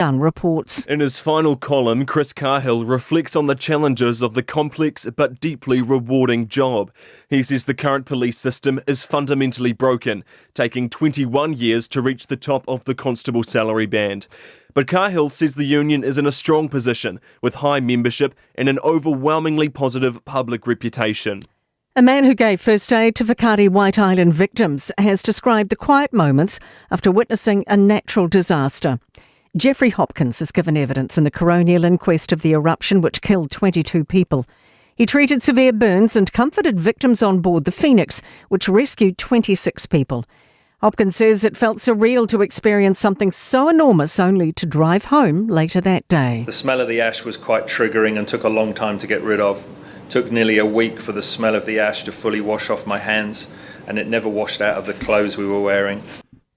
Dunn reports. In his final column, Chris Cahill reflects on the challenges of the complex but deeply rewarding job. He says the current police system is fundamentally broken, taking 21 years to reach the top of the constable salary band. But Cahill says the union is in a strong position with high membership and an overwhelmingly positive public reputation. A man who gave first aid to Whakaari White Island victims has described the quiet moments after witnessing a natural disaster. Jeffrey Hopkins has given evidence in the coronial inquest of the eruption which killed 22 people. He treated severe burns and comforted victims on board the Phoenix, which rescued 26 people. Hopkins says it felt surreal to experience something so enormous only to drive home later that day. The smell of the ash was quite triggering and took a long time to get rid of. Took nearly a week for the smell of the ash to fully wash off my hands, and it never washed out of the clothes we were wearing.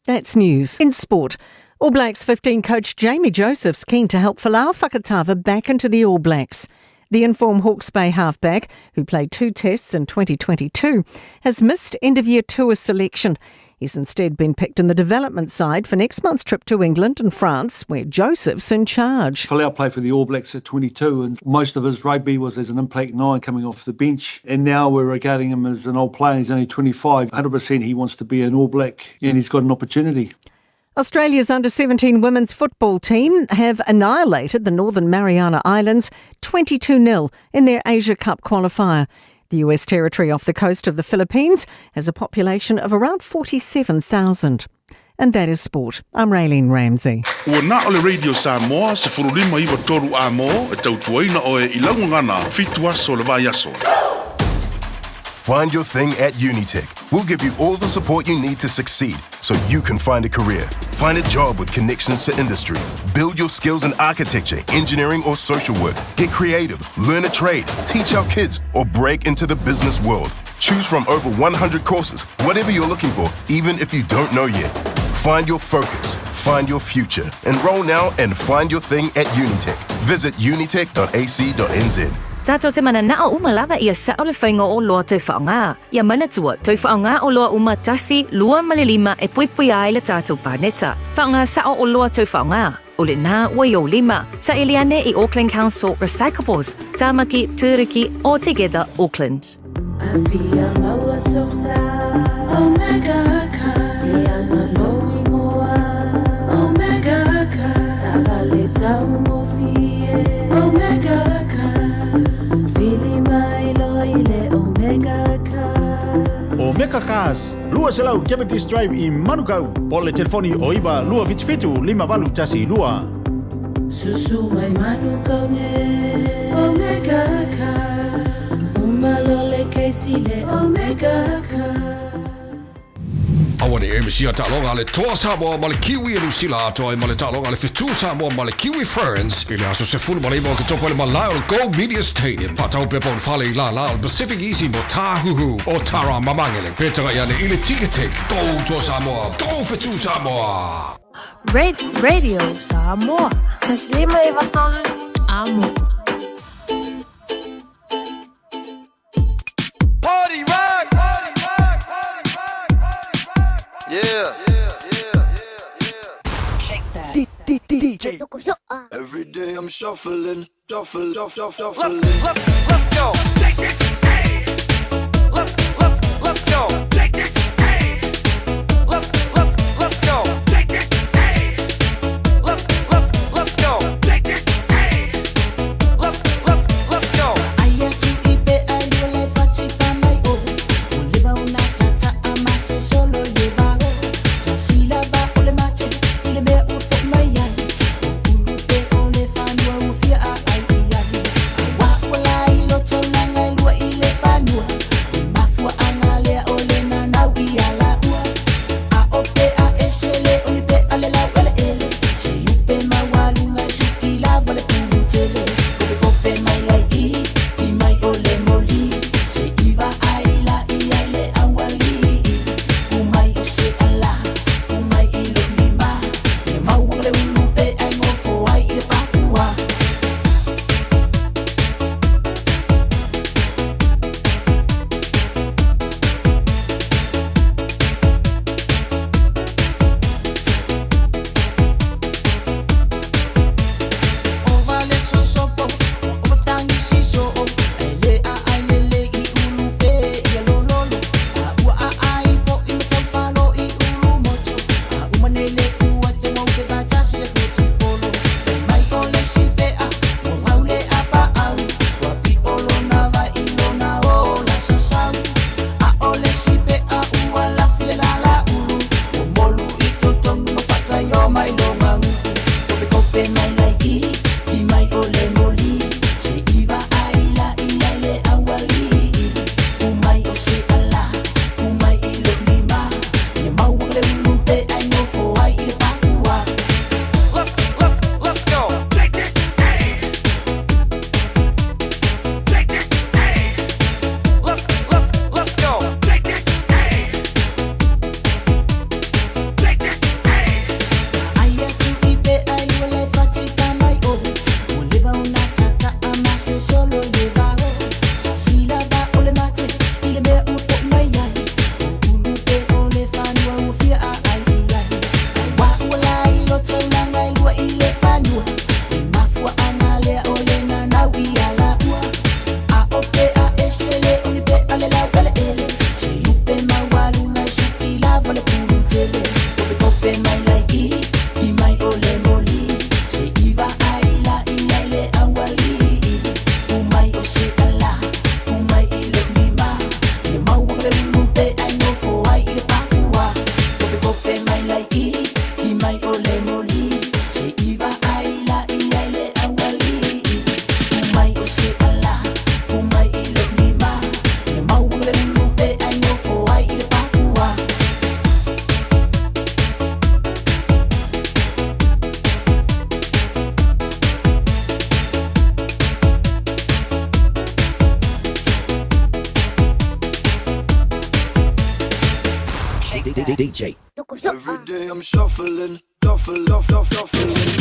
That's news. In sport, All Blacks 15 coach Jamie Joseph's keen to help Folau Fakatava back into the All Blacks. The informed Hawke's Bay halfback, who played two tests in 2022, has missed end of year tour selection. He's instead been picked in the development side for next month's trip to England and France, where Joseph's in charge. Folau played for the All Blacks at 22, and most of his rugby was as an impact nine coming off the bench. And now we're regarding him as an old player. He's only 25. 100% he wants to be an All Black, and he's got an opportunity. Australia's under 17 women's football team have annihilated the Northern Mariana Islands 22 0 in their Asia Cup qualifier. The US territory off the coast of the Philippines has a population of around 47,000. And that is sport. I'm Raylene Ramsey. Ua na o le Radio Samoa, 159 a mo, e tautuaina o e i laugagana, fitu aso le vai aso. Find your thing at Unitec. We'll give you all the support you need to succeed so you can find a career. Find a job with connections to industry. Build your skills in architecture, engineering, or social work. Get creative, learn a trade, teach our kids, or break into the business world. Choose from over 100 courses, whatever you're looking for, even if you don't know yet. Find your focus, find your future. Enroll now and find your thing at Unitec. Visit unitec.ac.nz. Tātou te mana nao uma lava ia sao le whainga o loa tau whaonga. Ia manatua, tau whaonga o loa uma tasi, lua ma le lima e puipui ai le tātou pāneta. Whaonga sao o loa tau whaonga. O le nā ua i o lima. Sa Eliane i Auckland Council Recyclables, Tāmaki, Tūruki, all together Auckland. Omega Cars, 200 Cavendish Drive i Manukau, po le telefoni o 9 277 5812. Susu mai Manukau ne Omega Cars Uma lole keisi le Omega Cars Aua ne e misia taaloga a le Toa Samoa ma le Kiwi e Niu Sila atoa ai ma le taaloga a le Fetu Samoa ma le Kiwi Ferns i le aso 19 o Oketopa i le malae o le Go Media Stadium. Faatau pepa o le fale i lālā o le Pacific Easy mo Tāhuhu o Tara Mamangele. Pe tagai ane i le Ticketek. Go Toa Samoa! Go Fetu Samoa! Radio Samoa. Taslima e Amo. Party rock! Yeah. DJ. Every day I'm shuffling, shuffle, shuffle, shuffle. Let's, let's, let's go. Let's, let's, let's go. Let's, let's, let's go. Let's, let's, let's go. Let's, let's, let's go. Aia tu i pe ai o le fati fa mai o O leva una tata a mase solo le vago Ta sila va o le mate i le mea ua fo mai ai O ulu pe o le whanua ua fia a ai i ai Wa ua la i loto langa DJ. Every day I'm shuffling, shuffle, shuffle, shuffling.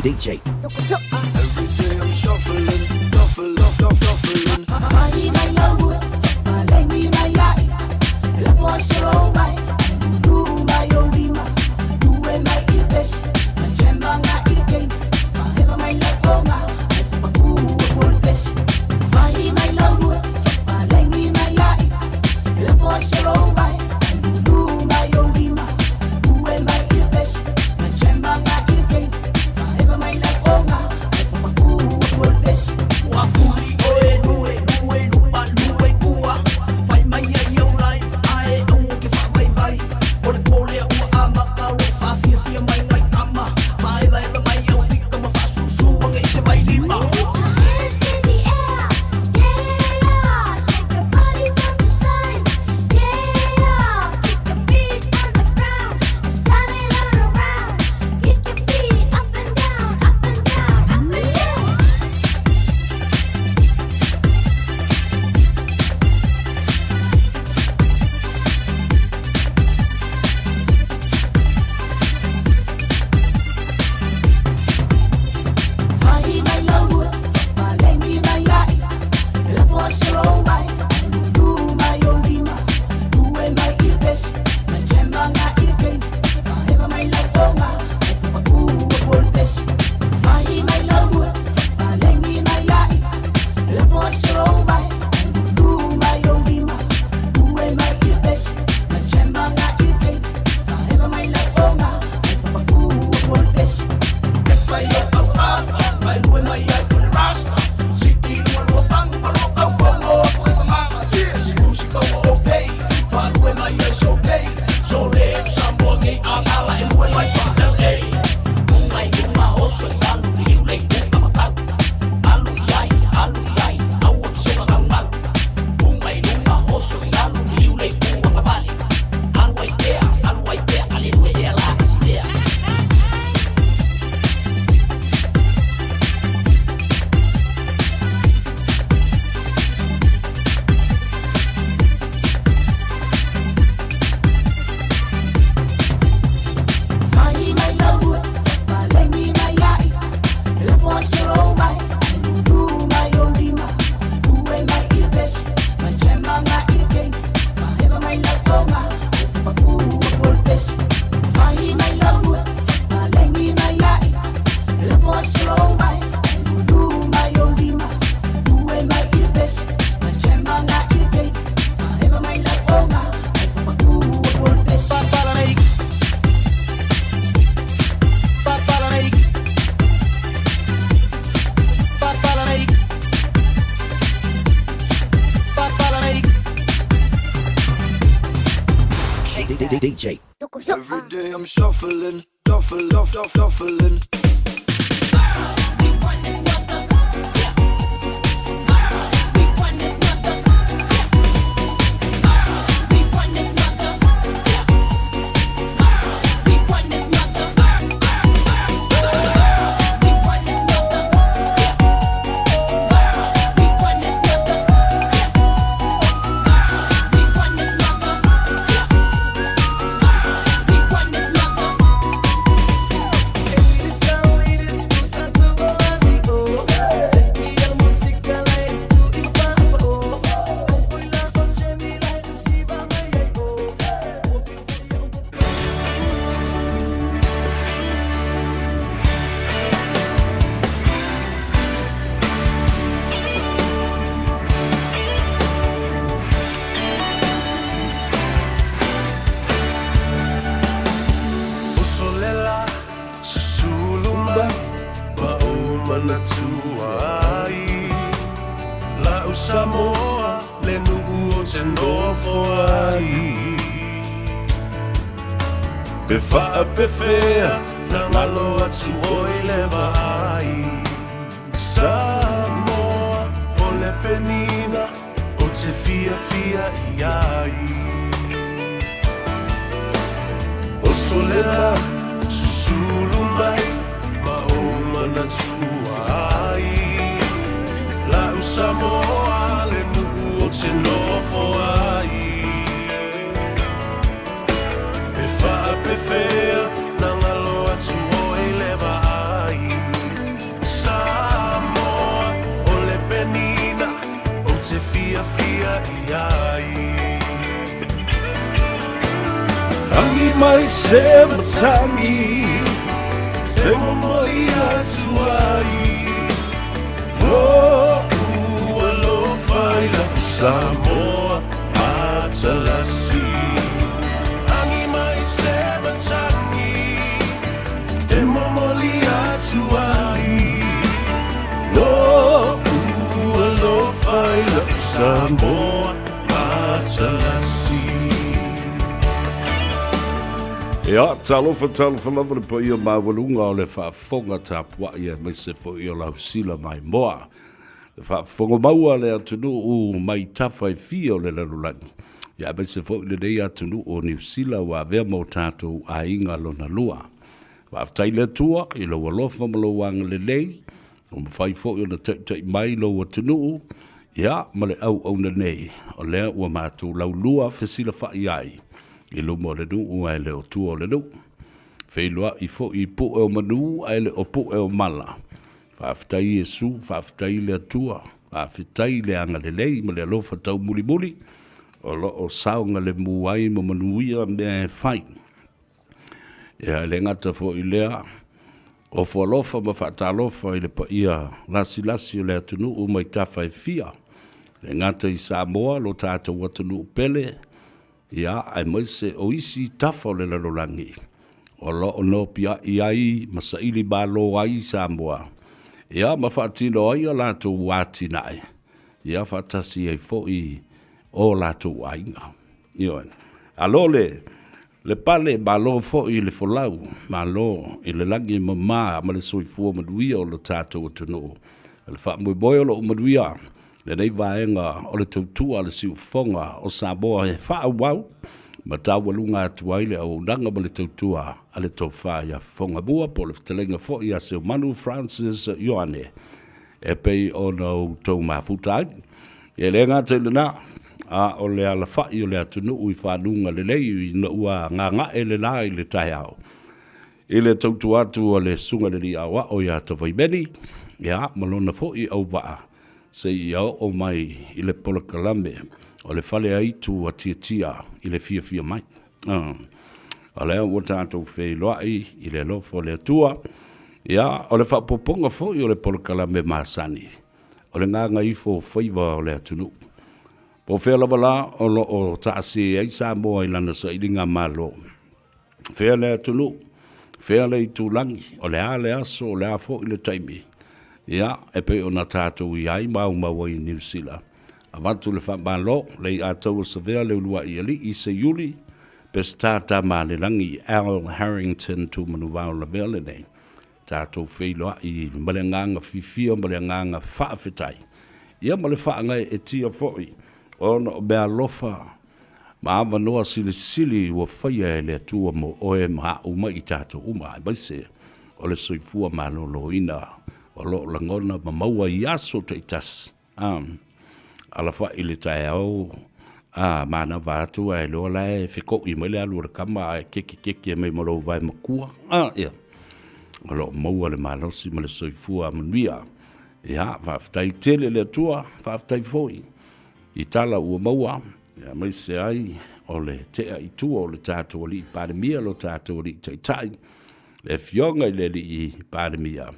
DJ. Every day I'm shuffling, shuffle, shuffle, shuffling. Chemba nga ilkay, maheba may lagong. DJ. Every day I'm shuffling, shuffle, shuffle, shuffling. Usolela susulu mai ma ou manatua ai La'u Samoa le nuu ou te nofo ai Pe faapefea na galo atu oe i le vaai Samoa o le penina ou te fiafia i ai Osolela susulu mai ma ou manatua ai La'u Samoa le nuu ou te nofo ai Pe faapefea na galo atu oe i le vaai Samoa o le penina ou te fiafia i ai Agi mai se matagi se momoli atu ai Lo'u alofa i la'u Samoa matalasi Agi mai se matagi e momoli atu ai Lo'u alofa i la'u Samoa matalasi. Ia, talofa, talofa lava le paia maualuga o le faafofoga tapuai aemaise foi o Lausila Maimoa. Le faafofoga maua a le atunuu mai tafa e fia o le lalolagi, ia aemaise foi lenei atunuu o Niu Sila ua avea ma o tatou aiga lona lua. Faafetai le Atua i lou alofa ma lou agalelei, ua mafai foi ona taitai mai lou atunuu, ia ma le auauna nei, o lea ua matou laulua fesilafai ai i luma o le nuu ae le o tua o le nuu. Feiloai foi i pue o manu ae le o pue o mala. Faafetai Iesu, faafetai le Atua, faafetai le agalelei ma le alofa taumulimuli o lo o saogalemu ai ma manuia mea e fai. Ia, e le gata foi i lea, ofo alofa ma faatalofa i le paia lasilasi o le atunuu mai tafa e fia, le gata i Samoa, lo tatou atunuu pele, ia, aemaise o isi tafa o le lalolagi o lo o nopiai ai ma saili malo ai Samoa, ia, ma faatino ai a latou atinae, ia, faatasi ai foi o latou aiga. Ioe. Alo le le pale, malo foi i le folau, malo i le lagi e mama ma le soifua manuia o lo tatou atunuu. O le faamoemoe o lou manuia lenei vaega o le tautua a le siufofoga o Samoa e faaauau ma taualuga atu ai le auaunaga ma le tautua a le Tofa ia Fofogamua po o le fetalaiga foi ia Seumanu Francis Ioane e pei ona outou mafuta ai. E le gata i lena, a o le alafa'i o le atunuu i fanuga lelei ina ua gaga'e le la i le taeao. I le tautua atu a le Susuga i le Alii Aoao ia Tavaimeli, ia, ma lona foi auvaa, seia oo mai i le polokalame o le fale aitu a Tiatia i le fiafia mai. O lea ua tatou feiloai i le alofa o le Atua, ia, o le faaopoopoga foi o le polokalame masani, o le gagaifo o faiva o le atunuu. Po o fea lava la o lo o taase ai Samoa i lana sailiga malo, fea le atunuu, fea le itulagi, o le a le aso, o le a foi le taimi, ia, e pei ona tatou i ai ma aumau ai i Niu Sila. Avatu le faamalo, le i ataua savea le uluai alii i Seiuli, Peseta Tamaalelagi Al Harrington Tumanuvao Lavea lenei. Tatou feiloai ma le agaga fiafia ma le agaga faafetai, ia ma le faagaeetia foi ona o meaalofa ma avanoa silisili ua faia e le Atua mo oe ma au ma i tatou uma, aemaise o le soifua maloloina o lo o lagona ma maua i aso taitasi. A, alafai i le taeao, a, manava atu ae iloa la e fekoʻi mai le alu o le kama ae kekekeke mai ma lou vae makua. A, ia, o lo o maua le malosi ma le soifua manuia. Ia, faafetai tele le Atua, faafetai foi i tala ua maua, aemaise ai o le tea i tua o le tatou Alii Palemia, lo tatou Alii Taitai, le Afioga i le Alii Palemia,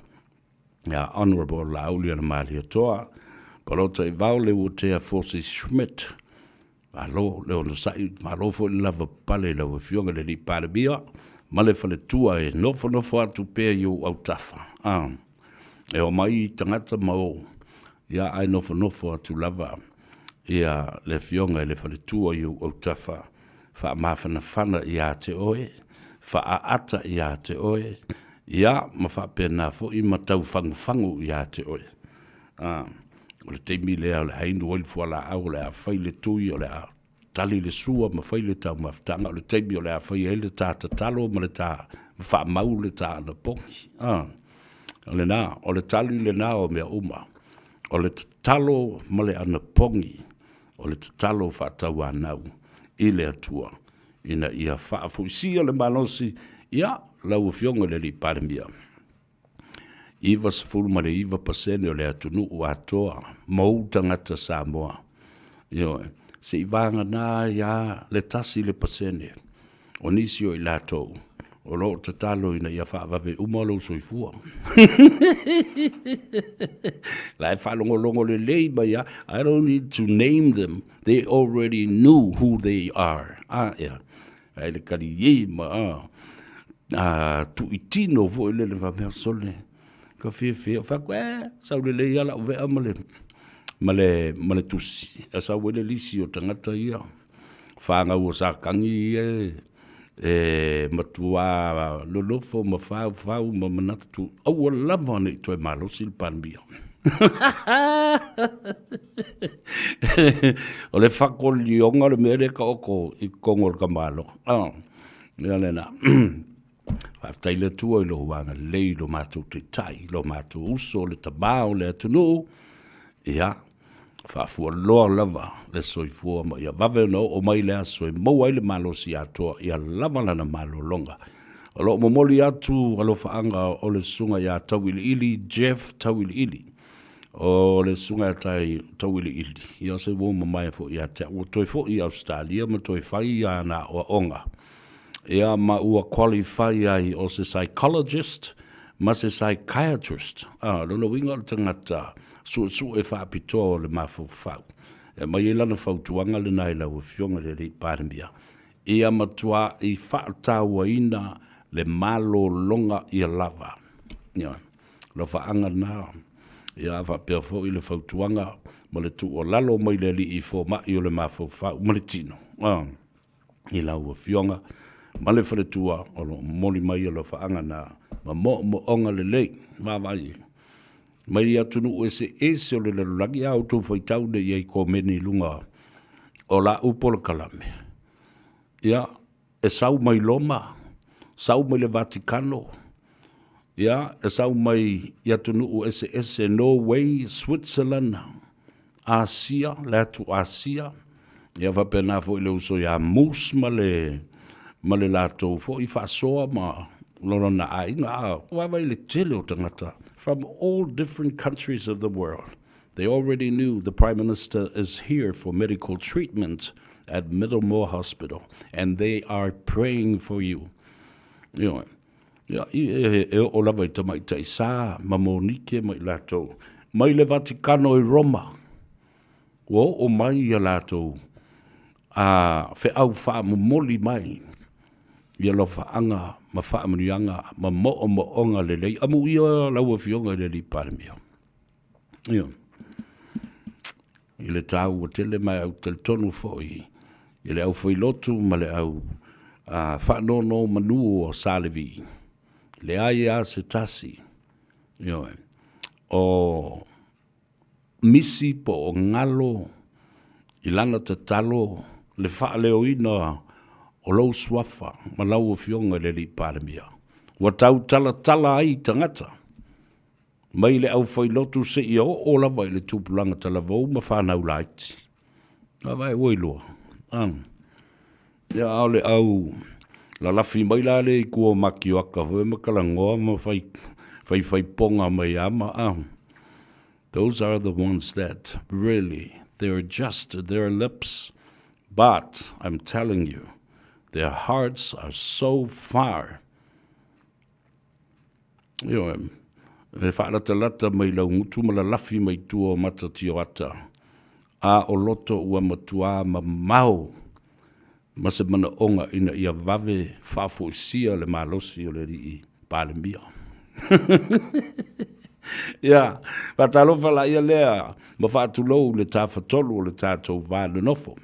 ia Honourable Laaulialemalietoa Polataivao Leuatea Fosi Schmidt. Malo le onosai, malo foi le lavapapale i lau Afioga i le Alii Palemia ma le faletua e nofonofo atu pea i ou autafa. Ah, e omai tagata ma o, ia ae nofonofo atu lava ia le Afioga i le faletua i ou autafa, faamafanafana ia te oe, faaata ia te oe, ia ma faapena foi ma tau fagufagu ia te oe. A, o le taimi lea o le a inu ai le fualaau, o le a fai le tui, o le a tali le sua ma fai le taumafataga, o le taimi o le a fai ai le ta tatalo ma le ta faamau le ta anapogi. A, o lena, o le tali lena o mea uma, o le tatalo ma le anapogi, o le tatalo faatauanau i le Atua ina ia faafoisia le malosi, ia, lau Afioga i le Alii Palemia, 99% o le atunuu atoa ma ou tagata Samoa, ioe, se i vagana ai lava le 1% o nisi o i latou o lo o tatalo ina ia faavave uma lou soifua. La e faalogologo lelei mai lava. I don't need to name them, they already knew who they are. Ah, yeah. Ai le kaliē ma ah, ah, tuitino foi lele faapea sole ka fiafia. Fai atu, eh, sau lelei lava lau vea ma le, ma le, ma le tusi. E sau ai le lisi o tagata ia. Fanau o Satani ia e matua nonofo ma faufau ma manatu aua lava ne i toe malosi le Palemia. O le fakolioga o le mea lea e taoto i totonu o le tamaloa. Ia lena. Faafetai le Atua i lou agalelei i lo matou taitai, i lo matou uso, le tama o le atunuu. Ia, faafualoa lava le soifua ma ia vave ona oo mai le aso e maua ai le malosi atoa ia lava lana malologa. O lo o momoli atu alofaaga o le susuga ia Tauiliili Jeff Tauiliili. O le susuga ia Tauiliili, ia o se uo mamae foi ia te au, ua toe foi i Ausetalia ma toe fai ana aoaoga. Ia ma ua qualify ai o se psychologist ma se psychiatrist. A, lona uiga o le tagata suesue faapitoa o le mafaufau. E aumai ai lana fautuaga lena i lau Afioga i le Alii Palemia, ia matuai faatauaina le malologa ia lava. Ia, alofaaga lena. Ia, faapea foi le fautuaga ma le tuualalo mai le Alii Fomai o le mafaufau ma le tino. A. i lau Afioga ma le faletua o lo o momoli mai alofaaga na ma moomooga lelei vaavaai mai atunuu eseese o le lalolagi. A outou faitau nei i ai komeni i luga o lau polokalame, ia e sau mai Roma, sau mai le Vatikano, ia e sau mai i atunuu eseese, Norway, Switzerland, Asia, le atu Asia, ia faapena foi le uso ia Moose ma le, ma le latou foi faasoa ma lona aiga. A vaavaai i le tele o tagata from all different countries of the world. They already knew the Prime Minister is here for medical treatment at Middlemore Hospital and they are praying for you. Ioe. Ia, e, e oo lava i tamaitai Sa ma Monike ma i latou, mai le Vatikano i Roma, ua oo mai ia latou a feau faamomoli mai i alofaaga ma faamanuiaga ma moomooga lelei. Amuia lau Afioga i le Alii Palemia. Ia. I le taua tele ma au talitonu foi i le au failotu ma le au Faanonomanu o Salevi, leai lava se tasi, ioe, o misi po o galo i lana tatalo le faaleoina o lou suafa ma lau Afioga i le Alii Palemia, ua tautalatala ai tagata mai le aufailotu seia oo lava i le tupulaga talavou ma fanau laiti. Vaavaai ua iloa. A. Ia, a o le au lalafi mai la lea i tua o Makioaka foi ma talanoa ma fai faifaipoga mai lava ma, a. Those are the ones that really, they're just their lips, but I'm telling you, their hearts are so far. Ioe, e faalatalata mai laugutu ma lalafi mai tua o Matatioata, a o loto ua matuā mamao ma se manaoga ina ia vave faafoisia le malosi o le Alii Palemia. Ia, faatalofa laia lea ma faatulou le Tafatolu o le tatou va nonofo.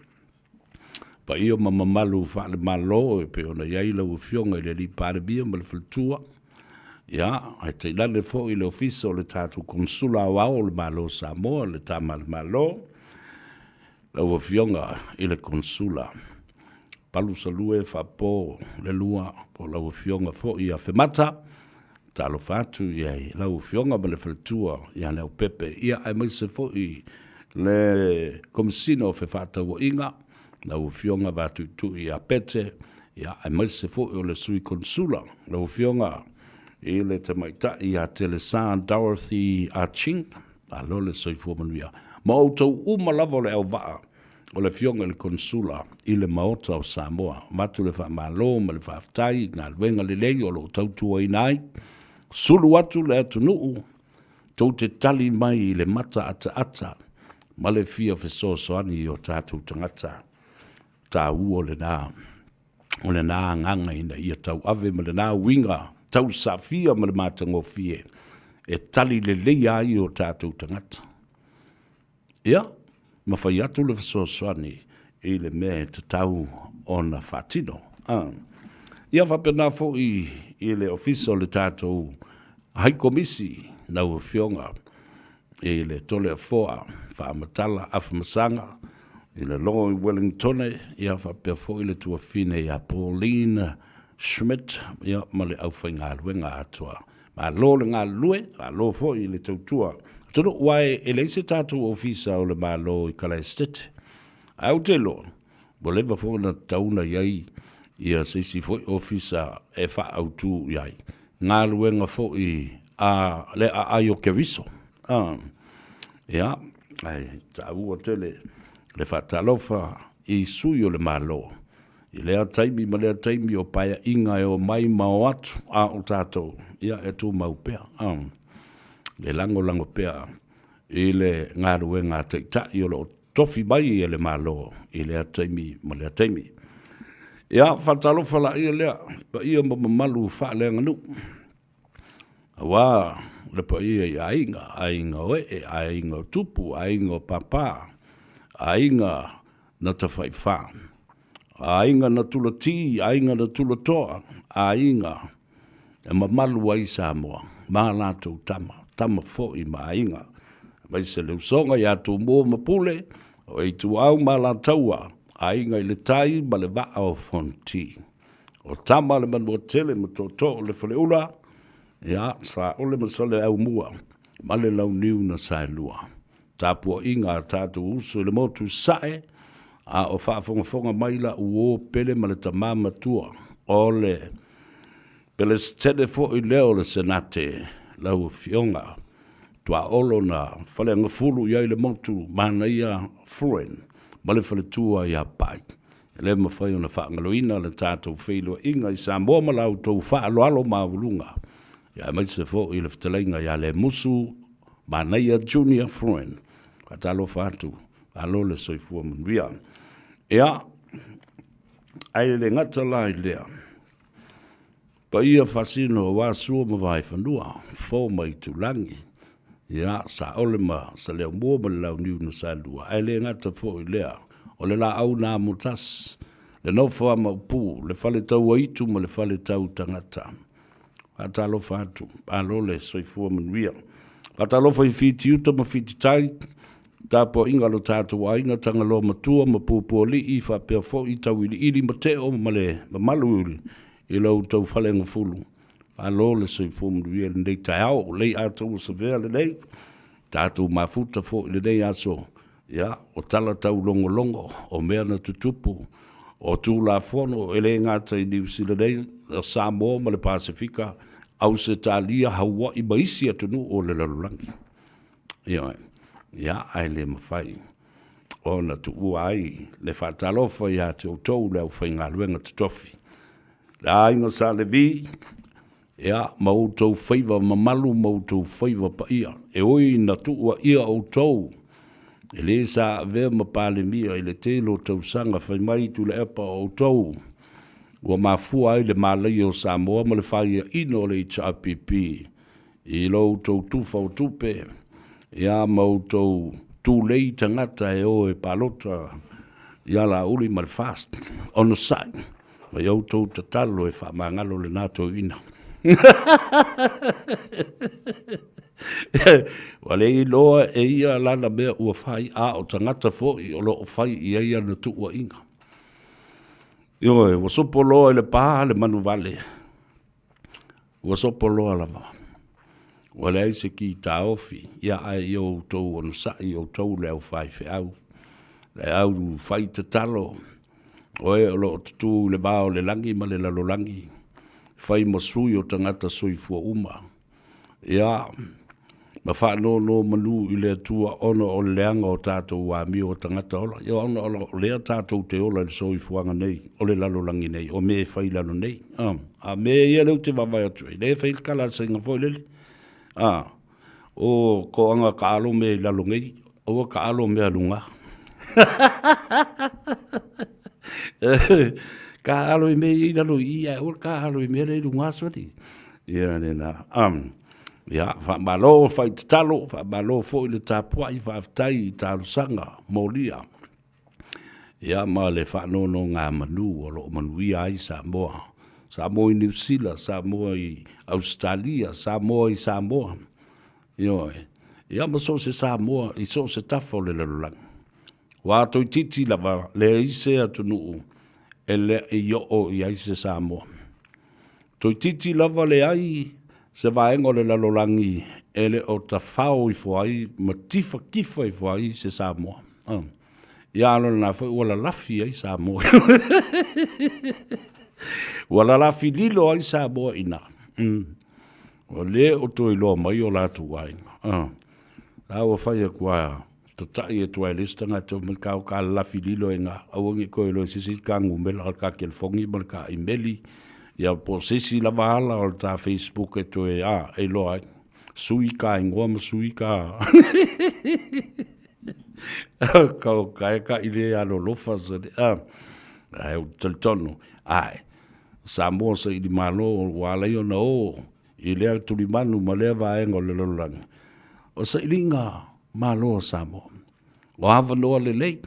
Paia ma mamalu faale-Malo e pei ona i ai lau Afioga i le Alii Palemia ma le Faletua, ia, ae tainane foi le Ofisa o le tatou Konesula Aoao o le Malo o Samoa, le Tama a le Malo, lau Afioga i le Konesula Palu Salue Faapo Lealua, po o lau Afioga foi ia Femata, Talofa atu i ai lau Afioga ma le faletua ia Leaupepe, ia aemaise foi le Komesina o Fefaatauaiga, lau Afioga Vatuitui ia Pete, ia aemaise foi o le Sui Konesula, lau Afioga i le Tamaitai ia Telesa Dorothy Aching, malo le soifua manuia. Ma outou uma lava o le auvaa o le Afioga i le Konesula i le Maota o Samoa. Avatu le faamalo ma le faafetai i galuega lelei o lo o tautuaina ai. Sulu atu le atunuu, tou te tali mai i le mata ataata ma le fia fesoasoani i o tatou tagata. Taua lena, o lena agaga ina ia tauave ma lena uiga tausafia ma le matagofie e tali lelei ai o tatou tagata. Ia, ma fai atu le fesoasoani i le mea e tatau ona faatino. A. Ia faapena foi i le Ofisa o le tatou Haikomisi, lau Afioga i le Toleafoa Faamatala Afamasaga i le logo i Wellingtone, ia faapea foi le tuafine ia Pauline Schmidt, ia ma le aufaigaluega atoa. Malo le galulue, malo foi i le tautua atunuu, aua e leai se tatou ofisa o le Malo i Kalaesetete. Ae ou te iloa, ua leva foi ona tatau ona i ai ia se isi foi ofisa e faaautu i ai galuega foi a le aai o Keriso. Ia, ae taua tele le faatalofa i sui o le Malo I lea taimi ma lea taimi o paeaiga e omai ma o atu, a o tatou, ia e tumau pea, a, le lagolago pea i le galuega a Taitai o lo o tofi mai e le Malo i lea taimi ma lea taimi. Ia, faatalofa laia lea, paia ma mamalu faaleaganuu, aua le paia i aiga, aiga o ee, aiga o tupu, aiga o pāpā, aiga na Tafaifa, aiga na Tulati, aiga na Tulatoa, aiga e mamalu ai Samoa ma latou tama, tama foi ma aiga, aemaise le usoga ia Tumua ma Pule, o Ituau ma Alataua, aiga i le tai ma le vaa o Fonoti. O tama a le Manuatele ma Tootoo o le Faleula, ia, Saole ma Saleaaumua ma le Launiu na Saelua. Tapuaiga a tatou uso i le motu i Sasae, a o faafogafoga mai la uo Pele ma le tama matua o le Pelesitene foi lea o le Senate, lau Afioga Tuaolo na faleagafulu i ai le motu Manaia Fruen ma le faletua ia Pai. E le mafai ona faagaloina le tatou feiloaiga i Samoa ma la outou faaaloalo maualuga, aemaise foi le fetalaiga ia Lemusu Manaia Junior Fruen. Faatalofa atu, malo le soifua manuia. Ia, ae le gata la i lea, paia faasino aua Sua ma Vaefanua, Fofo ma Itulagi, ia, Saole ma Saleaaumua ma le Launiu na Saelua, ae le gata foi i lea, o le laau na amotasi, Le nofo a Maopu, le fale tau aitu ma le fale tau tagata. Faatalofa atu, malo le soifua manuia. Faatalofa i Fitiuta ma Fititai, tapuaiga a lo tatou aiga Tagaloa Matua ma Puapualii faapea foi Tauiliili ma Teo ma le mamalu i lo outou falegafulu. Malo le soifua manuia i lenei taeao, lei atoa ua savea lenei, tatou mafuta foi i lenei aso. Ia, o tala taulogologo, o mea na tutupu, o Tulafono e le gata i Niu Sila nei, o Samoa ma le Pasefika, Ausetalia, Hawaii ma isi atunuu o le lalolagi. Ioe. Ia, ae le mafai ona tuua ai le faatalofa ia te outou le aufaigaluega totofi. Le aiga Sa Levi, Ia, ma outou faiva mamalu ma outou faiva paia, e ui ina tuuaia outou, e lē sa avea ma Palemia i le tele o tausaga fai mai Tuilaepa o outou ua mafua ai le malaia o Samoa ma le faiaina o le HRPP i lo outou tufa o tupe, ia ma outou tulei tagata e o e palota ia Laauli ma le FAST. Onosai. Ma i outou tatalo e faamagalo lena toeaina. Ua le iloa e ia lana mea ua fai, a o tagata foi o lo o fai i ai ana tuuaiga. Ioe, ua sopo loa i le pa le manuvale, ua sopo loa lava. Ua leai se ki taofi, ia ae ia outou onosai, outou le au faifeau, le au fai tatalo, o e o lo o tutū i le va o le lagi ma le lalolagi, fai ma sui o tagata soifua uma. Ia, ma faanonomanu i le Atua ona o le leaga o tatou amio o tagata ola. Ia, ona o lea tatou te ola i le soifuaga nei, o le lalolagi nei, o mea e fai i lalo nei. A mea ia lea ou te vaavaai atu ai, lea e fai le tala a le Saina foi lele. A, o koaga taalo mea i lalo nei, aua taalo mea luga. Taalo i mea ia i lalo i i, ae aua le taalo i mea la i luga soli. Ia lena. Ia, faamalo fai tatalo, faamalo foi le tapuai, faafetai i talosaga molia. Ia ma le faanonogamanu o lo o manuia ai Samoa. Samoa i Niu Sila, Samoa i Ausetalia, Samoa i Samoa. Ioe. Ia ma so o se Samoa i so o se tafa o le lalolagi. Ua toeitiiti lava leai se atunuu e le i oo i ai se Samoa. Toeitiiti lava leai se vaega o le lalolagi e le o tafao ifo ai ma tifatifa ifo ai se Samoa. Ia a o lena foi ua lalafi ai Samoa. Ua lalafi lilo ai Samoa i ina. Ua le o toe iloa mai o latou aiga. A ua fai atu a tatai atu ai le isi tagata mai ka o ka lalafi lilo e ngā. Aua ne i toe iloa e se isi ka numera o le ka telefoni ma le ka imeli. Ia po o se isi lava ala o le ta Facebook e toe a, e iloa ai. Sui ka ingoa ma sui ka... Ka o ka e ka i le alolofa sa le a. Ae ou te talitonu, ae, Samoa saili malo ua ala ai ona o i lea tulimanu ma lea vaega o le lalolagi. O sailiga malo a Samoa. O avanoa lelei.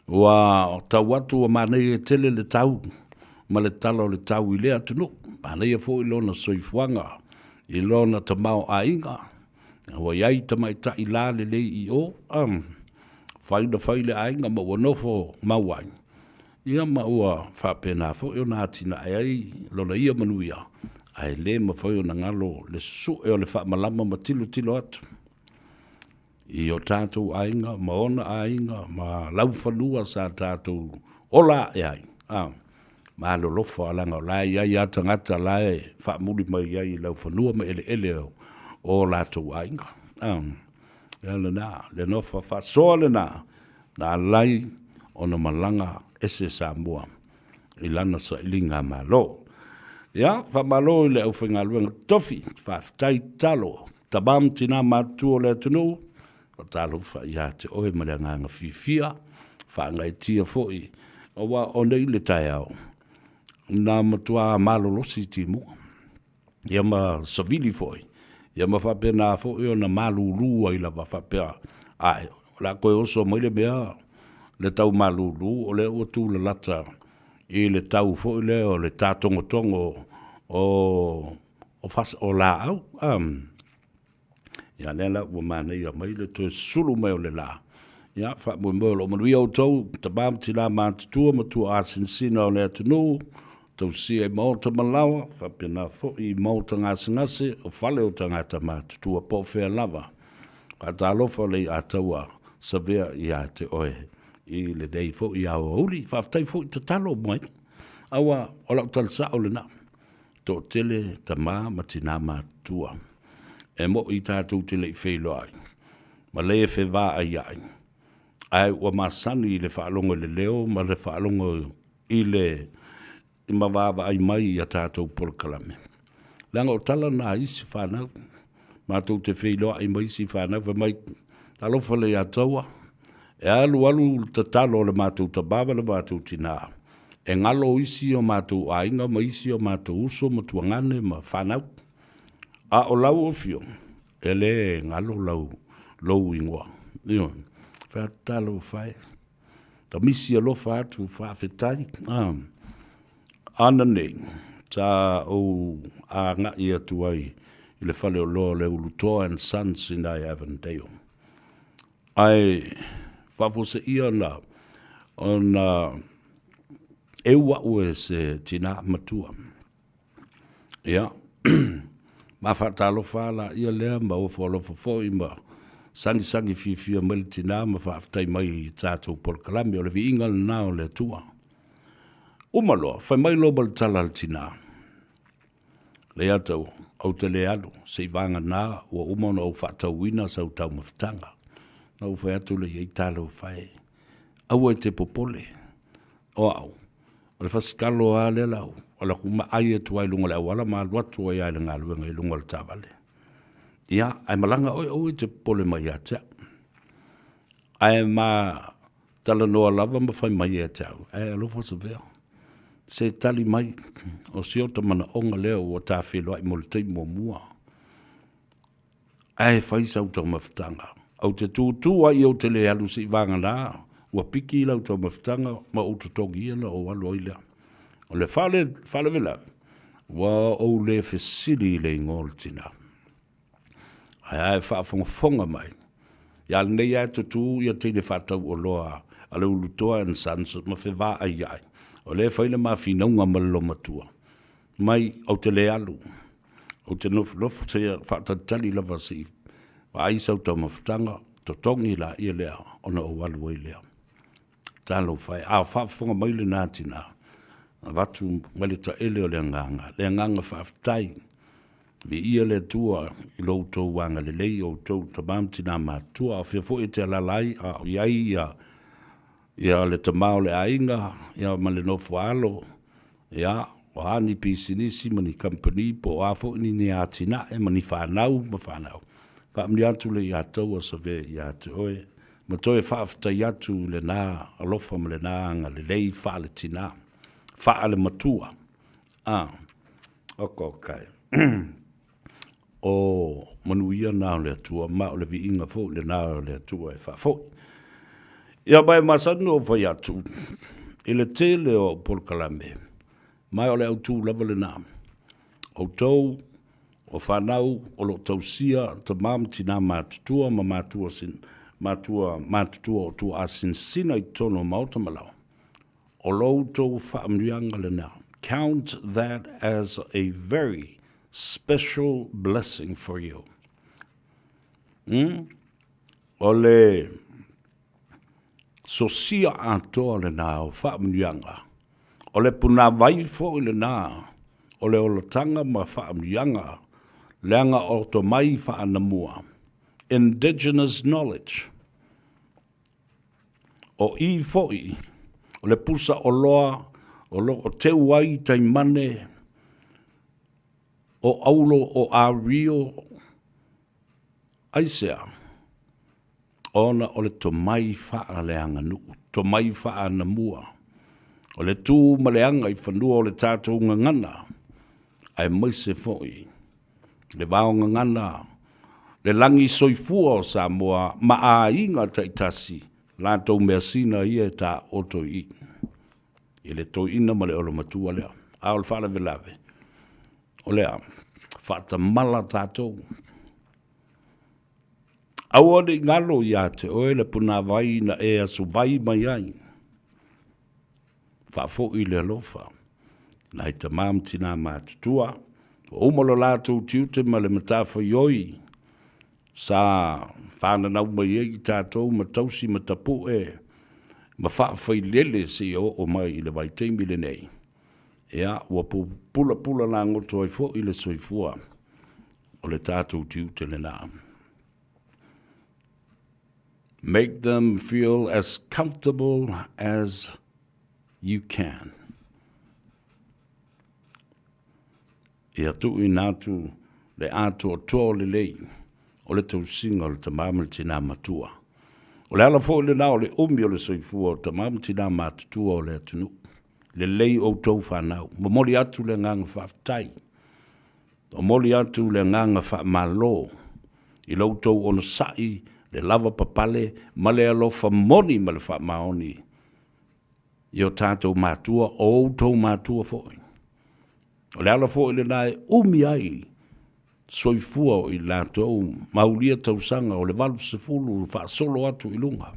Ua tau atu ua manaia tele le tau ma le tala o le tau i lea atunuu. Manaia foi lona soifuaga i lona tamaoaiga. Ua i ai tamaitai la lelei i o, fai na fai le aiga ma ua nofo mau ai. Ia ma ua faapena foi ona atinae ai lona ia manuia, ae le mafai ona galo le sue o le faamalama ma tilotilo atu i o tatou aiga ma ona aiga ma laufanua sa tatou ola ae ai. A, malolofa leaga o la e i ai lava tagata la e faamuli mai ai i laufanua ma eleele o latou aiga. A, ia lena, le nofa faasoa lena na alai ona malaga ese Samoa i lana sailiga malo. Ia, faamalo i le aufaigaluega totofi, faafetai tatalo, tama ma tina matutua o le atunuu, faatalofa ia te oe ma le agaga fiafia, faagaeetia foi, aua o nei le taeao, na matua malolosi timua. ia ma savili foi, ia ma faapena foi ona malulu ai lava faapea, ae, o le a toe oso mai le mea le tau malūlū, o lea ua tūlalata i le tau foi lea o le tātogotogo o, o, fas, o laau. Um, ia lea la ua manaia mai le toe sulu mai o le lā. Ia, faamoemoe o lo o manuia outou, tamā ma tinā matutua ma tuaasinasina o le atunuu, tausia i maota ma laoa, faapena foi i maota gasegase o fale o tagata matutua po o fea lava. Faatalofa le iataua savea ia te oe i lenei foi aoauli. Faafetai foi tatalo mai. Aua o lau tala sao lena. Toatele tama ma tina matutua. E mo'i tatou te le i feiloai ma le fevaaiai, ae ua masani i le faalogo i le leo ma le faalogo i le ma vaavaai mai i a tatou polokalame. Leaga o tala na a isi fanau, matou te feiloai ma isi fanau, fai mai, talofa le ia taua, e alu alu le tatalo a le matou tama ma le matou tina, e galo isi o matou aiga ma isi o matou uso ma tuagane ma fanau. A o lau afioga, e le galo lau, lou igoa. Ioe, fai atu talofa e. Kamisi alofa atu faafetai. Ananei, sa ou agai atu ai i le faleoloa o le Ulutoa and Sons i nai Avondale. Ae faafuaseia na ona eu au e se tina matua. Ia, ma faatalofa lava laia lea ma ofo alofa foi ma sagisagi fiafia mai le tina ma faafetai mai i tatou polokalame. O le viiga lena o le Atua. Uma loa, fai mai loa ma le tala a le tina, Leiataua, ou te le alu, se i vagana ua uma ona ou faatauina sau taumafataga. Na ou fai atu lea i ai, Talofa e, aua e te popole, o au, O le fasikalo lava lea lau, o la ku maai atu ai luga o le auala ma alu atu ai lava i le galuega i luga o le taavale. Ia, ae malaga oe aua e te popole mai ia te au. Ae ma talanoa lava ma fai mai ia te au, ae alofa Savea, se tali mai, o si ota manaoga lea ua ta feiloai mo le taimi muamua. Ae fai sau taumafataga. Ou te tūtū ai ou te le alu se'i vagana ua piki lau taumafataga ma ou totogi ona ou alu ai lea. O le faale, faalavelave, ua ou le fesili i le igoa o le tina. Ae a e faafogafoga mai, ia lenei lava e tutū ia teine faatau oloa a le Ulutoa and Sons ma fevaaiai, o lea e fai le ma finauga ma le loomatua. Mai, ou te le alu. Ou te nofonofo seia faatalitali lava se i vaai sau taumafataga, totogi laia lea ona ou alu ai lea. Talofa e, a faafofoga mai lena tina, avatu mai le taele o le agaga, le agaga faafetai. Viia le Atua i lo outou agalelei, o outou tama ma tina matutua, a o fea foi e te alaala ai, a o i ai ia, ia le tama o le aiga, ia ma le nofo a alo, Ia, o a ni pisinisi ma ni kamupani po o a foi ni ni atinae ma ni fanau ma fanau, faamanuia atu le ia outou o Savea ia te oe, ma toe faafetai atu i lena alofa ma lena agalelei faale-tina, faale-matua. A, oka oka e. O manuia na o le Atua, ma o le viiga foi lena o le Atua e faafoi. Ia ma e masani ona ou fai atu, i le tele o au polokalame, ma o le autu lava lena. Outou o fanau o lo o tausia tama ma tina matutua ma matua, matua matutua o tuaasinasina i totonu o maota ma laoa, O lo outou faamanuiaga lena. Count that as a very special blessing for you. Mm? O le sosia atoa lena o faamanuiaga. O le punāwai foi lena o le olataga ma faamanuiaga leaga o tomai faanamua. Indigenous knowledge. O i foi, o le pusa oloa o lo o teu ai taimane o aulo o Ario, aisea? Ona o le tomai faaleaganuu, tomai faanamua, o le tu ma le aga i fanua o le tatou gagana, aemaise foi le vaogagana, le lagi soifua o Samoa ma aiga taitasi. latou measina ia e taooto i i, i le toeaina ma le olomatua lea. A o le faalavelave, o le a? Faatamala tatou. Aua ne i galo ia te oe le punavai na e asuvai mai ai. Faafoi le alofa nai tama ma tina matutua, ua uma lo latou tiute ma le matafaioi sa fananau mai ai i tatou ma tausi ma tapu'e ma faafailele seia oo mai i le vaitaimi lenei. Ia, ua pulapula lagoto ai foi le soifua o le tatou tiute lena. Make them feel as comfortable as you can. Ia tuuina atu le atoatoa o lelei o le tausiga o le tama ma le tinā matua. O le ala foi lena o le umi o le soifua o tama ma tinā matutua o le atunuu. Lelei outou fanau. Momoli atu le agaga faafetai. Momoli atu le agaga faamalo i lo outou onosai, le lavapapale ma le alofa moni ma le faamaoni i o tatou matua, o outou matua foi. O le ala foi lena e umi ai soifua o i latou maulia tausaga o le 80 faasolo atu i luga.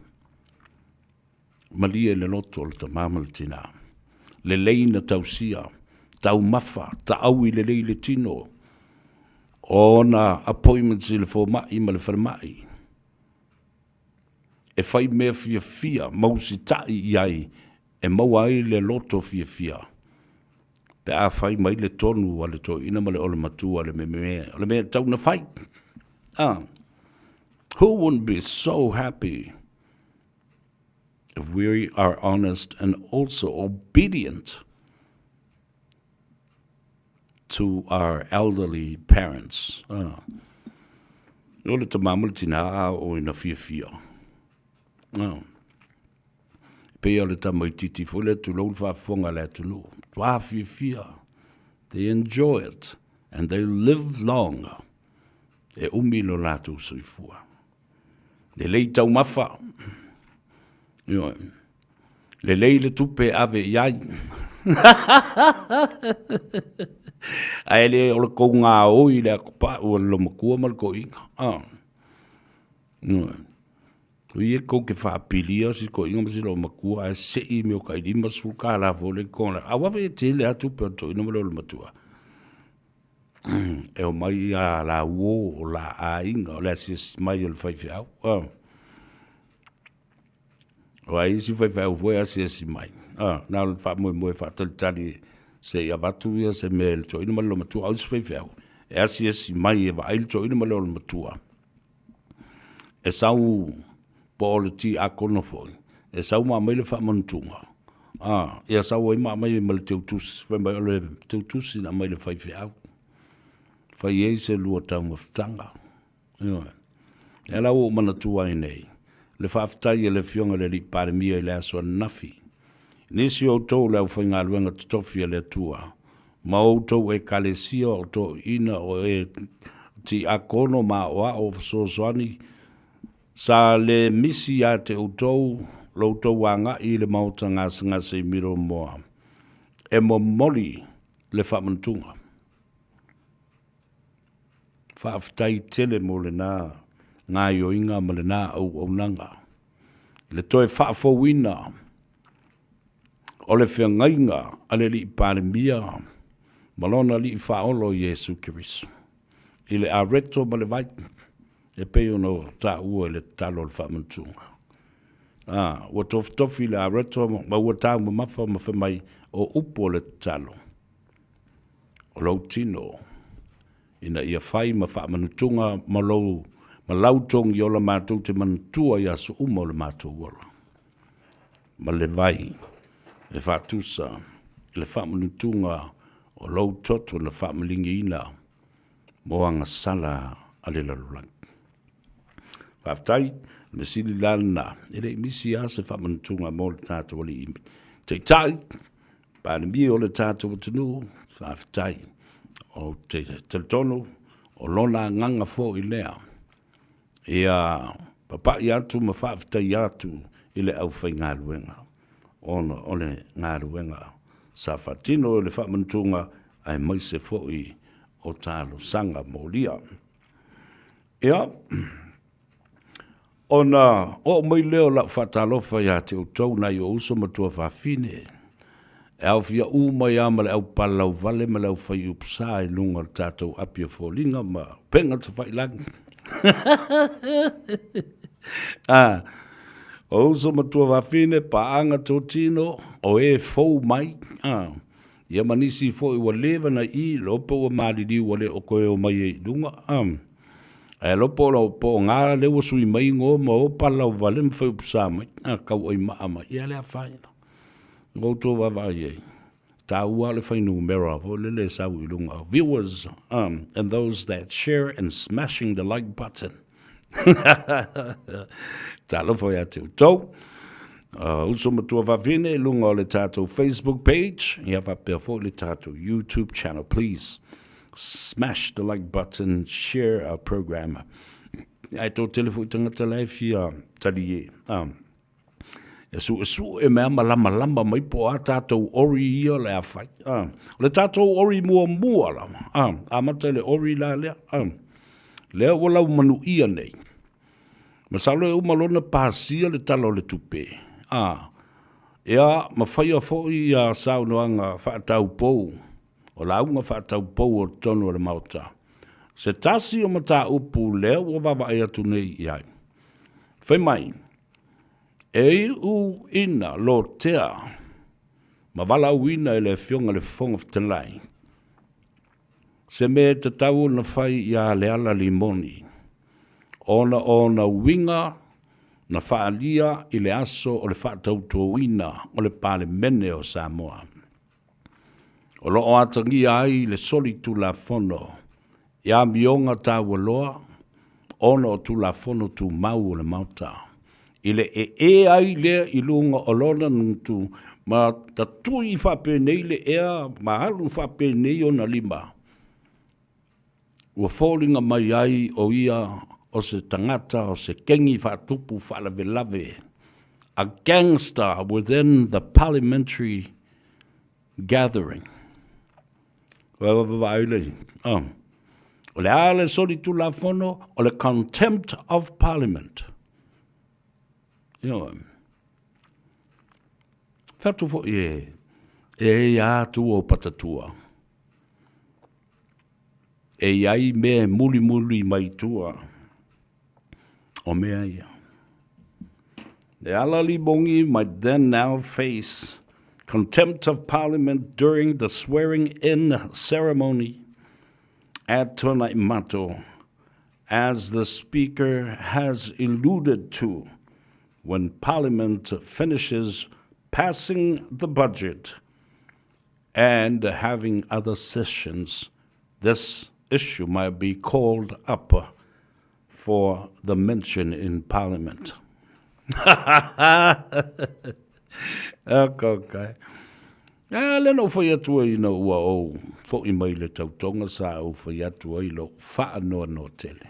Malie le loto o le tama ma le tina. Lelei na tausia, taumafa, taui lelei le tino, o ona appointments i le fomai ma le falemai. E fai mea fiafia ma usitai i ai e maua ai le loto fiafia pe a fai mai le tonu a le toeaina ma le olomatua le mea, o le mea e tatau ona fai. Ah, who wouldn't be so happy if we are honest and also obedient to our elderly parents. Ah. O le tama ma le tina a o ina fiafia. Ah. Pei o le tamaititi foi le tulou le faafofoga a le atunuu. Matua fiafia. They enjoy it and they live long. E umi lo latou soifua. Lelei taumafa. Ioe. Lelei le tupe e ave i ai. Ae le o le kou gaoi le akupa'u a le lomakua ma le koiga. Ah. Ioe. O ia kou ke faapilia si koiga ma si lomakua ae se'i mea o kai 50 kālā foi le kona. A ua ve tele a tupe o le toeaina ma le olomatua. E omai a la uo o la aiga o le asiasi mai o le faifeau. Ah. O ai isi faifeau foi e asiasi mai. Ah, na o le faamoemoe faatalitali se i avatu ia se mea i le toeaina ma le olomatua. Au isi faifeau e asiasi mai e vaai le toeaina ma le olomatua. E sau po o le tiakono foi, e sau ma aumai le faamanutuga. Ah, ia sau ai ma aumai ma le teutusi. Fai mai o le teutusi na aumai le faifeau. Fai ai se lua taumafataga. Ioe. Lea la ua ou manatua ai nei, le faafetai a le Afioga i le Alii Palemia i le aso ananafi. Nisi o outou le aufaigaluega totofi a le Atua, ma outou Ekalesia o toeaiina o e tiakono ma aoao fesoasoani, sa le misi ia te outou lo outou agai i le maota gasegase i Miromoa e momoli le faamanatuga. Faafetai tele mo lena gaoioiga ma lena auaunaga i le toe faafouina o le feagaiga a le Alii Palemia ma Lona Alii Faaolo Iesu Keriso i le areto ma le vai e pei ona taua i le tatalo o le faamanatuga. A, ua tofitofi le areto ma ua taumamafa ma fai mai o upu o le tatalo o lou tino ina ia fai ma faamanutuga ma lou ma lau togi ola matou te manatua i aso uma o le matou ola ma le vai e faatusa i le faamanutuga o lou toto na faamaligiina mo agasala a le lalolagi. Faafetai, o le mea sili la lena, e le i misi lava se faamanutuga mo le tatou Alii Taitai, Palemia o le tatou atunuu, faafetai. Ou te talitonu o lona agaga foi lea ia papai atu ma faafetai atu i le aufaigaluega ona o le galuega sa faatino i le faamanatuga aemaise foi o talosaga molia. Ia, ona oo mai lea o lau faatalofa ia te outou nai ou uso ma tuafafine, e aofia uma ai lava ma le au palalauvale ma le au faiupusa i luga o le tatou api o foliga ma upega tafailagi. Ah, o uso ma tuafafine, paaga totino, o e fou mai, ah, ia ma nisi foi ua leva na i, lopo ua maliliu ua le o koe o mai ai i luga, ah. Ae lopo o lau po o ngā le ua sui mai ngō ma o palalauvale ma faiupusa mai, ah, kau ai maa mai, ia le afaina. Ua outou vaavaai ai, taua le fuainumera foi lele e sau i luga, viewers and those that share and smashing the like button. Talofa ia te outou. Uso matua fafine i luga o le tatou Facebook page, ia faapea foi le tatou YouTube channel. Please smash the like button, share our program. Ae toatele foi tagata la e fia tali e. E suesue mea ma lamalama mai po o a tatou ori ia o le a fai. O le tatou ori muamua lava, amata i le ori la lea, lea ua laumanuia nei. Masalo e uma loa ona pasia le Tala o le Tupe, ia ma faia foi ia saunoaga faataupou, o lauga faataupou o totonu o le Maota. Se tasi o mataupu lea ua vaavaai atu nei i ai. Fai mai, E iu ina lotea ma valaauina e le Afioga i le Fofoga Fetalai se mea e tatau ona fai iā Leala Limoni ona o ona uiga na faaalia i le aso o le faatautoina o le Palemene o Samoa. O lo o atagia ai le solitulafono i amioga taualoa ona o Tulafono Tumau o le Maota, i le ee ai lea i luga o lona gutu ma tatui faapenei le ea ma alu faapenei ona lima, ua foliga mai ai o ia o se tagata o se kengi faatupu faalavelave, a gangster within the parliamentary gathering. Vaai le, oh. O le a le solitulafono, o le contempt of parliament. Ioe. Fatu foi e, e ia atu o patatua. E iai mea e mulimuli mai tua o mea ia. Leala Libongi might then now face contempt of parliament during the swearing-in ceremony at Tuanaimato, as the Speaker has alluded to when Parliament finishes passing the budget and having other sessions, this issue might be called up for the mention in Parliament. Okay. A lea na ou fai atu ai ina ua ou fo'i mai le tautoga sa ou fai atu ai lou faanoanoa tele.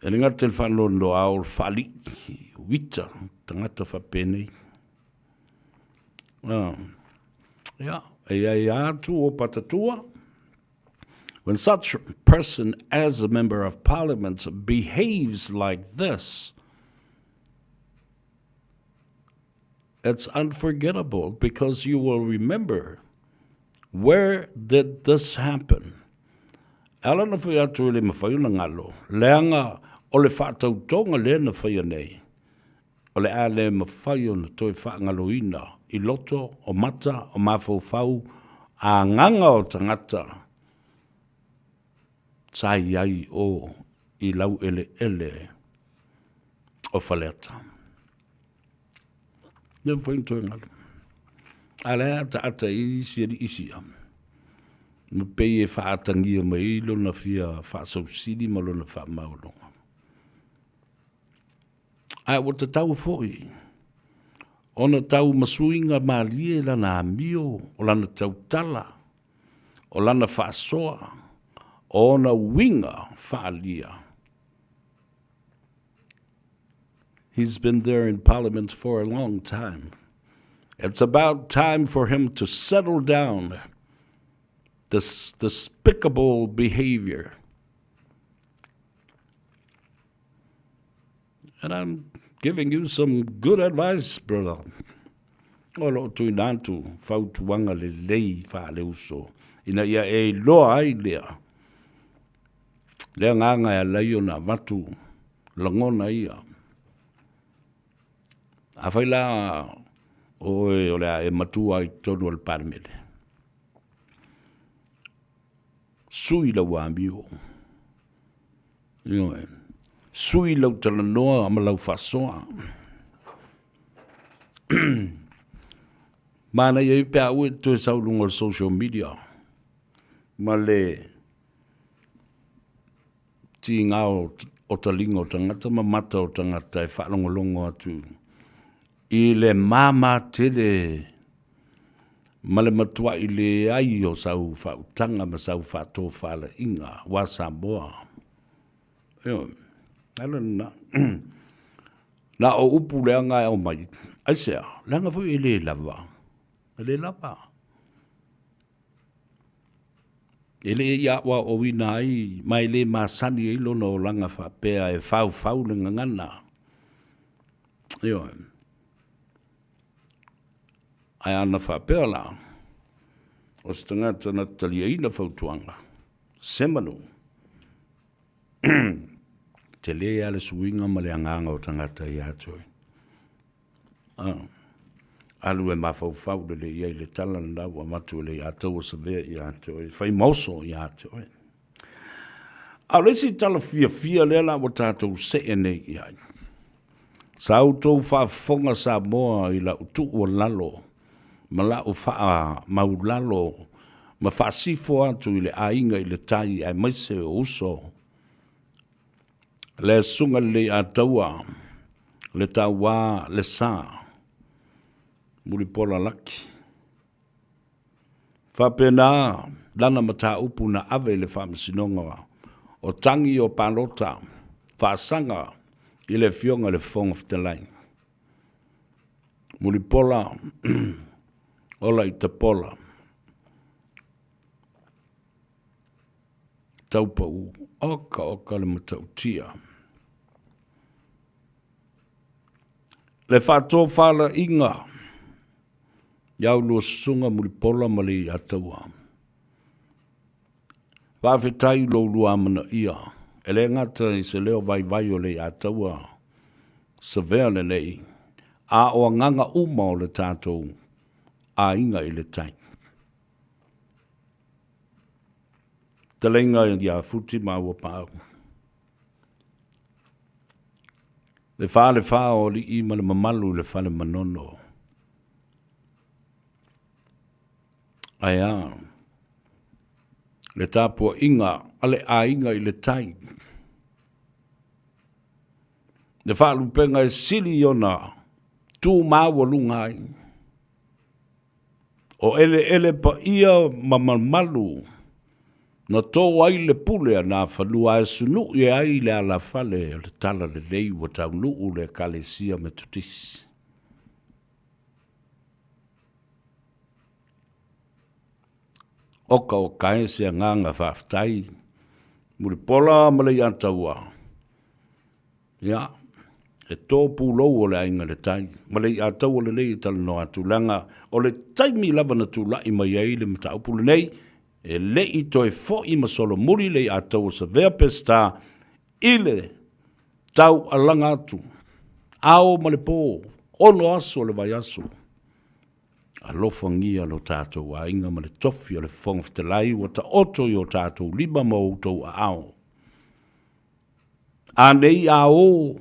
E le gata i le faanoanoa o le faalii, uita, tagata faapenei. Ia, e i ai atu o patatua, When such person as a member of parliament behaves like this, it's unforgettable because you will remember where did this happen. E ala na fai atu e le mawhai o na ngalo, leanga o le whaatautonga lea na whaia nei, o le a le mafai ona toe faagaloina i loto o mata o mafaufau a agaga o tagata sa i ai o i laueleele o Faleata. Le mafai ona toe galo. A lea ataata i isi alii isi a. Ma pei e faaatagia mai ai lona fia faasausili ma lona faamaualuga. Ae ua tatau foi ona tau masuiga malie lana amio, o lana tautala, o lana faasoa, o ona uiga faaalia. He's been there in Parliament for a long time. It's about time for him to settle down this despicable behavior. And I'm giving you some good advice, brother. O lo o tuina atu fautuaga lelei faaleuso ina ia e iloa ai lea le agaga e ala ai ona avatu lagona ia. Afai la o oe o le a e matua ai i totonu o le Palemene, sui lau amio, ioe, sui lau talanoa ma lau faasoa. Manaia ai pe a ua e toe sau i luga o le social media ma le tiga o taliga o tagata ma mata o tagata e faalogologo atu i le mama tele ma le matuai leai o sau faautaga ma sau faatofalaiga aua Samoa. Ioe, ala lena. Na o upu leaga e aumai, aisea? Leaga foi e le lava, e le lava. E le i aoaoina ai ma e le masani ai lona olaga faapea e faufau le gagana. Ioe. Ae ana faapea la, o se tagata na taliaina fautuaga, semanu, tele lava le suiga ma le agaga o tagata ia te oe. Alu e mafaufau lelei i ai le tala lena ua avatu e le Aiataua Savea ia te oe, fai ma oso ia te oe. A o le isi tala fiafia lea la ua tatou see nei i ai, sa outou faafofoga Samoa i lau tuualalo ma lau faamaulalo ma faasifo atu i le aiga i le tai aemaise o uso le Susuga i le Leiataua, le Tauā le Sa, Mulipola Laki. Faapena lana mataupu na ave i le Faamasinoga o Tagi o Palota Faasaga i le Afioga i le Fofoga Fetalai. Mulipola ola i Tapola. Taupau, oka oka le matautia. Le faatofalaiga i au lua susuga Mulipola ma Leiataua. Faafetai i lo ulua amanaia, e le gata i se leo vaivai o Leiataua Savea lenei, a o agaga uma o le tatou aiga i le tai. Fetalaiga ia Futi ma Auapaau. Le falefa o alii ma le mamalu i le fale Manono. Ae a le tapuaiga a le aiga i le tai. Le faalupega e sili ona tu maualuga ai. O eleele paia ma mamalu na tō ai le pule a Nafanua ae sunuʻi ai le alafale o le Talalelei ua taunuu le Ekalesia Metotisi. Oka oka e se agaga faafetai, Mulipola ma Leiataua. Ia, e tō pulou o le aiga i le tai, ma le iataua lenei e talanoa atu, leaga o le taimi lava na tulai mai ai le mataupu lenei, e le i toe foi ma solomuli le iataua Savea Peseta i le taualaga atu, ao ma le po, ono aso o le vaiaso. Alofagia lo tatou aiga ma le tofi o le Fofoga Fetalai ua taoto i o tatou lima ma outou aao. A nei a o,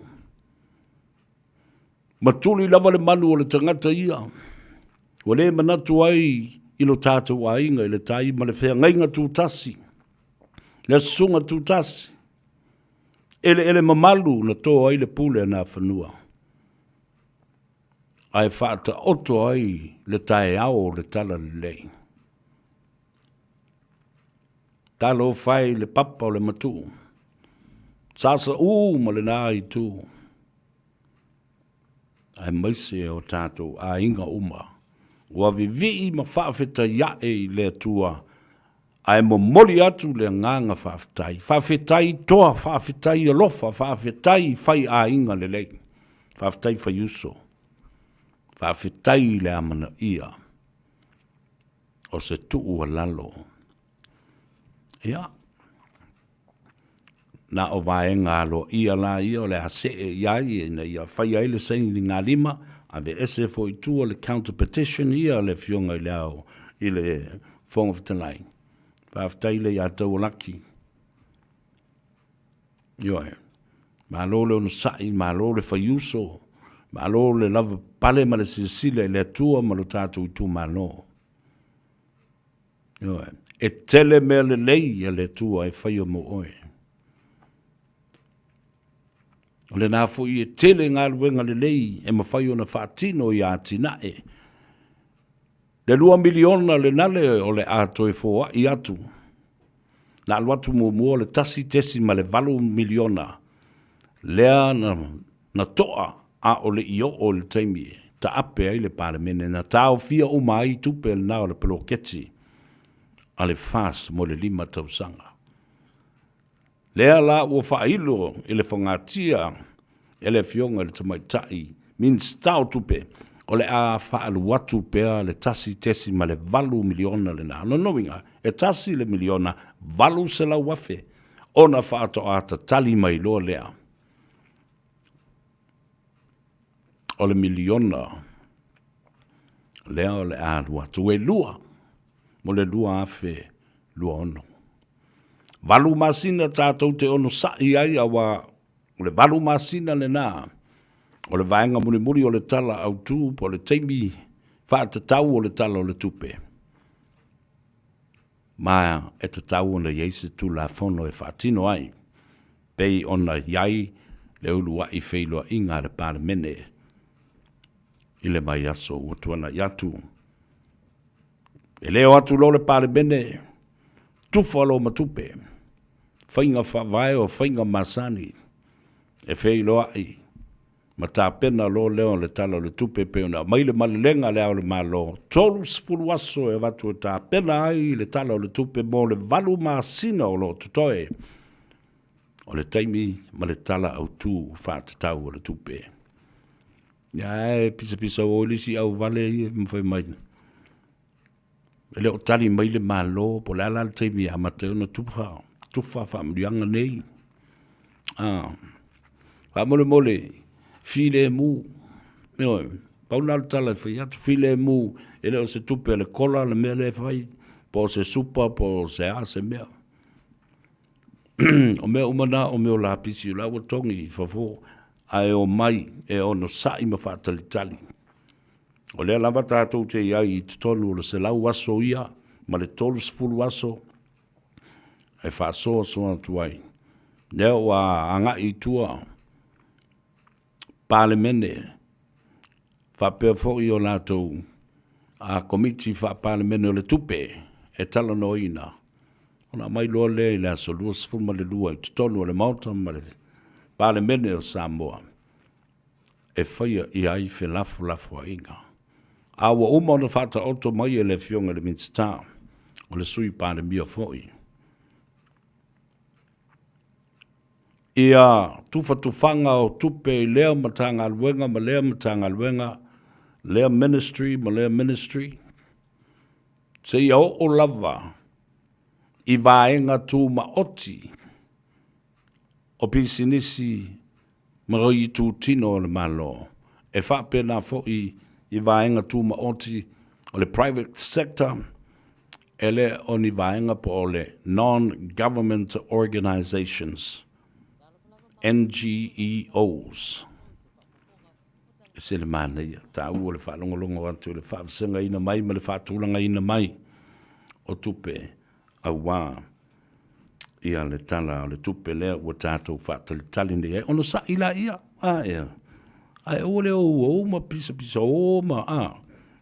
ma tuli lava le malu o le tagata ia, ua le manatu ai i lo tatou aiga i le tai ma le feagaiga tutasi, le susuga tutasi, eleele mamalu na to ai le pule a Nafanua, ae faataoto ai le taeao o le talalelei. Talofa e i le papa o le matuu, Sasaū ma lena itu. Aemaise o tatou aiga uma ua vivii ma faafetai ae i le Atua ae momoli atu le agaga faafetai. Faafetai toa, faafetai alofa, faafetai fai aiga lelei, faafetai fai uso, faafetai i le amanaia o se tuualalo. Ia, na o vaega aloaia la ia o le a see i ai ina ia faia ai le sainigalima, aveese foi i tua le counter petition ia a le Afioga i le Ao i le Fofoga Fetalai. Faafetai le ia Taualaki. Ioe. Malo le onosai, malo le faiuso, malo le lava pale ma le silasila i le Atua ma lo tatou itumalo. Ioe. E tele mea lelei a le Atua e faia mo oe. O lena foi e tele galuega lelei e mafai ona faatino i atinae. Le $2 miliona lenale o le a toe foai atu. Na alu atu muamua le $1.8 miliona lea na, na toa a o le i oo i le taimi e taape ai le Palemene, na taofia uma ai tupe lena o le poloketi a le FAST mo le 5 tausaga. Lea la ua faailo i le fogatia e le Afioga i le Tamaitai Minisita o Tupe, o le a faaalu atu pea le $1.8 miliona lena. O lona uiga, e tasi le miliona 800 afe ona faatoa tatali mai loa lea o le miliona lea o le a alu atu e lua mo le 2026. Valu masina tatou te onosai ai auā o le valu masina lena o le vaega mulimuli o le Tala Autu po o le taimi faatatau o le Tala o le Tupe. Ma e tatau ona i ai se Tulafono e faatino ai pei ona i ai le uluai feiloaiga a le Palemene i le vaiaso ua tuanai atu. E le o atu loa le Palemene, tufa loa ma tupe, faiga faavae o faiga masani e feiloai ma tapena loa lea o le Tala o le Tupe e pei ona aumai le malelega a Le Ao o le Malo, 30 aso e avatu e tapena ai le Tala o le Tupe mo le valu masina o lo o totoe o le taimi ma le Tala Autu Faatatau o le Tupe. Ia e pisapisa o le isi auvale ia ma fai mai, e le o tali mai le Malo po o le a la le taimi e amata ai ona tufa, tufa faamanuiaga nei. Ah, faamolemole, filemu, ioe, pau lena o le tala e fai atu, filemu, e le o se tupe a le kola le mea lea e fai, po o se supa po o se a se mea. O mea uma na o mea o lapisi o la ua togi i fafo, ae omai e onosai ma faatalitali. O lea lava tatou te i ai i totonu o le 100 aso ia ma le 30 aso e faasoasoa atu ai. Lea ua agai i tua Palemene faapea foi o latou a Komiti Faa-Palemene o le Tupe e talanoaina ona aumai loa lea i le aso 22 i totonu o le Maota ma le Palemene o Samoa e faia i ai felafolafoaiga. A ua uma ona faataoto mai e le Afioga i le Minisita, o le Sui Palemia foi, ia tufatufaga o tupe i lea Matagaluega ma lea Matagaluega, lea Ministry ma lea Ministry, seia oo lava i vaega tumaoti o pisinisi ma itutino o le Malo, e faapena foi i vaega tumaoti o le private sector, e le o ni vaega po o le Non-Government Organisations, NGEOs. E se le manaia, taua le faalogologo atu i le faavasegaina mai ma le faatulagaina mai o tupe auā ia le Tala o le Tupe lea ua tatou faatalitali nei ai, ona sa'i laia, a ea, ae aua le ou ou ma pisapisa o ma, a,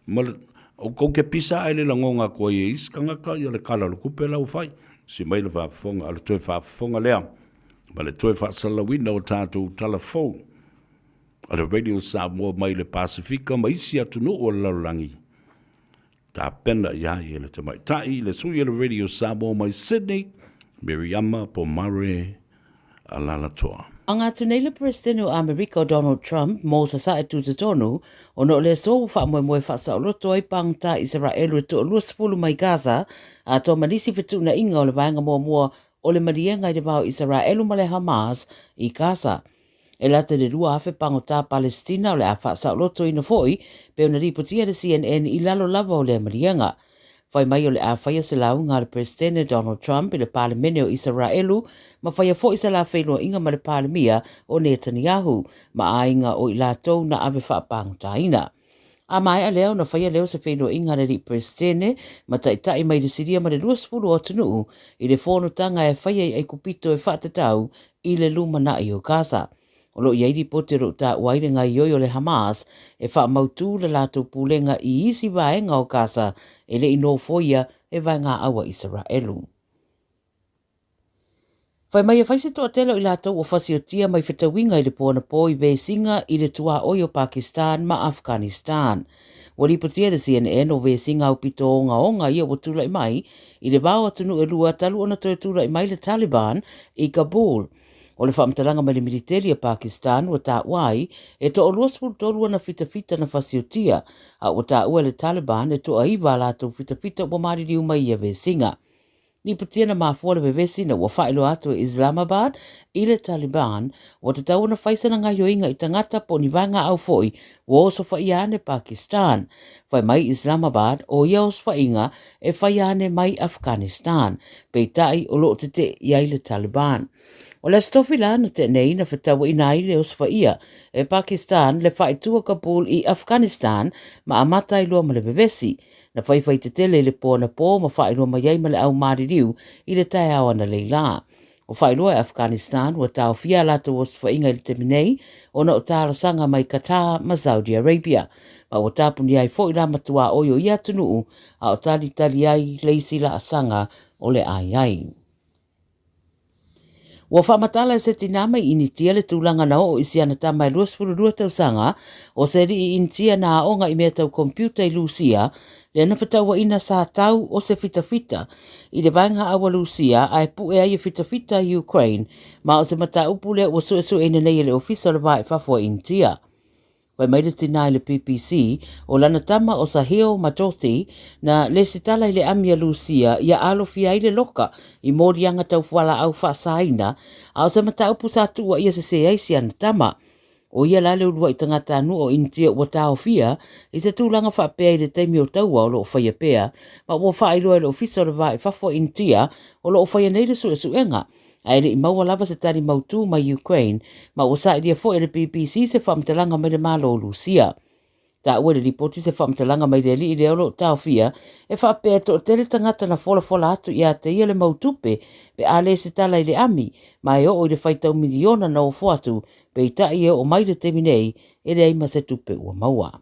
ma le, tou te pisa ae le lagona atu ai e isi tagata ia le Tala o le Tupe la ua fai. Si mai le faafofoga, o le toe faafofoga lea ma le toe faasalalauina o tatou tala fou. a le Radio Samoa mai le Pasifika ma isi atunuu o le lalolagi, tapena i ai e le tamaitai le sui o le Radio Samoa mai Sydney, Miriama Pomare Alalatoa. Aga atu nei le Peresetene o Amerika o Donald Trump mo Sasae Tutotonu ona o le aso ua faamoemoe faasaoloto ai pāgota Isaraelu e toa 20 mai Gaza atoa ma nisi fetuunaiga o le vaega muamua o le maliega i le va o Isaraelu ma le Hamas i Gaza. E lata i le 2,000 pāgota Palesitina o le a faasaolotoina foi pei ona lipotia e le CNN i lalo lava o lea maliega. Fai mai o le a faia se lauga a le Peresetene Donald Trump i le Palemene o Isaraelu ma faia foi se la feiloaiga ma le Palemia o Netanyahu ma aiga o i latou na ave faapāgotaina. A maea lea ona faia lea o se feiloaiga a le alii Peresetene ma taitai mai le Siria ma le 20 o atunuu i le fonotaga e faia i Aikupito e faatatau i le lumanai o Gaza. O lo o i ai lipoti o lo o taua ai le gaoioi o le Hamas e faamautū le latou pulega i isi vaega o Gaza e le i nofoia e vaegaau a Isaraelu. Fai mai e fai se toatele o i latou ua fasiotia mai fetauiga i le po anapo i vesiga i le tuaoi o Pakistan ma Afghanistan. Ua lipotia e le CNN o vesiga aupito ogaoga ia ua tulai mai i le va o atunuu e lua talu ona toe tulai mai le Taliban i Kabul. O le faamatalaga mai le militeli a Pakistan ua taua ai e toa 23 ana fitafita na fasiotia, a ua taua e le Taliban e toa 9 a latou fitafita ua maliliu mai ia vesiga. Lipotia na mafua le vevesi na ua faailoa atu e Islamabad i le Taliban ua tatau ona fai sana gaioiga i tagata po o ni vaegaau foi ua osofaia ane Pakistan. Fai mai Islamabad o ia osofaiga e faia ane mai Afghanistan, peitai o lo o tetee i ai le Taliban. O le Aso Tofi la na tea nei na fetauaina ai le osofaia e Pakistan le faaitua Kabul i Afghanistan ma amata ai loa ma le vevesi. Na faifai tetele i le po anapo ma faailoa mai ai ma le au maliliu i le taeao analeila la. Ua faailoa e Afghanistan ua taofia a latou osofaiga i le taimi nei ona o talosaga mai Qatar ma Saudi Arabia, ma ua tapunia ai foi la matuaoi o ia atunuu a o talitali ai le isi laasaga o le ai ai. Ua faamatala e se tinā mai Initia le tulaga na oo i si ana tama e 22 tausaga o se alii Initia na aoga i mea tau computer i Lusia, lea na fetauaina sa tau o se fitafita i le vaega aua Lusia ae pue ai e fitafita i Ukraine, ma o se mataupu lea ua suesueina nei e le Ofisa o le Va i Fafo a Initia. Fai mai le tinā i le BBC, o lana tama o Sahil Madorti na lesitala i le ami a Lusia ia alofia ai le loka i moliaga tau fualaau faasaina, a o se mataupu sa tuua ia sese ai si ana tama. O ia la le uluai tagatanuu o Initia ua taofia i se tulaga faapea i le taimi o taua o lo o faia pea, ma ua faailoa e le Ofisa o le Va i Fafo a Initia o lo o faia nei le suesuega ae le i maua lava se tali mautū mai Ukraine, ma ua sailia foi e le BBC se faamatalaga mai le Malo o Lusia. Taua i le lipoti se faamatalaga mai le alii lea o lo o taofia, e faapea e toatele tagata na folafola atu ia te ia le mau tupe pe a le se tala i le ami, ma e oo i le faitau miliona na ofo atu, peitai e oo mai le taimi nei e leai ma se tupe ua maua.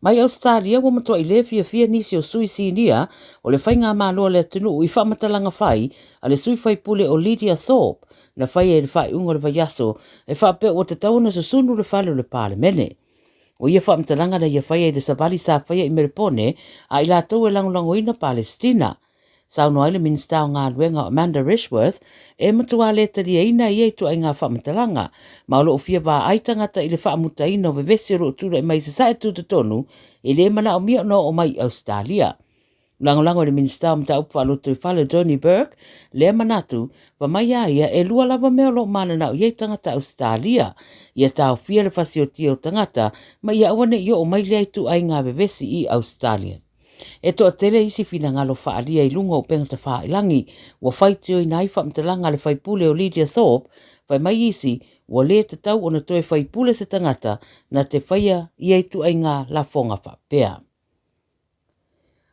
Mai Ausetalia ua matuai le fiafia nisi o sui sinia o le faigamalo a le atunuu i faamatalaga fai a le sui faipule o Lydia Thorpe na faia i le faaiuga o le vaiaso e faapea ua tatau ona susunu le fale o le Palemene. O ia faamatalaga na ia faia i le savali sa faia i Melepone a i latou e lagolagoina Palesitina. Saunoa ai le Minisita o Galuega o Amanda Rishworth, e matua le taliaina ia ituaiga faamatalaga, ma o lo o fia vaai tagata i le faamutaina o vevesi o lo o tulai mai i Sasae Tutotonu e le manaomia ona oo mai i Ausetalia. Lagolago i le Minisita o Mataupu Faalotoifale Tony Burke lea manatu, fa mai a ia e lua lava mea o lo o mananao i ai tagata Ausetalia, ia taofia le fasiotia o tagata ma ia aua ne i oo mai lea ituaiga vevesi i Ausetalia. E toatele isi finagalo faaalia i luga o upega tafailangi ua faitioina ai faamatalaga a le faipule o Lydia Thorpe, fai mai isi ua le tatau ona toe faipule se tagata na te faia ia ituaiga lafoga faapea.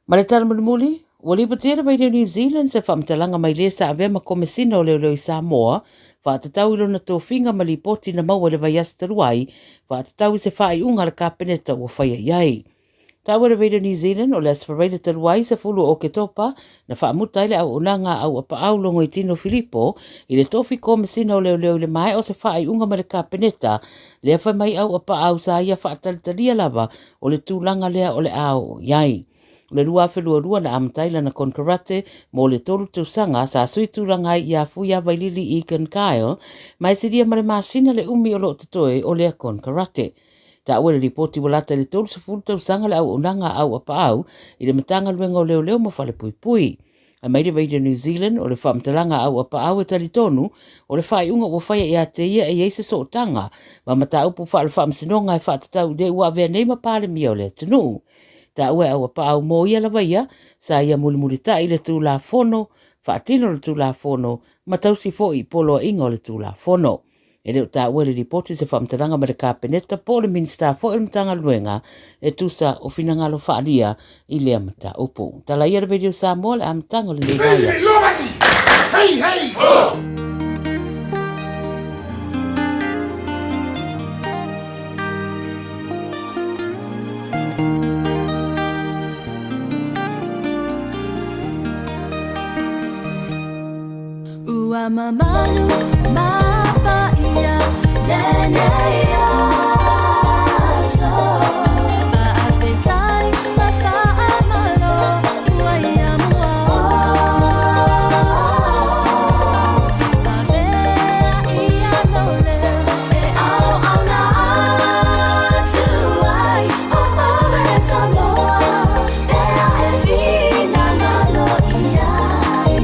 Ma le tala mulimuli, ua lipotia le Radio New Zealand se faamatalaga mai le sa avea ma Komesina o Leoleo i Samoa faatatau i lona tofiga ma lipoti na maua i le vaiaso talu ai faatatau i se faaiuga a le Kapeneta ua faia i ai. Taua le Radio New Zealand o le Aso Faraile talu ai 10 o Oketopa na faamuta ai le auaunaga a Auapaau Logoitino Filipo i le tofi Komesina o Leoleo i le maea o se faaiuga mai le Kapeneta lea fai mai Auapaau sa ia faatalitalia lava o le tulaga lea o le a oo i ai. O le 2022 na amata ai lana konekarate mo le tolu tausaga sa sui tulaga ai ia Fuia Vailili Egan Kyle ma e silia ma le masina le umi o lo o totoe o lea konekarate. Taua i le lipoti ua lata i le 30 tausaga le auaunaga a Auapaau i le Matagaluega o Leoleo ma Falepuipui. Aumai le Radio New Zealand o le faamatalaga a Auapaau e talitonu o le faaiuga ua faia ia te ia e i ai se sootaga ma mataupu faale-faamasinoga e faatatau i le ua avea nei ma Palemia o le atunuu. Taua e Auapaau mo ia lava ia, sa ia mulimulitai le Tulafono, faatino le Tulafono ma tausi foi i poloaiga o le Tulafono. E le o taua i le lipoti se faamatalaga mai le Kapeneta po o le Minisita foi o le Matagaluega e tusa o finagalo faaalia i lea mataupu. Tala ia le Radio Samoa le amataga o lenei vaiaso. Hey, hey, ho! Ua mamalu mapaia lenei aso Faafetai ma faamalo ua ia mua o Pavea ia nou leo e auauna atu ai O oe Samoa pea e finagalo i ai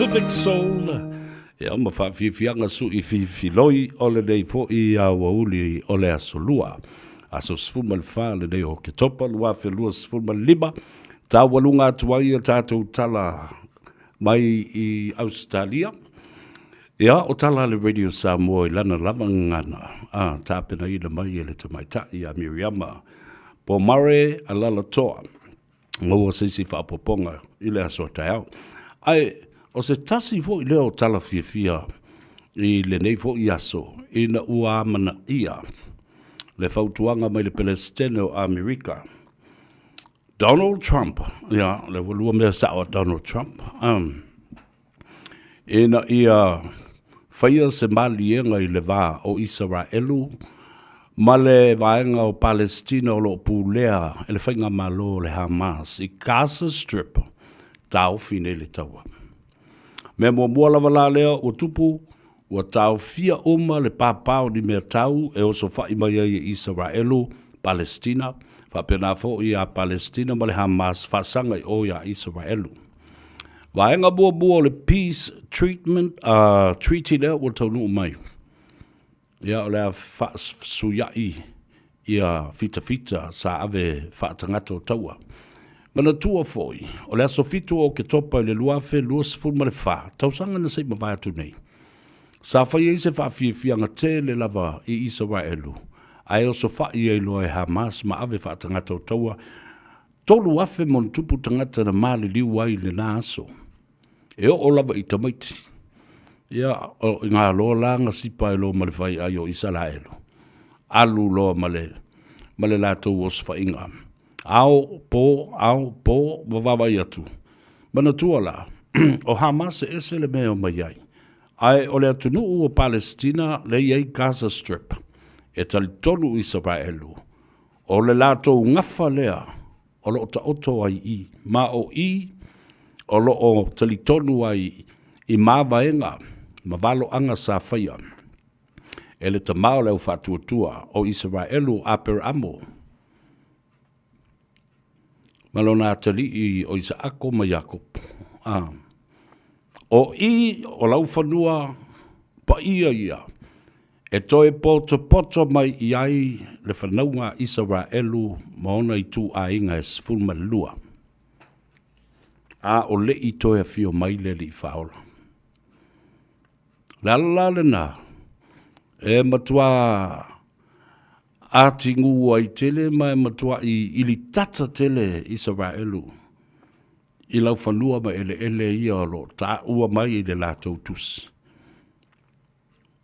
Pacific Soul, ia ma faafiafiaga suʻi fifiloi o lenei foʻi aoauli o le aso lua. Aso 14 lenei o Oketopa 2025, taualuga atu ai a tatou tala mai i Ausetalia. Ia, o tala a le Radio Samoa i lana lava gagana, a tapenaina mai e le tamaitai ia Miriama Pomare Alalatoa. Maua se isi faaopoopoga i le aso a taeao. Ae o se tasi foi lea o tala fiafia i lenei foi aso ina ua amanaia le fautuaga mai le Peresetene o Amerika, Donald Trump, ia, lea ua lua mea sao a Donald Trump, um, ina ia faia se maliega i le va o Isaraelu ma le vaega o Palesitina o lo o pulea e le faigamalo o le Hamas i Gaza Strip, taofi nei le taua. Mea muamua lava la lea ua tupu, ua taofia uma le pāpā o ni mea tau e osofai mai ai e Isaraelu, Palesitina, faapena foi ia Palesitina ma le Hamas faasaga i o iā Isaraelu. Vaega muamua o le Peace Treatment, Treaty lea ua taunuu mai. Ia, o le a faasuia'i ia fitafita sa ave faatagata o taua. Manatua foi, o le aso 7 o Oketopa i le 2024, tausaga na se i mavae atu nei, sa fai ai se faafiafiaga tele lava i Isaraelu, ae osofa'i ai loa e Hamas ma ave faatagata o taua 3,000 ma ona tupu tagata na maliliu ai i lena aso. E oo lava i tamaiti. Ia, o i ngā loa la gasipa ai loa ma le faiai o Isaraelu. Alu loa ma le, ma le latou osofaiga. Ao, po, ao, po, ma vaavaai atu. Manatua la, o Hamas e ese le mea e omai ai. Ae o le atunuu o Palesitina lea e i ai Gaza Strip, e talitonu Isaraelu, O le latou gafa lea o lo o taoto ai i, ma o i o lo o talitonu ai i mavaega ma valoaga sa faia e le tama o le au faatuatua o Isaraelu o Aperamo ma lona atalii o Isaako ma Iakopo. A. O i o laufanua paia ia E toe potopoto mai i ai le fanauga a Isaraelu ma ona ituaiga e 12, a o le i toe afio mai le Alii Faaola. O le ala la lena e matuā atigū ai tele ma e matuaʻi ilitata tele Isaraelu i laufanua ma eleele ia o lo o taua mai i le latou tusi.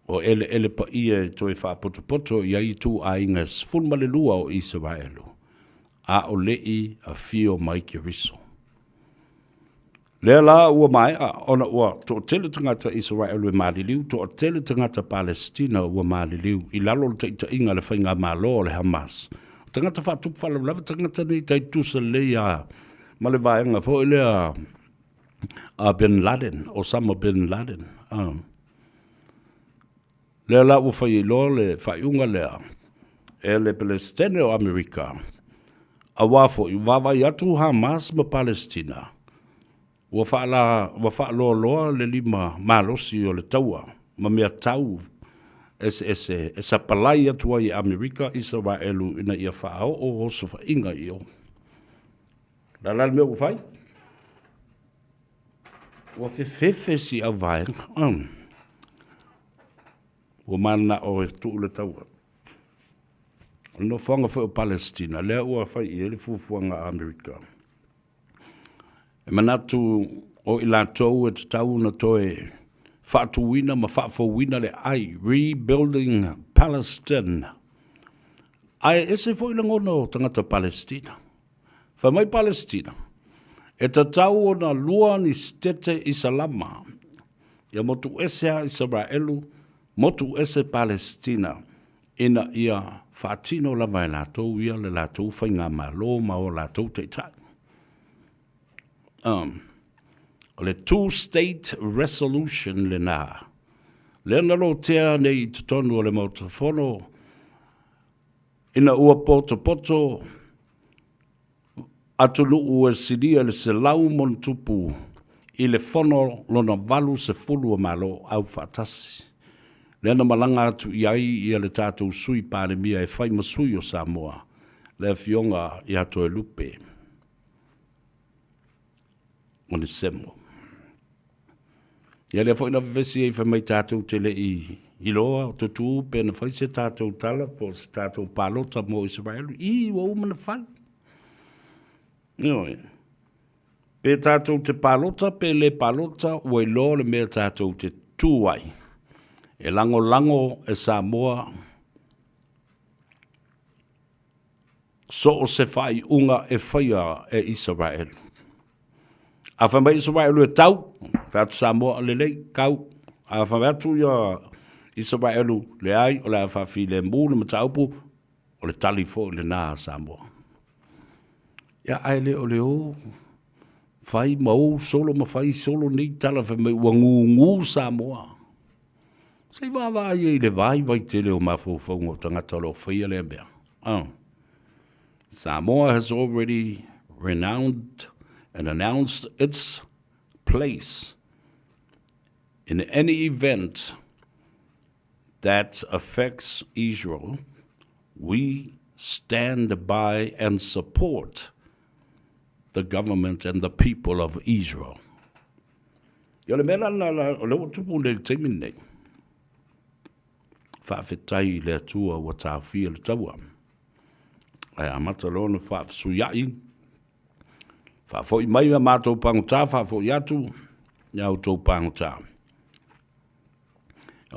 O eleele paia e toe faapotopoto i ai ituaiga e 12 o Isaraelu, a o le i afio mai Keriso. Lea la ua maea ona ua toatele tagata Isaraelu e maliliu, toatele tagata Palesitina ua maliliu i lalo o le taitaiga a le faigamalo o le Hamas. O tagata faatupu faalavelave tagata nei tai tutusa lelei lava ma le vaega foi lea a Bin Laden, Osama Bin Laden. Lea la ua fai ai loa le faaiuga lea e le Peresetene o Amerika, aua foi ua vaavaai atu Hamas ma Palesitina, ua faala, ua faaloaloa le lima malosi o le taua ma mea tau eseese e sapalai atu ai e Amerika Isaraelu ina ia faaoo osofaiga i o. Le a la le mea ua fai? Ua fefefe si au vaega. Ua mananao e tuu le taua. O le nofoaga foi o Palesitina, lea ua fai i ai le fuafuaga a Amerika. E manatu o i latou e tatau ona toe faatuina ma faafouina le ai, rebuilding Palestine. Ae ese foi lagona o tagata Palesitina. Fai mai Palesitina, e tatau ona lua ni sitete Isalama, ia motu ese a Isaraelu, motu ese Palesitina, ina ia faatino lava e latou ia le latou faigamalo ma o latou taitai. Um, o le two-state resolution lena, lea na lotea nei i totonu o le Maota Fono, Ina ua potopoto atunuu e silia i le 100+ i le fono lona 80 o Malo Aufaatasi, lea na malaga atu i ai ia le tatou Sui Palemia e fai ma sui o Samoa, le Afioga ia Toelupe Onesemo. Ia lea foi na vevesi ai fai mai tatou te le i iloa o tutū pe na fai se tatou tala po o se tatou palota mo Isaraelu. I, ua uma na fai. Ioe. Pe tatou te palota pe le palota ua iloa le mea tatou te tū ai. E lagolago e Samoa so o se faaiuga e faia e Isaraelu. A fai mai Isaraelu e tau, fai atu Samoa, lelei, kau. A fai atu ia Isaraelu, leai, o le a faafilemu le mataupu, o le tali foi lena a Samoa. Ia, ae le o le o fai ma ou solo ma fai solo nei tala fai mai ua gugu Samoa. Se i vaavaai ai i le vaivai tele o mafaufauga o tagata o lo o faia lea mea. Oh. Samoa has already renowned and announced its place in any event that affects Israel. We stand by and support the government and the people of Israel. Ia o le mea la lena o lea ua tupu nei i le taimi lenei. Faafetai i le Atua ua taofia le taua. Ae amata loa ona faafesuiaʻi, faafoi mai a matou pagota, faafoi atu ia outou pagota.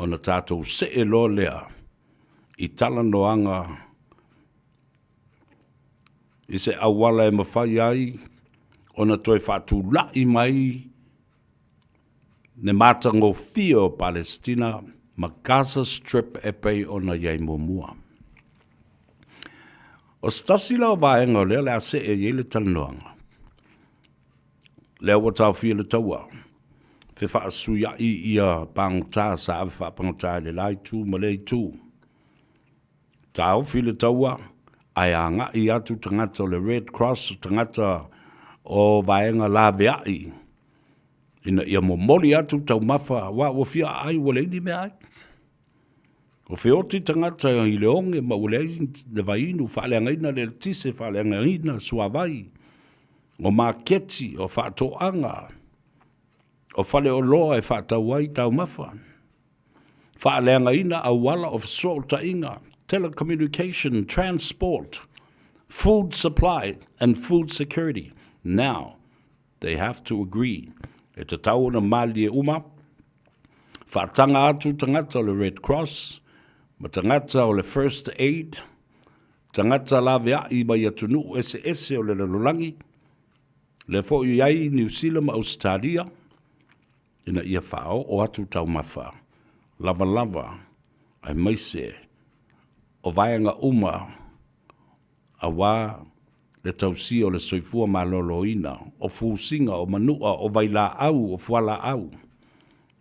Ona tatou see loa lea i talanoaga i se auala e mafai ai ona toe faatula'i mai le matagofie o Palesitina ma Gaza Strip e pei ona i ai muamua. O se tasi la o vaega o lea o le a see i ai le talanoaga, lea ua taofia le taua, fefaasuia'i ia pagota sa ave faapagota i le la itu ma lea itu. Taofi le taua ae agai atu tagata o le Red Cross, tagata o vaega laveai ina ia momoli atu taumafa aua ua fia aai ua leai ni meaai. Ua feoti tagata i le oge ma ua leai le vaiinu, faaleagaina le eletise, faaleagaina le suavai, o maketi, o faatoaga, o faleoloa e faatau ai taumafa. Faaleagaina auala o fesootaiga, telecommunication, transport, food supply and food security. Now, they have to agree. E tatau ona malie uma, faataga atu tagata o le Red Cross ma tagata o le First Aid, tagata laveai mai atunuu eseese o le lalolagi, lea foi i ai Niu Sila ma Ausetalia, ina ia faaoo atu taumafa lavalava aemaise o vaega uma aua le tausia o le soifua maloloina, o fusiga, o manua, o vailaau, o fualaau,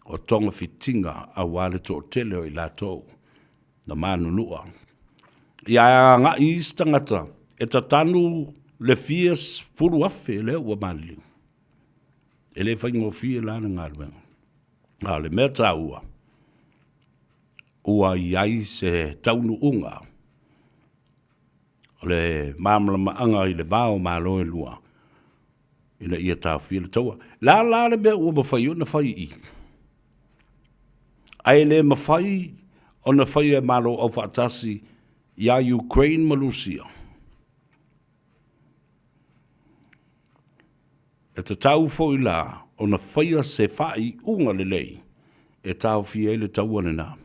o togafitiga aua le toatele o i latou na manunua. Ia agai isi tagata e tatanu le fia 10,000 lea ua maliliu. E le faigofie la le galuega. A o le mea taua, ua i ai se taunuuga o le malamalamaaga i le va o Malo e lua ina ia taofia le taua. Le a la le mea ua mafai ona fai i i? Ae le mafai ona faia e Malo Aufaatasi ia Ukraine ma Rusia. E tatau foi la ona faia se faaiuga lelei e taofia ai le taua lena.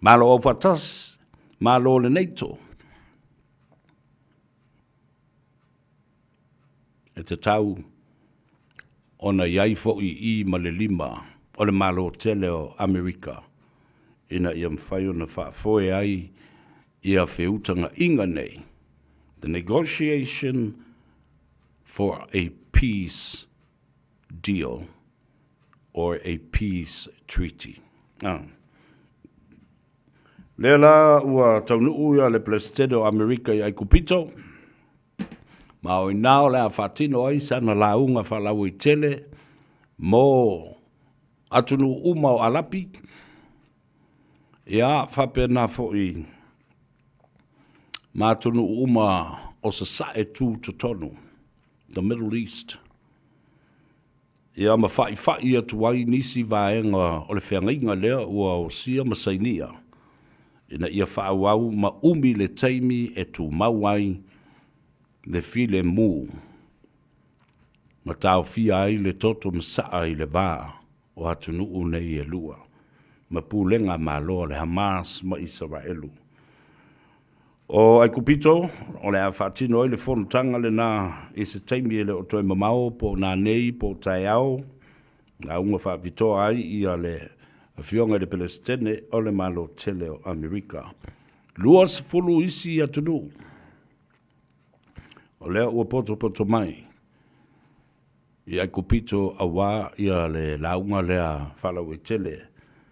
Malo Aufaatasi, Malo o le NATO. E tatau ona i ai foi i ma le lima o le Malo tele o Amerika ina ia mafai ona faafoe ai ia feutagaiga nei, the negotiation for a peace deal or a peace treaty. Ah. Lea la ua taunuu ia le Peresetene o Amerika i Aikupito, ma o ina o le a faatino ai sana lauga faalauaitele mo atunuu uma o Alapi, ia faapena foi ma atunuu uma o Sasae tu totonu, the Middle East. Ia ma fa'ifa'i atu ai nisi vaega o le feagaiga lea ua osia ma sainia, ina ia faaauau ma umi le taimi e tumau ai le filemu ma taofia ai le toto masa'a i le va o atunuu nei e lua, ma pulega malo a le Hamas ma Isaraelu. O Aikupito, o le a faatino ai le fonotaga lena i se taimi e le o toe mamao po o nanei po o taeao, lauga faapitoa ai ia le Afioga i le Peresetene o le Malo Tele o Amerika. 20 isi atunuu o lea ua potopoto mai i Aikupito auā ia le lauga lea faalauaitele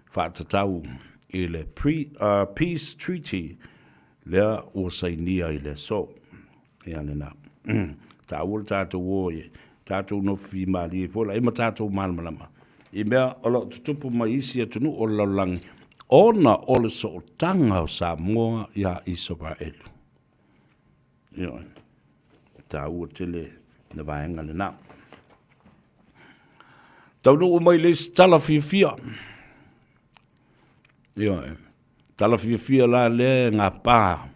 faatatau i le pre, Peace Treaty lea ua sainia i le aso. Ia lena. Taua le tatou o i tatou nofo fimalie foi la ma tatou malamalama i mea o lo o tutupu mai isi atunuu o le lalolagi ona o le sootaga o Samoa iā Isaraelu. Ioe. E taua tele le vaega lena. Taunuu mai le isi tala fiafia. Ioe. Tala fiafia la lea e gapa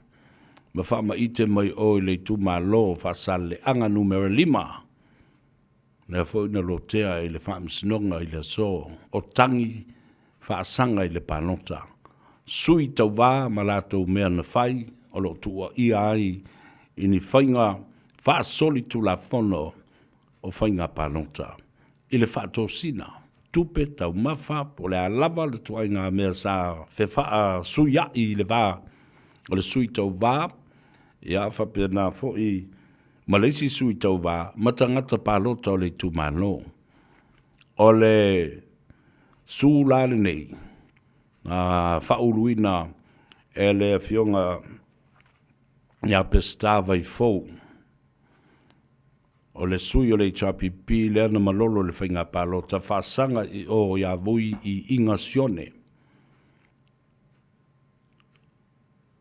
ma faamaite mai o i le itumalo Faasaleleaga numera 5. Lea foi na lotea i le Faamasinoga i le aso o tagi faasaga i le palota. Sui tauva ma latou mea na fai o lo o tuuaia ai i ni faiga faasolitulafono o faiga palota i le faatosina tupe taumafa po o le a lava le ituaiga mea sa fefaasuiai i le va o le sui tauva, ia faapena foi ma le isi sui tauva ma tagata palota o le itumalo. O le su la lenei na faauluina e le Afioga ia Peseta Vaifou, o le sui o le HRPP lea na malolo i le faiga palota faasaga i o ia Vui i Iga Sione.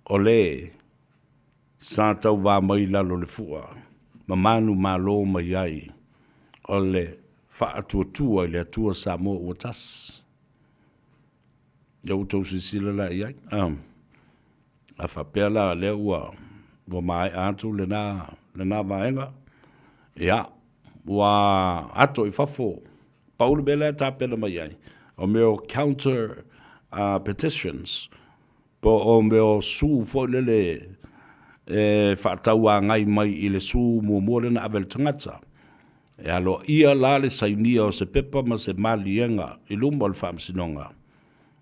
O le sa tauvā mai i lalo o le fua ma manumalo mai ai o le faatuatua i le Atua Samoa ua tasi. Ia ua outou silasila la i ai? A faapea la lea ua ua maea atu lena lena vaega, ia ua ato i fafo pau le mea lea e tapena mai ai, o mea o counter petitions Po o mea o su foi lele e faatauagai mai i le su muamua lea na ave e le tagata. E aloaia la le sainia o se pepa ma se maliega i luma o le Faamasinoga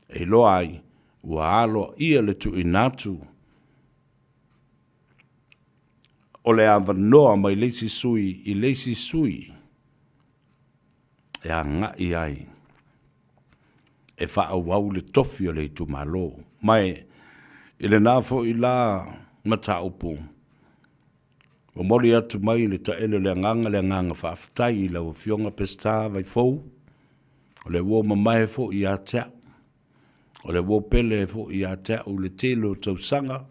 e iloa ai ua aloaia le tuuina atu o le avanoa mai le isi sui i le isi sui e agai ai e faaauau le tofi o le itumalo. Ma e i lena foi la mataupu, momoli atu mai le taele o le agaga le agaga faafetai i lau Afioga Peseta Vaifou, o le uo mamae foi ia te au, o le uo pele foi ia te au i le tele o tausaga,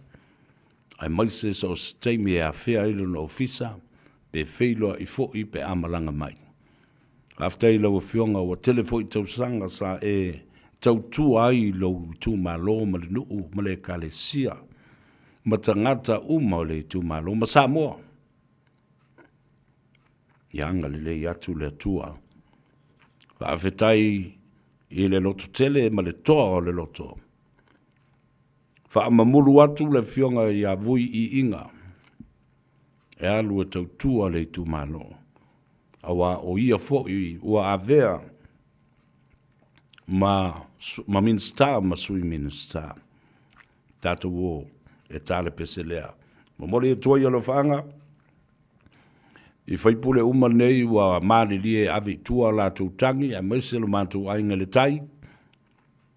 aemaise so o se taimi e afea ai lona ofisa, pe feiloai foi pe a malaga mai. Faafetai i lau Afioga, ua tele foi tausaga sa e tautua ai i lou itumalo ma le nuu ma le Ekalesia ma tagata uma o le itumalo ma Samoa. Ia agalelei atu le Atua. Faafetai i le lototele ma le toa o le loto. Faamamulu atu le Afioga ia Vui Iiga e alu e tautua le itumalo. Aua o ia foi ua avea ma, ma Minisita ma Sui Minisita. Tatou o e ta le pese lea. Momoli atu ai alofaaga i faipule uma nei ua malilie e ave i tua latou tagi aemaise lo matou aiga i le tai.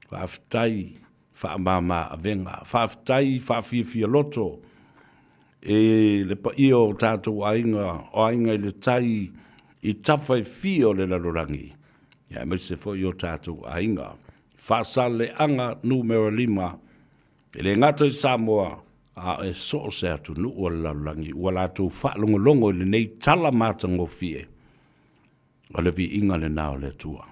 Faafetai faamama avega. Faafetai faafiafia loto e le paia o tatou aiga, o aiga i le tai i tafa e fia o le lalolagi, aemaise foi o tatou aiga. Faasaleaga numera 5, e le gata i Samoa, a e so o se atunuu o le lalolagi ua latou faalogologo i lenei tala matagofie. O le viiga lena o le Atua.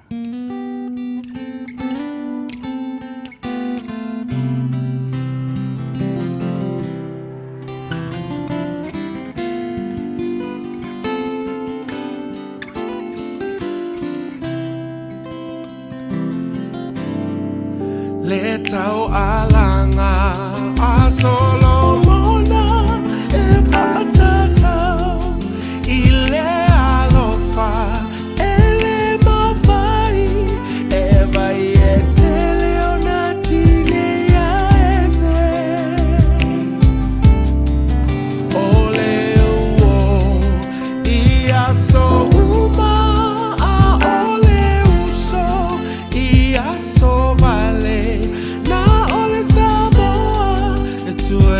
Le taualaga a Solomona e faatatau i le alofa e le mafai e vai e tele ona tineia ese. O le uo i aso uma a o le uso i aso vale na o le Samoa e tua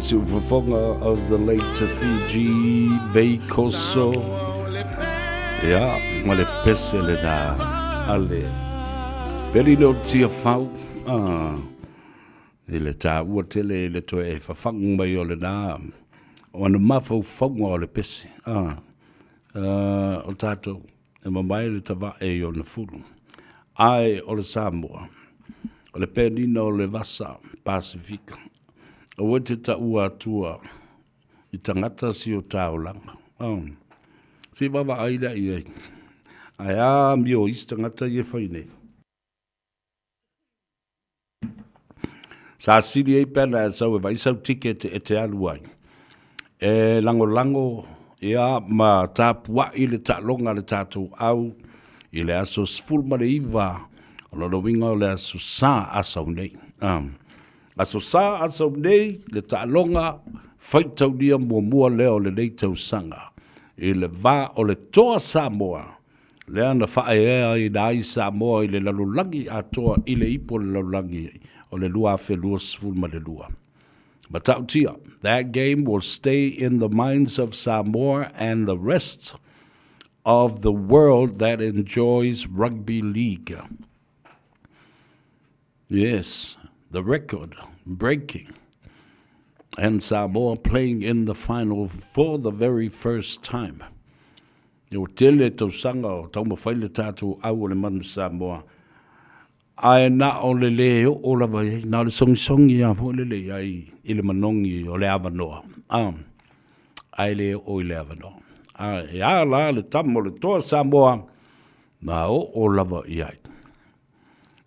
siufofoga of the late Fiji Veikoso. Ia, ma le pese lena a le Perino Tiafau. Ah, i le tāua tele i le toe e fafagu mai o lena o ana mafaufauga o le pese. Ah, o tātou e mamae le tavae i ona fulu. Ae o le Samoa, o le penina o le vasa Pasifika, aua e te taua atua i tagata si o taolaga. Oh. Se i vaavaai lea i ai. Ae a amio isi tagata ia e fai nei. Sa sili ai pe ana e sau e vaai sau ticket e te alu ai. E lagolago ia ma tapuai le taaloga a le tatou au i le aso 19 o lona uiga o le aso Sa Asau nei. Aso Sa Asau nei le taaloga faitaulia muamua lea o lenei tausaga i le va o le Toa Samoa lea na faaeaina ai Samoa i le lalolagi atoa i le ipu o le lalolagi o le 2022. Matautia, that game will stay in the minds of Samoa and the rest of the world that enjoys rugby league. Yes, the record breaking and Samoa playing in the final for the very first time. Ua tele tausaga o taumafai le tatou au o le manu Samoa, ae na o le lē oo lava i ai, na o le sogisogi lava foi le lē i ai i le manogi o le avanoa, a, ae le oo i le avanoa. A e a la le tama o le toa Samoa, na oo lava i ai.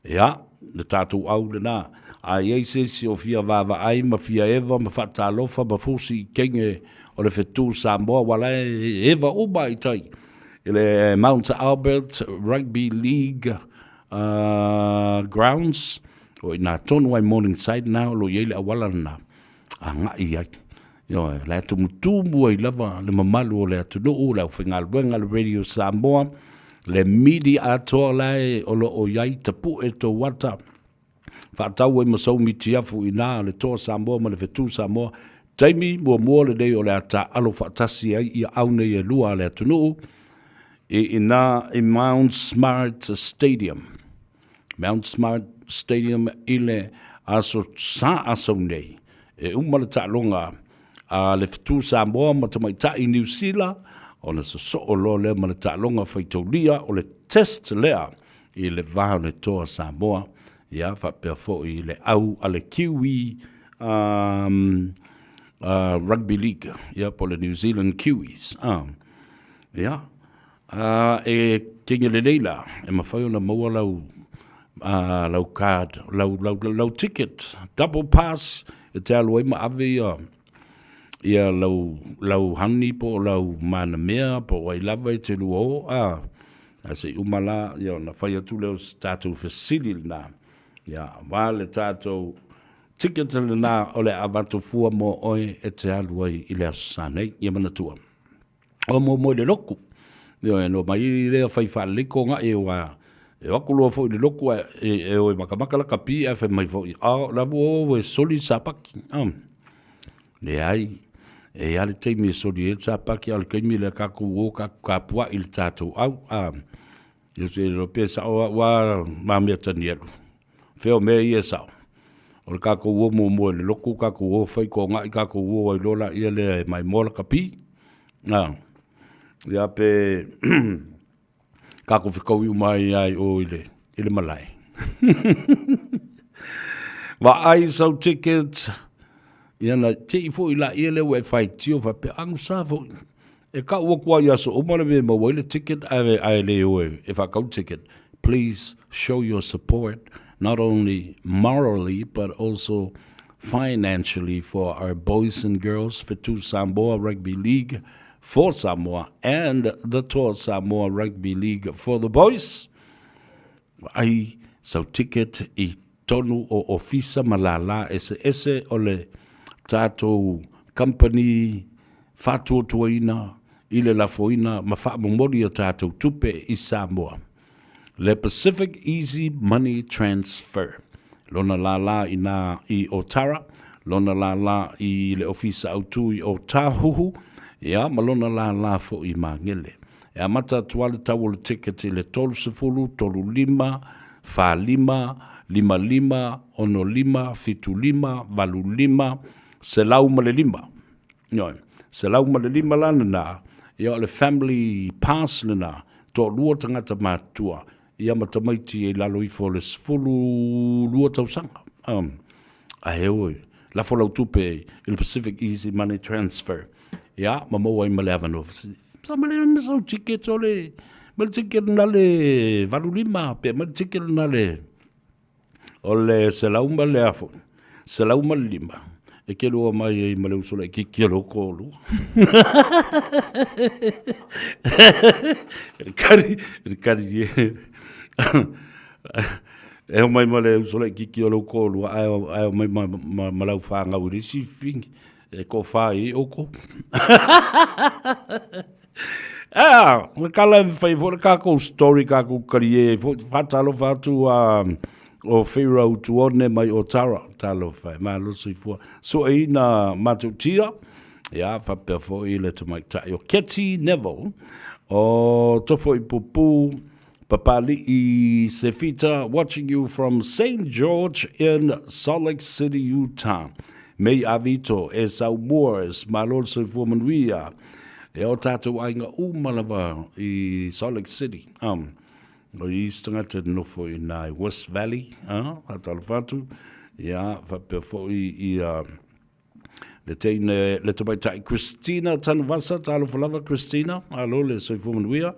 Ia, le tatou au lena. A i ai se isi o fia vaavaai ma fia eva ma faatalofa ma fusi i kenge o le fetu Samoa, ua la e eva uma i tai i le Mount Albert Rugby League Grounds, o i nā tonu ai Morningside na o lo o i ai le auala lena agai ai. Ioe, la e tumutumu ai lava le mamalu o le atunuu, le aufaigaluega a le Radio Samoa, le mili atoa la e o lo o i ai tapue tou ata, faatau ai ma sou mitiafu i ina le Toa Samoa ma le Fetu Samoa, taimi muamua lenei o le a taaalo faatasi ai ia au nei e lua a le atunuu i ina i Mount Smart Stadium. Mount Smart Stadium i le aso Sa Asau nei. E uma le taaloga a le Fetu Samoa ma Tamaitai Niu Sila ona sosoo loa lea ma le taaloga faitaulia o le test lea i le va o le Toa Samoa ia faapea foi i le au a le Kiwi um, Rugby League ia po le New Zealand Kiwis. Ia, A e kenge lelei la, e mafai ona maua lau, a, lau card, lau, lau, lau ticket, double pass, e te alu ai ma ave ia, ia lau, lau honey po o lau manamea po o ai lava e te lua o, a, a se i uma la, ia ona fai atu lea o se tatou fesili lena, ia, wa le tatou ticket lena o le a avatu fua mo oe e te alu ai i le Aso Sa nei, ia manatua. O mo mo i le loku. Ioe, no mai i lea fai faalelei kogaʻi ua e o atu loa foi i le loku ae e o e makamaka la kapi ae fai mai foi, a o la ua o e soli le sapaki. Um, leai, e i ai le taimi e soli ai le sapaki, a o le taimi lea tatou o tatou tapuai i le tatou au. A, ia se iloa pe sao au a ma mea tanialu. Fea o mea ia e sao. O le tatou o muamua i le lotu, tatou o fai toagaʻi, tatou o ai loa laia lea e maimoa la kapi. A, ia pe tatou fetaui uma ai lava i o i le, i le malae. Vaai sau ticket, ia na tei foi laia lea ua e faitio faapea, agusa foi. E kau atu lava i aso uma le mea e maua ai le ticket ae ae le o e faatau le ticket. Please show your support not only morally but also financially for our boys and girls Fetu Samoa Rugby League for Samoa and the Toa Samoa Rugby League for the boys. Vaai sau ticket i tonu o ofisa ma lālā eseese o le tatou company faatuatuaina i le lafoina ma faamomoli a tatou tupe i Samoa. Le Pacific Easy Money Transfer. Lona lālā inā i Otara, lona lālā i le Ofisa Autu i Ōtāhuhu, ia, ma lona lālā foi i Magele. E amata atu lava le tau o le ticket i le 30, 35, 45, 55, 65, 75, 85, 105. Ioe, 105 la lena, ia o le family pass lena, toalua tagata matutua, ia ma tamaiti i lalo ifo o le 12 tausaga. Um, ae oi, lafo lau tupe i le Pacific Easy Money Transfer. Ia, ma maua ai ma le avanoa. Sa ma le ma sau ticket o le, ma le ticket na le 85, pe ma le ticket na le O le 100 ma le afo, 105, e kelua mai ai ma le uso laitiiti o lou toalua. E kari, e kari e. E omai ma le uso laitiiti o lou toalua, ae, ae omai ma, ma, ma lau fanau i le isi fingi, e toafa ai outou. Ea, le kala e fai foi le kakou story kakou kalie ai foi, faatalofa atu a o Pharaoh Tuone mai o Tara, talofa e malo soifua. Sueina Matutia, ia faapea foi le tamaitai o Ketty Neville, o Tofoipupu Papali'i Sefita, watching you from Saint George in Salt Lake City, Utah. Mei Avito, Esau Moores, malo le soifua manuia. E o tātou aiga uma lava i Salt Lake City. Um, o i isi tagata e nofo i nā i West Valley, uh, faatalofa atu, ia, faapea foi i uh, Le teine, le tamaitai Christina Tanuvasa, talofa lava Christina, alo le soifua manuia.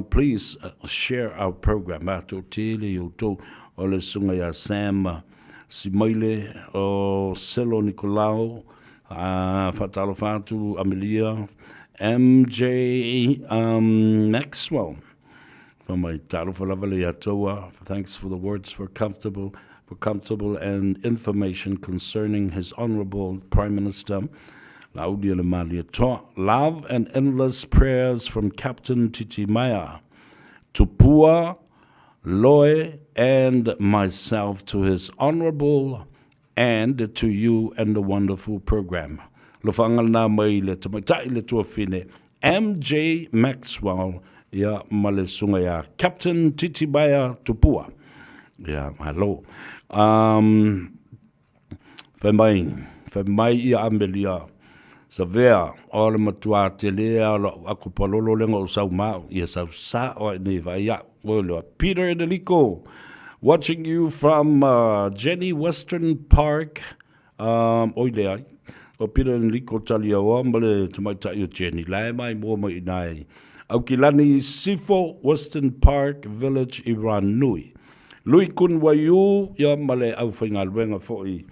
Please share our program. A toatele i outou o le susuga ia Sam Simaile o Selo Nikolao, faatalofa atu Amelia MJ Maxwell. Fai mai, talofa lava le ia toua, thanks for the words for comfortable, for comfortable and information concerning His Honourable Prime Minister Laaulialemalietoa. Love and endless prayers from Captain Titimaea, Tupua, Loe and myself to His Honourable and to you and the wonderful program. Alofaga lena mai le tamaitai le tuafine MJ Maxwell ia ma le susuga ia Captain Titimaea Tupua. Ia, malo. Um, fai mai, fai mai ia Amelia, Savea, o le matua tele a lau ako palolo lenga o sau mau, ia sau sa o ai nei vai au. Oi loa, Peter Enelico, watching you from uh, Jenny Western Park, um, oi le ai, o Peter Enelico Taliaoa ma le tamaitai o Jenny, la e mai mua mai i nai Aukilani Sifo, Western Park Village i Ranui. Lui Kun Waiū, ia ma le aufaigaluega foi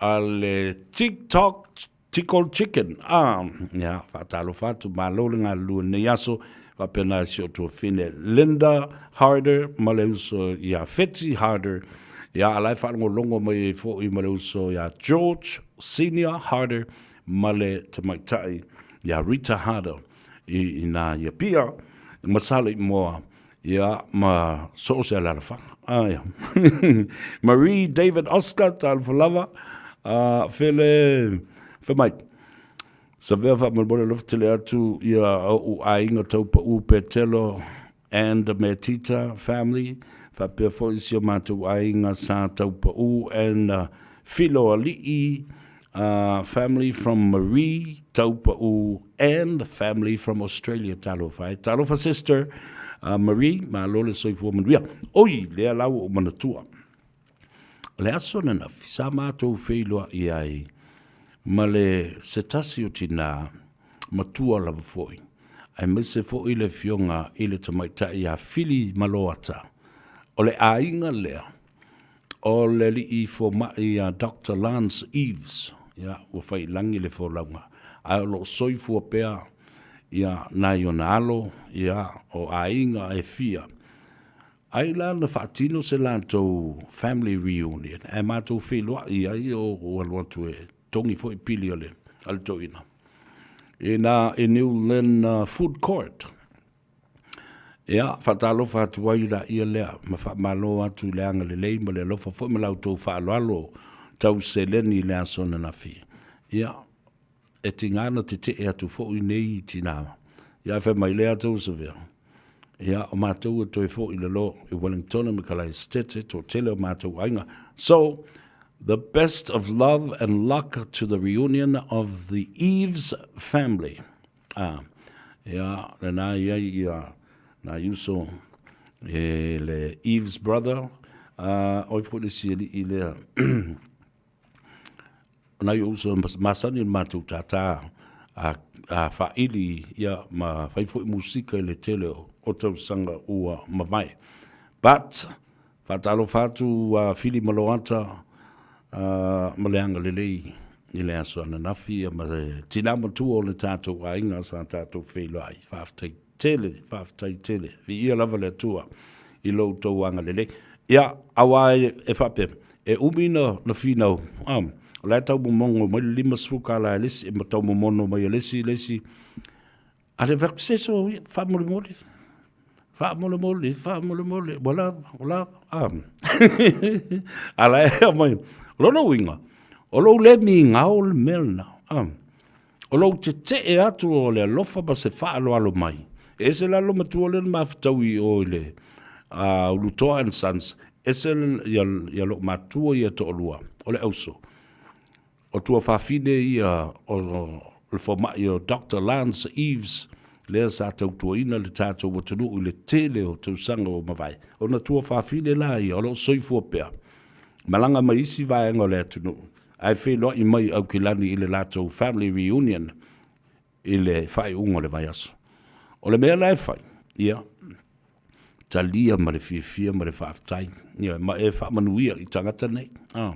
a le TikTok Tickle Chicken, ā, ia, faatalofa atu, malo le galulue i lenei aso, faapena i si o tuafine Linda Harder ma le uso ia Feti Harder, ia, a la e faalogologo mai ai foi ma le uso ia George Senior Harder ma le tamaitai ia Rita Harder i inā i Apia, ma Saleimoa, ia, ma so o se alaalafaga. Ah, ia. Marie David Oscar, talofa lava, uh, fele, fai mai, Savea faamolemole alofa tele atu ia o'u aiga taupaʻu Petelo and Metita family, faapea foi si o matou aiga sa taupaʻu and uh, Filo Ali'i uh, family from Marie Taupa'u and family from Australia. Talofa e. Talofa sister uh, Marie, malo le soifua manuia. Oi, lea la ua ou manatua. O le aso ananafi, sa matou feiloai ai ma le se tasi o tinā matua lava foi, aemaise foi le afioga i le tamaitai ia Fili Maloata. O le aiga lea O le alii fomai a Doctor Lance Eaves, ia, ua fai i lagi le folauga, ae o lo o soifua pea, ia, nai ona alo, ia, o aiga e fia. Ai la na faatino se latou family reunion, ae matou feiloai ai o alu atu e togi foi pili a le, a le toeaina i na i New Lynn Food Court. Ia, faatalofa atu ai laia lea, ma faamalo atu i le agalelei ma le alofa foi ma la outou faaaloalo. tau seleni i le aso ananafi. Ia, e tiga na tetee atu foi nei i tinā. Ia, ae fai mai lea tou Savea, ia, o matou e toe foi i lalo i Wellingtona me Kalaesetete, toatele o matou aiga. So, the best of love and luck to the reunion of the Eves family. Ah, ia, lena i ai ia nai uso e le Eves brother, ah, oi foi le isi alii lea. O nai ou uso masani o le matou tātā a, a faaili ia ma fai foi musika i le tele o, o tausaga ua mavae. But, faatalofa atu a Fili ma Loata uh, ma le agalelei i le aso ananafi ia ma le tinā matua o le tātou aiga sa tātou feiloai. Faafetai tele, faafetai tele. Viia lava le Atua i lo outou agalelei. Ia, auā e, e faapea, e umi na, na finau, um, o la e tau momono mai le 50 kālā e le isi, e ma tau momono mai e le isi, le isi. A le fai atu, se so, faamolemole, faamolemole, faamolemole, ua lava, ua lava, um. A la e aumai, o lona uiga, o lou le migao le mea lena, um. O lou tetee atu o le alofa ma se faaaloalo mai. E ese la lo matua lea na mafutaui i o i le uh, Ulutoa and Sons, ese ia, ia lou matua ia toalua, o le auso. O tuafafine ia o, o le fomai o Doctor Lance Eves, lea sa tautuaina le tatou atunuu i le tele o tausaga ua mavae. Ona tuafafine la ia, o lo o soifua pea. Malaga mai isi vaega o le atunuu. Ae feiloai mai Aukilani i le latou family reunion i le faaiuga o le vaiaso. O le mea la e fai, ia, talia ma le fiafia ma le faafetai, ia, ma e faamanuia i tagata nei. Ah.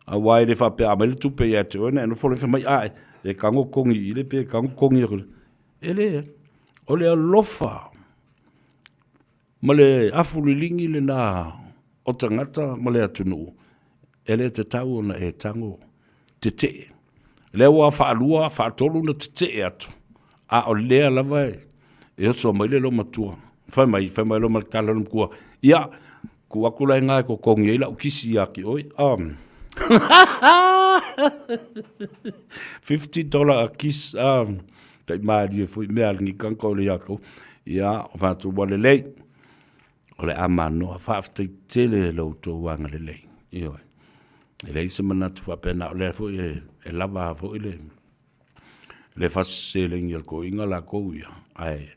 Aua e le faapea a aumai le tupe ia te oe na e nofo lea fai mai, a, e tago kogi i le pe tago kogi aku. E le, o le alofa Ma le afu liligi lena o tagata ma le atunuu, e le tatau ona e tago tetee. Lea ua faalua, faatolu ona tetee atu, a o lea lava e oso mai le loomatua. Fai mai, fai mai loa ma le tala a le matua, ia, tuu atu la i ina e totogi ai lau kisi ia te oe. Um. $50 a kiss. Um. Tai malie foi mea a lenei tagata o le ia tou. Ia, o fatou ua lelei. O le a manoa. Faafetai tele lo outou agalelei. Ioe. E leai se manatu faapena, o lea foi e, e lava foi le, le fasi seleni a le toeaina latou ia. Ae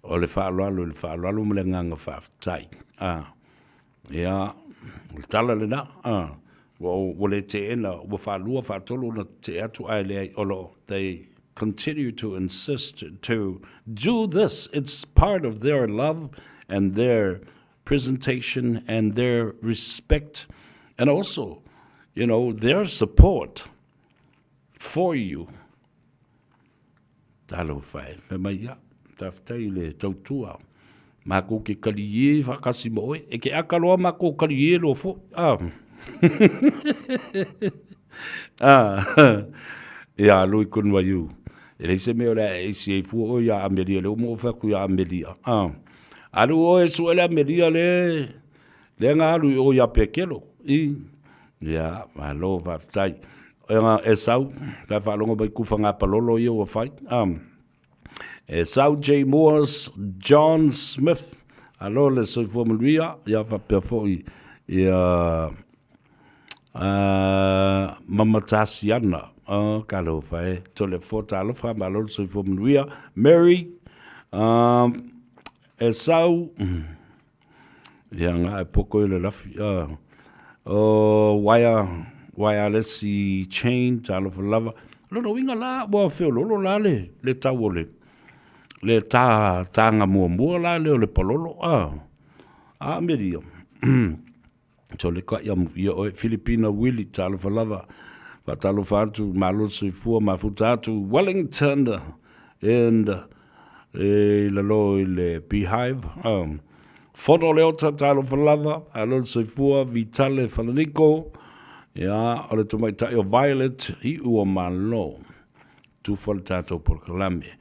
o le faaaloalo i le faaaloalo ma le agaga faafetai. Ah. Ia, o le tala lena, ah, ua, ua le teena, ua faalua, faatolu ona tetee atu, ae leai, o lo o, they continue to insist to do this, it's part of their love and their presentation and their respect and also, you know, their support for you. Talofa e, fai mai ia, faafetai i le tautua. Mākou ke kaliē whakasi ma oe. E ke aka loa mākou kaliē loa fo. Ah. ah. Ia, lui kun wa iu. E lei se mea o le a e isi ei fua oe ia Amelia le umo o whaku ia Amelia. Ah. Alu oe sue le Amelia le, le nga alu i o ia Pekelo. I. Ia, malo, faafetai. Ega Esau, kai faalogo mai ku fagapalolo ia ua fai. Um, Esau J. Moores, John Smith, alo le soifua manuia, ia faapea foi ia uh, Mama Tasiana, uh, ka alofa e, tole fo talofa, malo le soifua manuia, Mary, um, Esau, Ia nga e poko i le lafi. Uh, o wire, wireless i chain, talofa lava. Lona uiga la, ua feololo la le, le tau o le, le tā, tānga muamua la le o le palolo. Ah, a Ameria. Tole ka ia mu ia oe, Filipina Willie, talofa lava. Faatalofa atu, malo le soifua, mafuta atu, Wellington and e i lalo i le Beehive. Um, Fono Leota, talofa lava, malo le soifua, Vitale Falaniko, ia, o le tamaitai o Violet, iu o malo. Tufa le tatou polokalame.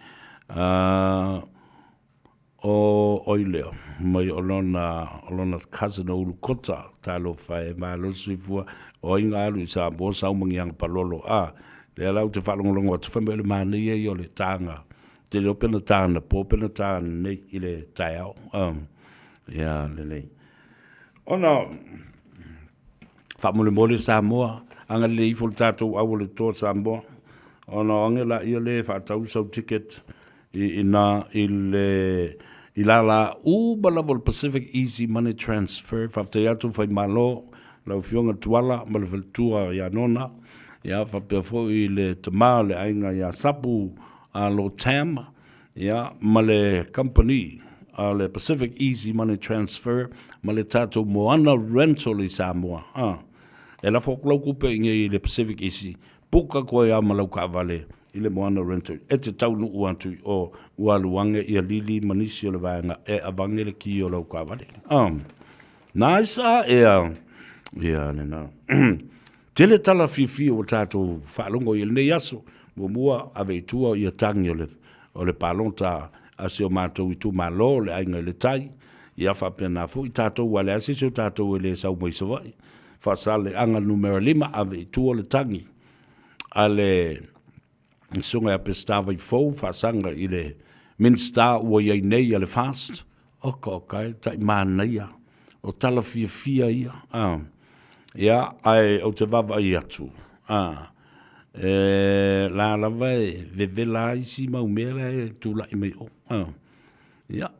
Uh, o oo ai lea mai o lona, o lona cousin o Ulukota, talofa e, malo le soifua, o ai na alu i Samoa sau ma ni aga palolo, a, lea la ou te faalogologo atu, fai mai o le manaia ia o le taga, ou te le iloa pe na ta anapo pe na ta ananei i le taeao, a, ia lelei. Ona faamolemole Samoa, agalelei ifo le tatou au o le Toa Samoa, ona o age laia lea e faatau sau ticket i ina i le i lala uma lava o le Pacific Easy Money Transfer. Faafetai atu Faimalo, lau Afioga Tuala ma le faletua ia Nona, ia faapea foi le tama o le aiga ia Sapu a lo Tam, ia ma le company a le Pacific Easy Money Transfer ma le tatou Moana Rental i Samoa. Ah, e lafo atu lau tupe i nei i le Pacific Easy, puka koe a ma lau taavale i le Moana Rental e te taunuu atu i o ua alu ane ia Lili ma nisi o le vaega e avange le ki o lau taavale. Ah, nice ah, ea, ia lena. Tele tala fiafia ua tatou faalogo i lenei aso. Muamua, ave i tua ia tagi o le, o le palota a si o matou itumalo, le Aiga i le Tai. Ia faapena foi tatou, aua e leai se isi o tatou e le sau mai Savaii. Faasaleleaga numera 5, ave i tua le tagi a le Susuga ia Peseta Vaifou, faasaga i le Minisita ua i ai nei a le FAST. Oka oka e, tai manaia, o tala fiafia ia. Ah. Ia, ae ou te vaavaai atu, ah, e, la lava e vevela ai isi mau mea la e tulai mai o. Ah. Ia,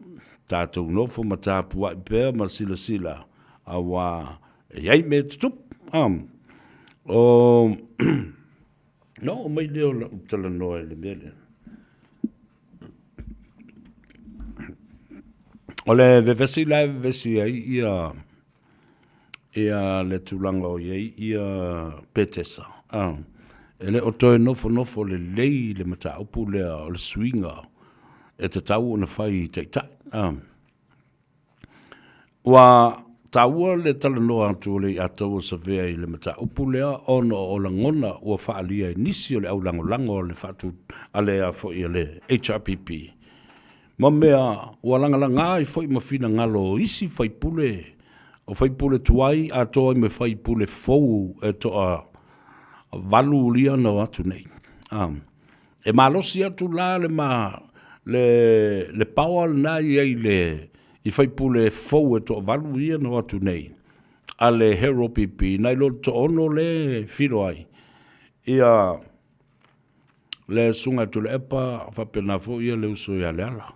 tatou nofo ma tapuai pea ma silasila, auā e i ai mea e tutupu. Ah. O, Na oo mai lea o lau talanoa i le mea lea. O le vevesi la e vevesi ai ia ia le tulaga o i ai ia Petesa. Ah, e le o toe nofonofo lelei le mataupu lea o le suiga e tatau ona fai i taitai. Ah. Ua taua le talanoa atu o Leiataua Savea i le mataupu lea ona o lagona ua faaalia e nisi o le au lagolago a le faatu a le a foi a le HRPP ma mea ua lagalaga ai foi ma finagalo o isi faipule o faipule tuai atoa ai ma faipule fou e toa valu lia na o atu nei. A. E malosi atu la le ma le le power lena i ai le i faipule fou e toavalu ia na o atu nei a le Hero PP nai lo le toono le filo ai ia le susuga ia Tuilaepa faapena foi ia le uso ia Leala.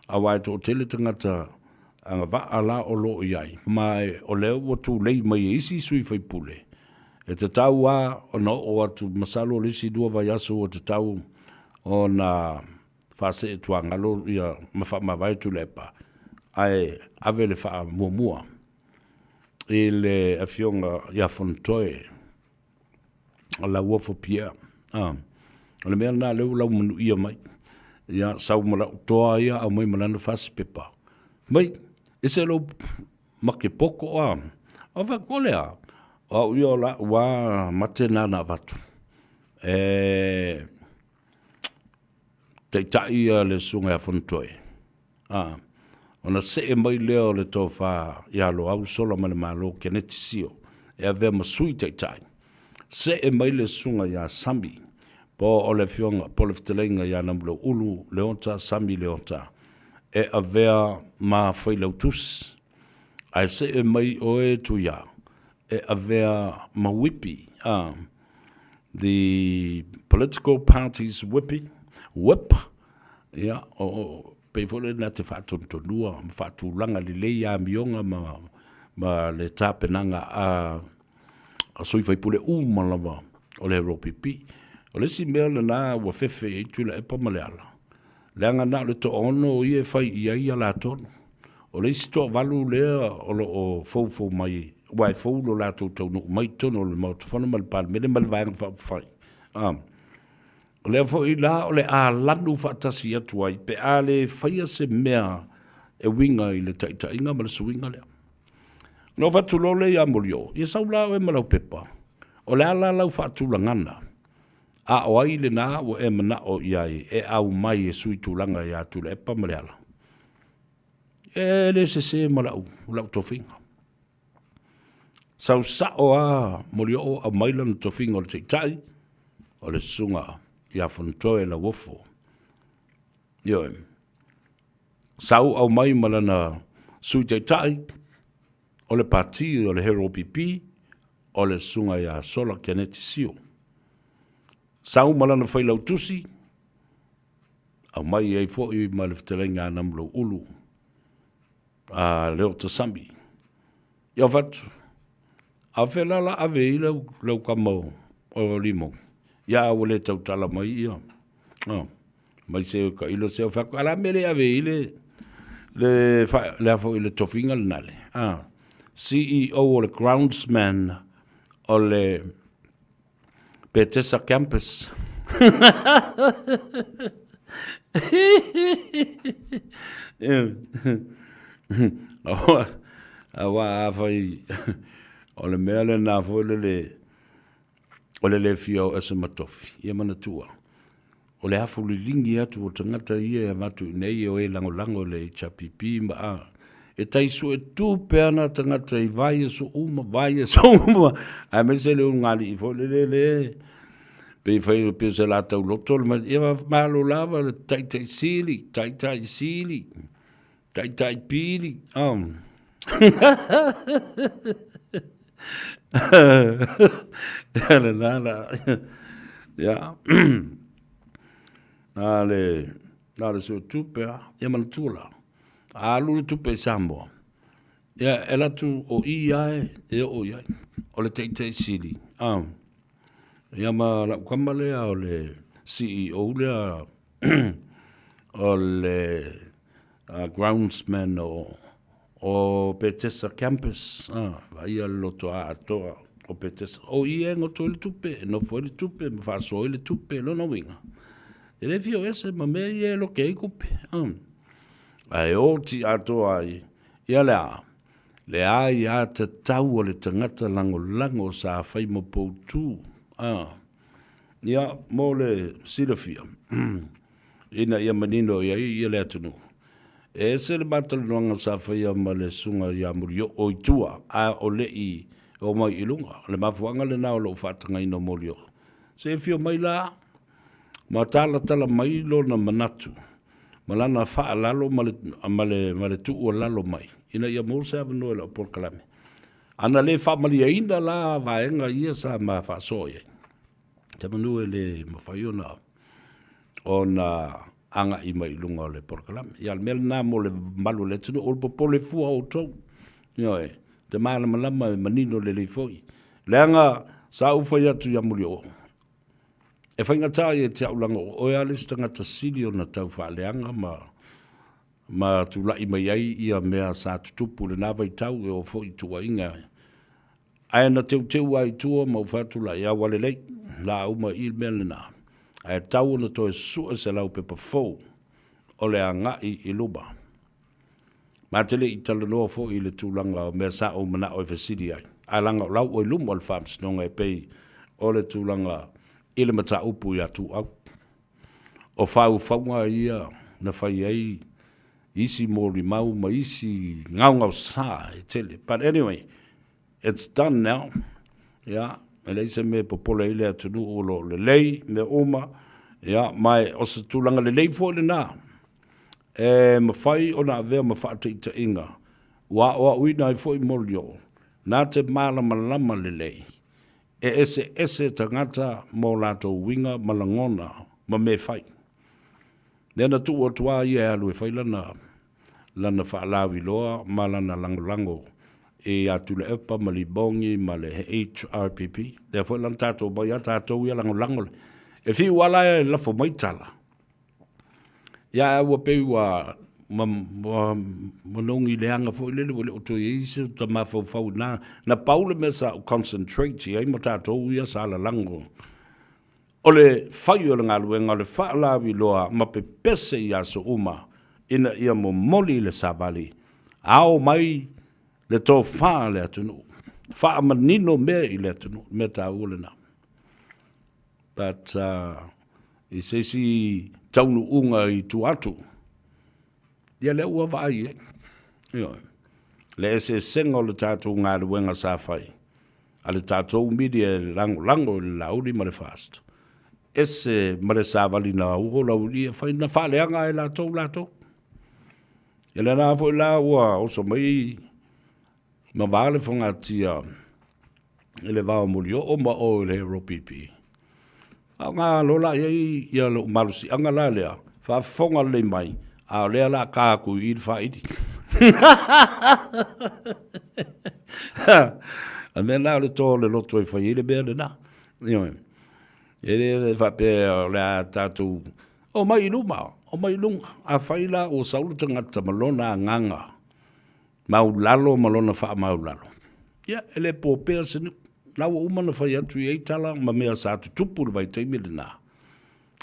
Aua e toatele tagata agavaa la o lo o i ai, ma o lea ua tulei mai e isi sui faipule, e tatau lava ona oo atu, masalo o le isi lua vaiaso ua tatau ona faasee tuagalo ia ma faamavae Tuilaepa, ae ave le faamuamua i le Afioga ia Fonotoe Lauofo Pierre. Ah, o le mea lena lea ua laumanuia mai. Ia, sau ma lau toa ia, aumai ma lana fasipepa. Mai, ese lou makepoko a. O fai atu, o le a? O au ia o la'u a mate na na avatu. E taitai ia le susuga ia Fonotoe. A, ona see mai lea o le tofa ia Loau Solamalemalo Keneti Sio e avea ma Sui Taitai. See mai le susuga ia Sami, po o le afioga, po o le fetalaiga ia Namulauulu Leota Sami Leota e avea ma Failautusi. Ae see mai oe Tuia e avea ma Whipi, a, the political party's whippy, whip, Ia, o, pei foi lea na te faatonutonua ma faatulaga lelei amioga ma, ma le tapenaga a, a sui faipule uma lava o le ROPP. O le isi mea lena ua fefe i ai Tuilaepa ma Leala, leaga na o le toaono o ia e fai i ai a latonu. O le isi toavalu lea o lo o foufou mai, aua e fou lo latou taunuu mai i totonu o le Maota Fono ma le Palemene ma le Vaega Faaupufai. A. O lea foi la o le a lanu faatasi atu ai pe a le faia se mea e uiga i le taitaiga ma le suiga lea. Ona ou fai atu loa lea ia Molioo, ia sau la oe ma lau pepa, o le a la lau faatulagana, a o ai lena ua e manao i ai e aumai e sui tulaga ia Tuilaepa ma Leala? E le sese ma lau, lau tofiga. Sau sao a Molioo aumai lana tofiga o le Taitai, o le Susuga ia Fonotoe Lauofo. Ioe. Sau aumai ma lana Sui Taitai o le Pati o le Hero PP, o le Susuga ia Sola Keneti Sio. Sau ma lana Failautusi, aumai ai foi ma le fetalaiga a Namulauulu, a Leota Sami. Ia fatu, a fea la la ave i lau, lau kama o, o Limou? Ia ua le tautala mai ia. Oh. Mai se ka ilo se o fako ala me le ave i le le fa, le afo i le tofinga le nale. Ah. CEO o le groundsman o le Petesa Campus. Aua afai o le mea lena foi lele o le le fia o ese ma tofi, ia manatua, o le afu liligi atu o tagata ia e avatu i inei e o e lagolago i le HRPP ma a, e tai suetu pea na tagata i vaiaso uma, vaiaso uma, aemaise le ulugalii foi lele le pei fai pei o se la tauloto le mai, ia malo lava le taitai sili, taitai sili, taitai pili, oh. Ia lena la. Ia. Na le na le suetupe a, ia manatua la. A alu le tupe i Samoa, ia e alu atu o i a e oo i ai. O le taitai sili. A. Ia ma lau kama lea o le CEO lea o le groundsman o o Petesa Campus, a, vaaia le loto atoa o Petesa. O i e goto ai le tupe, e nofo ai le tupe, ma faasoa ai le tupe, lona uiga. E le fia o ese ma mea ia e loke ai kupe. A, ae oti atoa ai, ia le a, le aiatatau a le tagata lagolago sa fai ma poutu. A, ia, mo le silafia, ina ia manino i ai ia le atunuu. E ese le matalanoaga sa faia ma le Susuga ia Molioo i tua, a o le i oo mai i luga. O le mafuaaga lena o lou faatagaina o Molioo. Se i afio mai la ma talatala mai lona manatu ma lana faalalo ma le, ma le, ma le tuualalo mai ina ia maua se avanoa i lau polokalame. A na le faamalieina la vaega ia sa ma faasoa i ai, Semeamanu e le mafai ona ona agai mai i luga o le polokalame. Ia, o le mea lena mo le mamalu o le atunuu, o le popole fua outou. Ioe, te malamalama e manino lelei foi. Leaga sa ou fai atu ia Mulioo, e faigata ia te au leaga o oe lava le isi tagata sili ona tau faaleaga ma ma tulai mai ai ia mea sa tutupu i lena vaitau e oo foi i tuuaiga. Ae na teuteu lava i tua ma ou fai atu la, ia ua lelei, la uma i i le mea lena, ae tau ona toe sue se laupepa fou o le agai i luma. Ma te le i talanoa foi i le tulaga o mea sa ou manao e fesili ai, ae leaga o la ua i luma o le Faamasinoga e pei o le tulaga i le mataupu ia Tuuau. O faufauga ia na fai ai isi molimau ma isi gaogaosa e tele. But anyway, it's done now. Ia, e leai se mea e popole ai le atunuu o lo o lelei mea uma. Ia, ma o se tulaga lelei foi lena e mafai ona avea ma faataitaiga ua aoaoina ai foi Molioo na te malamalama lelei e eseese tagata ma o latou uiga ma lagona ma mea e fai. Lea na tuu atu lava ia e alu e fai lana, lana faalauiloa ma lana lagolago ia Tuilaepa ma Libongi ma le HRPP. Lea foi la na tatou omai lava tatou ia lagolago le. E fiu lava la e lafo mai tala, ia ae ua pei ua ma, ma, manogi leaga foi lele ua le o toe i ai se ta mafaufau i na. Na pau le mea sa ou concentrate i ai ma tatou ia sa lalago O le fai o le galuega o le faalauiloa ma pepese i aso uma ina ia momoli le savali, ao mai le tofa a le atunuu, faamanino mea i le atunuu, mea taua lena. But i se isi taunuuga i tua atu, ia lea ua vaai i ai. Ioe. Le eseesega o le tatou galuega sa fai a le tatou media e lagolago i le Laauli ma le FAST, ese ma le savali na uo Lauili'i e fai, na faaleaga ai latou latou. Ia lena foi la ua oso mai ma va le fogatia i le va o Mulioo ma o i le Hero PP. Faaaoga loa la i ai ia lou malosiaga la lea, faafofoga lelei mai, a o lea la ka atu i i le faili. A mea la o le to o le loto e fai ai le mea lena. Ioe. E le faapea o le a tatou omai i luma, omai i luga. Afai la ua sau le tagata ma lona agaga maulalo ma lona faamaulalo, ia, e le popea se nuu. La ua uma ona fai atu i ai tala ma mea sa tutupu i le vaitaimi lena.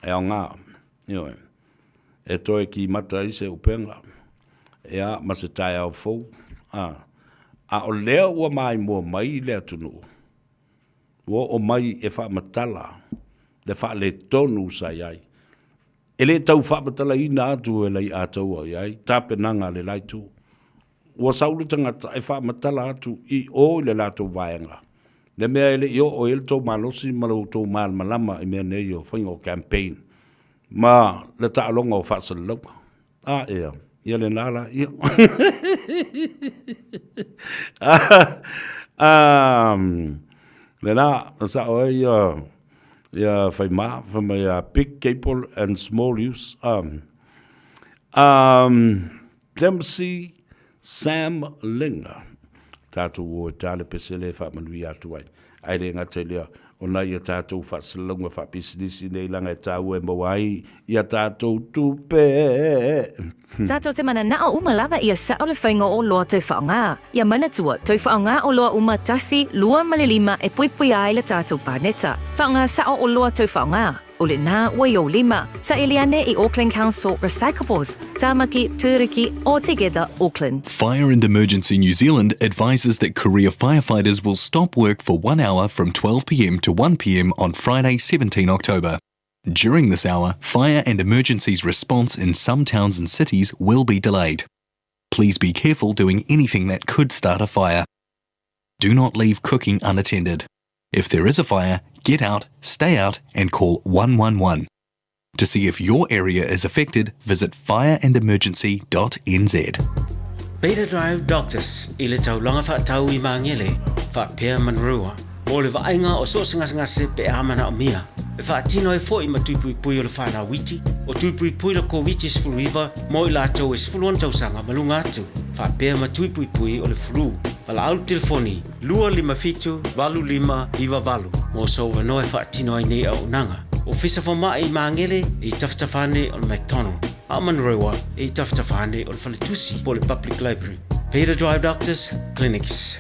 E aoga, ioe, e toe kimata ai se upega, ia, ma se taeao fou. A, a o lea ua maimoa mai le atunuu, ua oo mai e faamatala le faaletonu sa i ai. E le tau faamatalaina atu e Leiataua i ai tapenaga a le la itu. Ua sau le tagata e faamatala atu i o i le latou vaega le mea e le i oo i ai le tou malosi ma lo outou malamalama i mea nei o faiga o campaign ma le taaloga o faasalalauga. A ea, ia lena la ia. Lena, na sao ai ia ia Faima, fai mai a big cable and small use. Dempsey Sam Linga, tatou o e ta le pese lea e faamanuia atu ai. Ae le gata i lea, o nai a tatou faasalalauga faapisinisi nei leaga e taua e maua ai i a tatou tupe. Tatou te mananao uma lava ia sao le faiga o oloa toe faaaoga. Ia manatua, toe faaaoga oloa uma 1, 2 ma le 5 e puipuia ai le tatou paneta. Faaaoga sao oloa toe faaaoga. O lena ua i ou lima. Saili ane i Auckland Council Recyclables, Tamaki, Turuki, or Together Auckland. Fire and Emergency New Zealand advises that career firefighters will stop work for one hour from 12pm to 1pm on Friday 17 October. During this hour, fire and emergencies response in some towns and cities will be delayed. Please be careful doing anything that could start a fire. Do not leave cooking unattended. If there is a fire, get out, stay out, and call 111. To see if your area is affected, visit fireandemergency.nz. Beta Drive Doctors i le taulaga faatau i Magele faapea Manurewa mo le vaaiga o so o se gasegase pe a manaomia. E faatino ai foi ma tui puipui o le whanau iti, o tui puipui le Koviti-19 mo i latou e 16 tausaga ma luga atu, faapea ma tui puipui o le flu. Valaau le telefoni 257 8598 mo sou avanoa e faatino ai nei auaunaga. Ofisa Fomai i Magele e i tafatafa ane o le McDonald, a o Manurewa e i tafatafa ane o le Faletusi po o le Public Library. Peter Drive Doctors Clinics.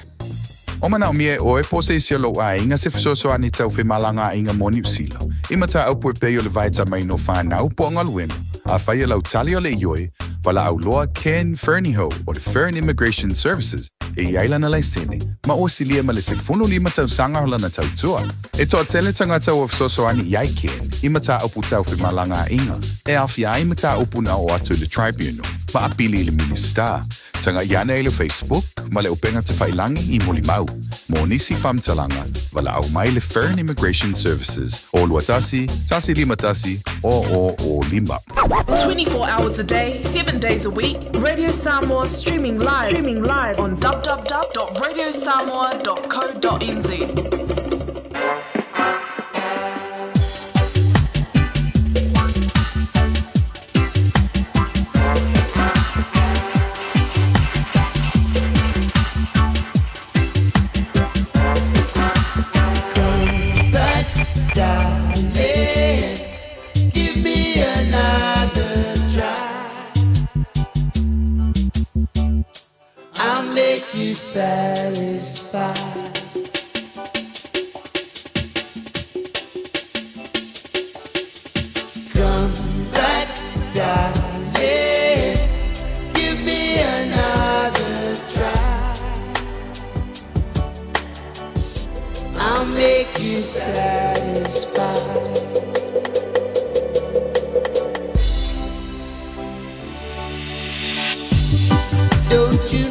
O manaomia e ʻoe po o se isi o lou ʻāiga se fesoasoani tau femalagaaiga mo Niu Sila, i mataupu e pei o le vaetamaina o whanau po o galuega, afai e lau tali o le ioe, valaau loa Ken Fernihough o le Fern Immigration Services e i ai lana laisene, ma ua silia ma le 15 tausaga o lana tautua. E toatele tagata ua fesoasoani i ai Ken i mataupu tau femalagaaiga e aofia ai mataupu na oo atu i le Tribunal ma apili i le Minisita. Taga'i ane i le Facebook ma le upega tafailangi i Mulimau. Mo nisi faamatalaga, valaau mai le Fern Immigration Services o 21 151 0005. 24 hours a day, 7 days a week, Radio Samoa streaming live, streaming live on www.radiosamoa.co.nz. Satisfied. Come back, darling. Give me another try. I'll make you satisfied. Don't you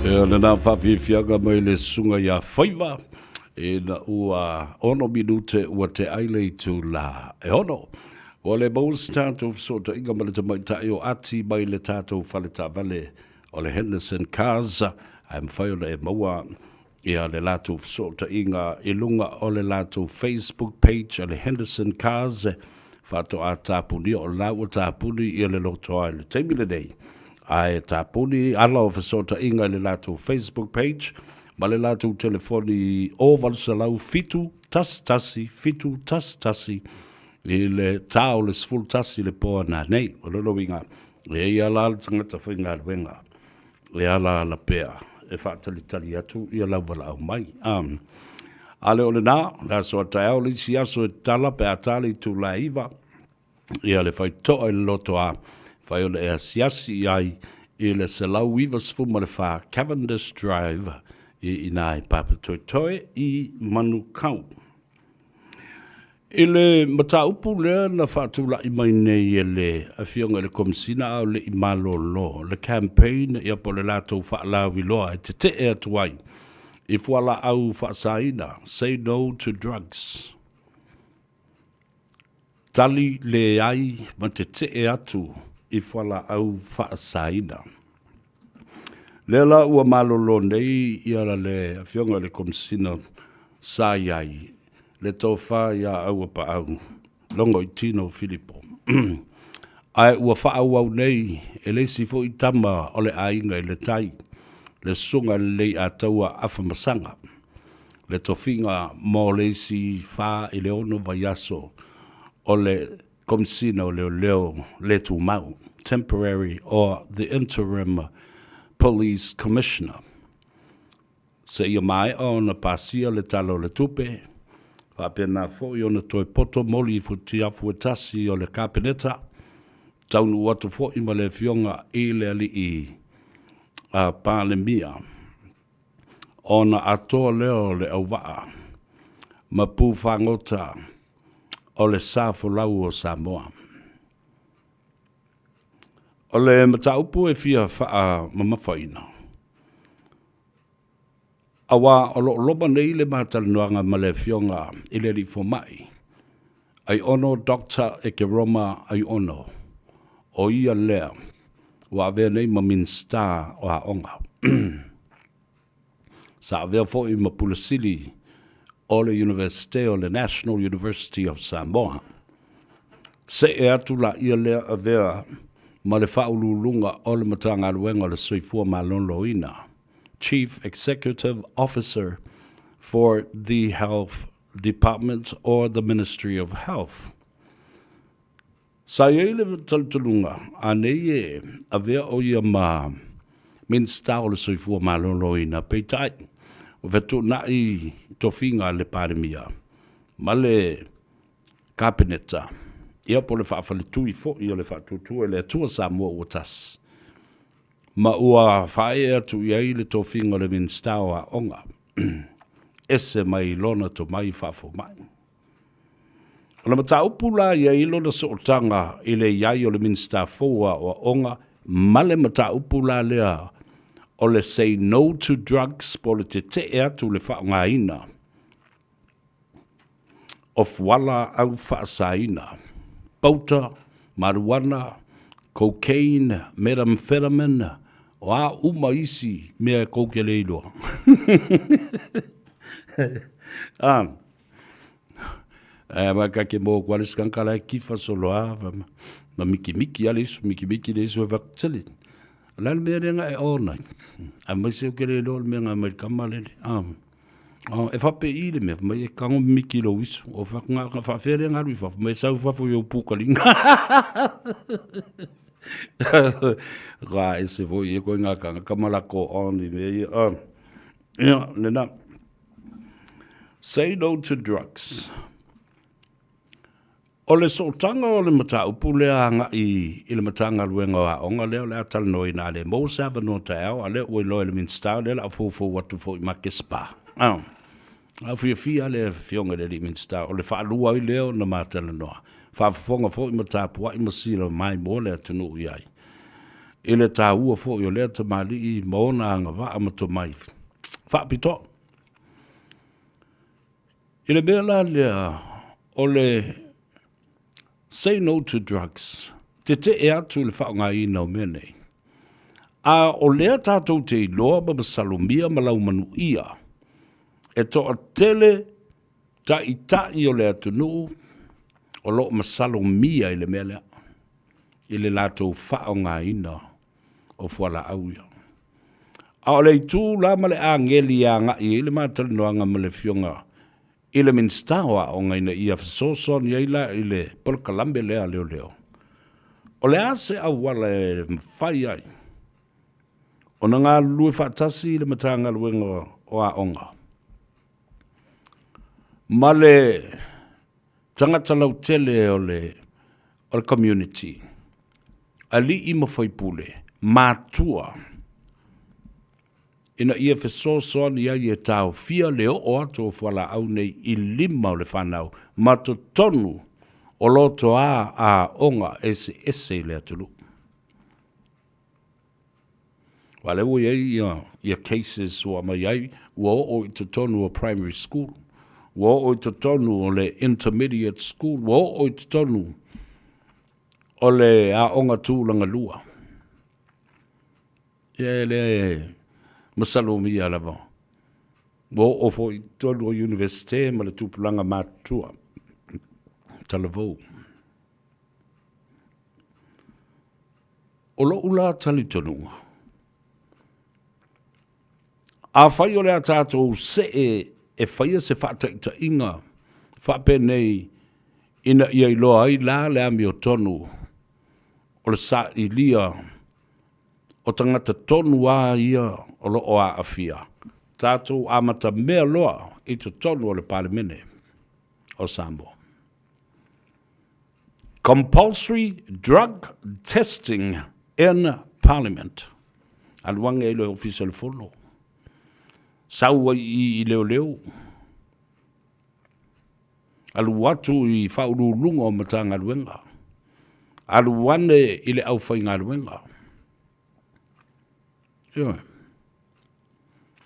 Ia lena faafiafiaga mai le susuga ia Faiva ina ua ono minute ua te ai le itula e ono. Ua le maua se tatou fesootaiga ma le tamaitai o Ati mai le tatou fale taavale o le Henderson Cars, ae mafai ona e maua ia le latou fesootaiga i luga o le latou Facebook page o le Henderson Cars, faatoa tapunia o la ua tapuni ia le lotoa i le taimi lenei. Ae tapuni ala o fesootaiga i le latou Facebook page ma le latou telefoni o 807 11 7 11 i le ta o le 11 i le po a nanei. O lona uiga, e i ai la le tagata faigaluega e alaala pea e faatalitali atu ia lau valaau mai. Um, a le o lena, le aso a taeao le isi aso e tatala pe a ta le itula e 9, ia le faitotoa i le loto a, fai ona e asiasi i ai i le 194 Cavendish Drive i ina i Papatoetoe i Manukau. I le mataupu lea na faatulai mai nei e le Afioga i le Komesina a o le i malolo le campaign ia po o le latou faalauiloa e tetee atu ai i fualaau faasaina, Say No to Drugs, Tali leai ma tetee atu i fualaau faasaina. Lea la ua malolo nei ia le Afioga i le Komesina sa i ai le tofa ia Auapaau Logoitino Filipo. Ae ua faaauau nei e le isi foi tama o le aiga i le tai, le Susuga i le Leiataua Afamasaga, le tofiga mo le isi fa i le ono vaiaso o le Komesina o Leoleo le Tumau, Temporary or the Interim Police Commissioner, seia maea ona pasia le Tala o le Tupe, faapena foi ona toe poto moli i futiafu e tasi o le Kapeneta, taunuu atu foi ma le Afioga i le Alii Palemia, ona atoa lea o le auvaa ma pu fagota o le sa folau o Samoa. O le mataupu e fia faamamafaina, auā o lo o loma nei le ma talanoaga ma le Afioga i le Alii Fomai, Aiono Doctor Ekeroma Aiono, o ia lea ua avea nei ma Minisita o Aoga. Sa avea foi ma Pule Sili o le Iunivesite o le National University of Samoa. Se'e atu laia lea avea ma le Faauluuluga o le Matagaluega o le Soifua Maloloina, Chief Executive Officer for the Health Department or the Ministry of Health. Sa i ai le talitonuga, a nei e avea ʻo ia ma Minisita o le Soifua Maloloina, peitai, ua fetuunai tofiga a le Palemia ma le Kapeneta, ia po o le faafaletui foi o le Faatuatua i le Atua Samoa ua Tasi, ma ua faaee atu i ai le tofiga o le Minisita o Aoga, ese mai lona tomai faafomai. O le mataupu la i ai lona sootaga i le i ai o le Minisita fou o Aoaoga ma le mataupu la lea o le say no to drugs po o le tetee atu i le faaaogaina o fuala au faasaina, pauta, mariuana, cocaine, methamphetamine, o a uma isi mea e kou ke le iloa. Ah, e ma ka ke mo kwa le skanka la kifa solo a ma miki miki ale isu miki miki le isu e vaktele. La le mea le nga e ona. A mai se ke le iloa le mea nga mai kama le. Ah. Oh, e whape i le mea, mai e kango miki lo isu. O wha, nga, nga whawhea le ngaru i whawha, mai sau whawha i o pūkalinga. Ka e se voi e koe ngā kanga kamala ko on i mea ia. Oh. Ia, nena. Say no to drugs. O le sootaga o le mataupu lea agai i le Matagaluega o Aoga lea o le a talanoaina a le maua se avanoa taeao, a lea ua iloa e le Minisita o lea o le a foufou atu foi ma ke spa. A ua fiafia le Afioga i le Alii Minisita o le faalua ai lea ona ma talanoa, faafofoga foi ma tapuai ma sila maimoa le atunuu i ai i le taua foi o lea tamalii ma ona agavaa ma tomai faapitoa. I le mea la lea o le say no to drugs, tetee atu i le faaaogaina o mea nei. A o lea tatou te iloa ma masalomia ma laumanuia e toatele taitai o le atunuu o lo o masalomia i le mea lea, i le latou faaaogaina o fualaau ia. A o le itu la ma le ageli e agai ai le matalanoaga ma le Afioga i le Minisita o Aoga ina ia fesoasoani ai la i le polokalame lea a leoleo, o le a se auala e mafai ai ona galulue faatasi le Matagaluega o Aoga ma le tagata lautele o le o le community, alii ma faipule, matua, ina ia fesoasoani ai e taofia le oo atu o fualaau nei i lima o le fanau ma totonu o lotoa aoga eseese i le atunuu. Aua lea ua i ai ia, ia cases ua aumai ai, ua oo i totonu o primary school, ua oo i totonu o le intermediate school, ua oo i totonu o le aoga tulaga lua. Ia e le masalomia lava. Ua oo foi i totonu o Universite ma le tupulaga matutua. Talavou. O lou la talitonuga, afai o le a tatou see e faia se faataitaiga faapenei ina ia iloa ai la le amiotonu o le sailia o tagata tonu a ia o lo o aafia, tatou amatamea loa i totonu o le Palemene o Samoa. Compulsory drug testing in Parliament. Alu ane ai le Ofisa o le Fono. Sau ai i i leoleo. Alu atu i faauluuluga o Matagaluega. Alu ane i le aufaigaluega. Ioe.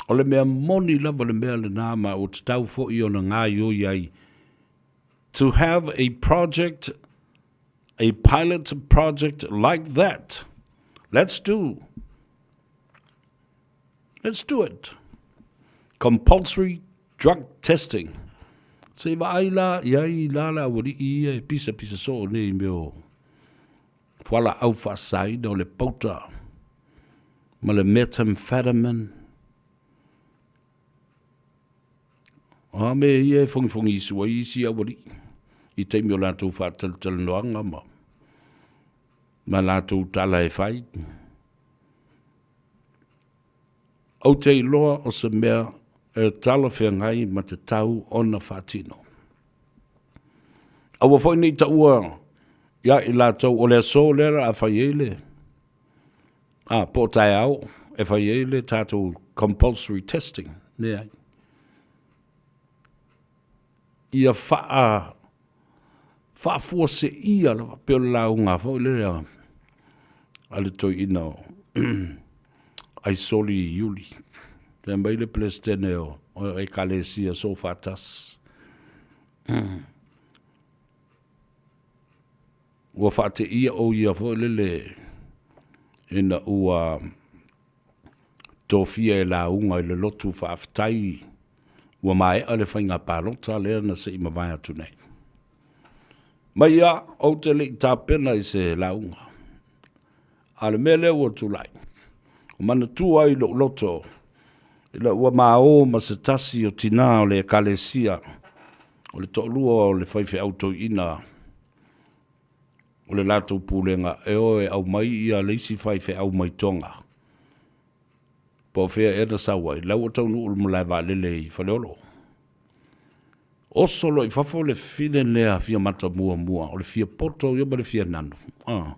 O le mea moni lava le mea lena ma ua tatau foi ona gaioi ai To have a project, a pilot project like that, let's do, let's do it. Compulsory drug testing. Se i vaai la i ai la le aualii ia e pisapisa soo nei i mea o fualaau faasaina o le pauta ma le methamphetamine. O a mea ia e fogifogiisu ai isi aualii i taimi o latou faatalatalanoaga ma ma latou tala e fai. Ou te iloa o se mea e talafeagai ma tatau ona faatino. Aua foi ne i taua ia i latou o le aso lea o le a fai ai le A, po o taeao e fai ai le tatou compulsory testing, leai. Ia faa, faafuaseia lava, pei o le lauga foi lea a le toeaina o Aisoli Iuli. Fai mai le Peresetene o Ekalesia Soofaatasi. Ua faateia o ia foi lele ina ua tofia e lauga i le lotu faafetai ua maea le faiga palota lea na se i mavae atu nei. Ma ia, ou te le i tapena i se lauga. A o le mea lea ua tulai, ua manatua ai lou loto ina ua mao ma se tasi o tina o le Ekalesia o le toalua o le faifeau toeaina o le latou pulega e o e aumai ia le isi faifeau mai Toga, po o fea ea na sau ai, la ua taunuu i le malae vaalele i Faleolo. Oso loa i fafo le fine lea fia mata muamua, o le fia poto ia ma le fia nanu. Ah.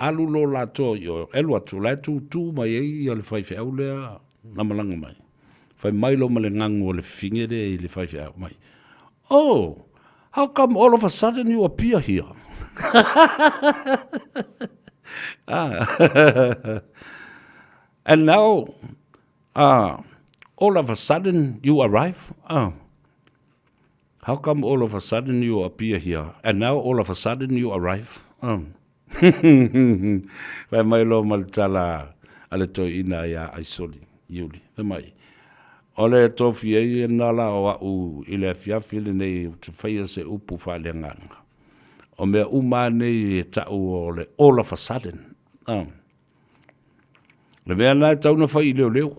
Alu loa latou i o, alu atu, la e tūtū mai ai ia le faifeau lea na malaga mai. Fai mai loa ma le gagu o le fine lea i le faifeau mai, Oh, how come all of a sudden you appear here? ah. And now, all of a sudden you arrive? How come all of a sudden you appear here? And now all of a sudden you arrive? Fai mai loa ma le tala a le toeaina ia Aisoli, Iuli, fai mai, O le tofi ai lena la o a'u i le afiafi lenei ou te faia se upu faaleagaga. O mea uma a nei e ta'u o le all of a sudden. Le mea lena e tatau ona fai i leoleo.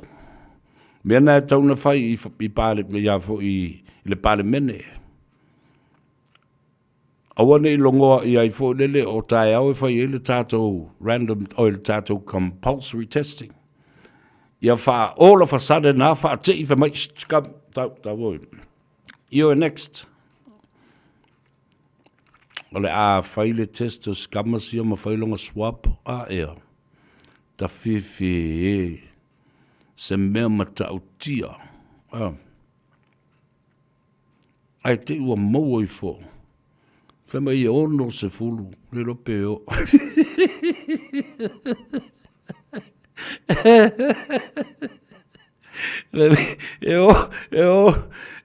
Mea lena e tatau ona fai i, i, pale, ia foi i le Palemene. Aua ne i logoa i ai foi lele o taeao e fai ai le tatou random, oi le tatou compulsory testing. Ia wha all of a sudden a whaatei wha mai, shh, come, tau, tau oi. You're next. O le a fai le test o scammers ia ma fai longa swab, a ea. Ta whiwhi e se mea matautia. Ah. Ae te i ua maua ifo. Fai mai e 60, le iloa pe oo. E o, e o,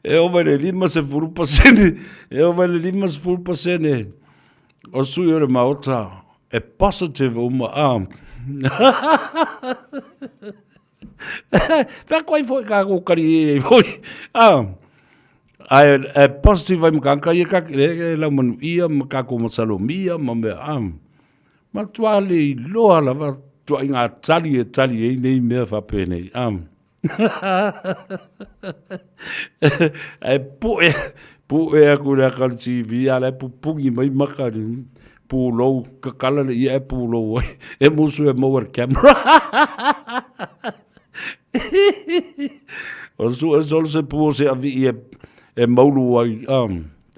e oo mai le 50%, e oo mai le 50% o sui o le Maota e positive uma. Ah. Pea koe foi ka ko kari e foi. Ah. Ai e positive ai ma ka ia ka le la manu ia ma ka ko masalomia ma me ah. Ma tua le iloa lava tua i ngā tali e tali ei nei mea whapenei. Ah. E pu'e, pu'e aku le aka le TV, a le pupungi mai maka ni pulou, kakala le ia e pulou ai, e musu e maua le camera. O su e solo se pu o se avi e, e maulu ai.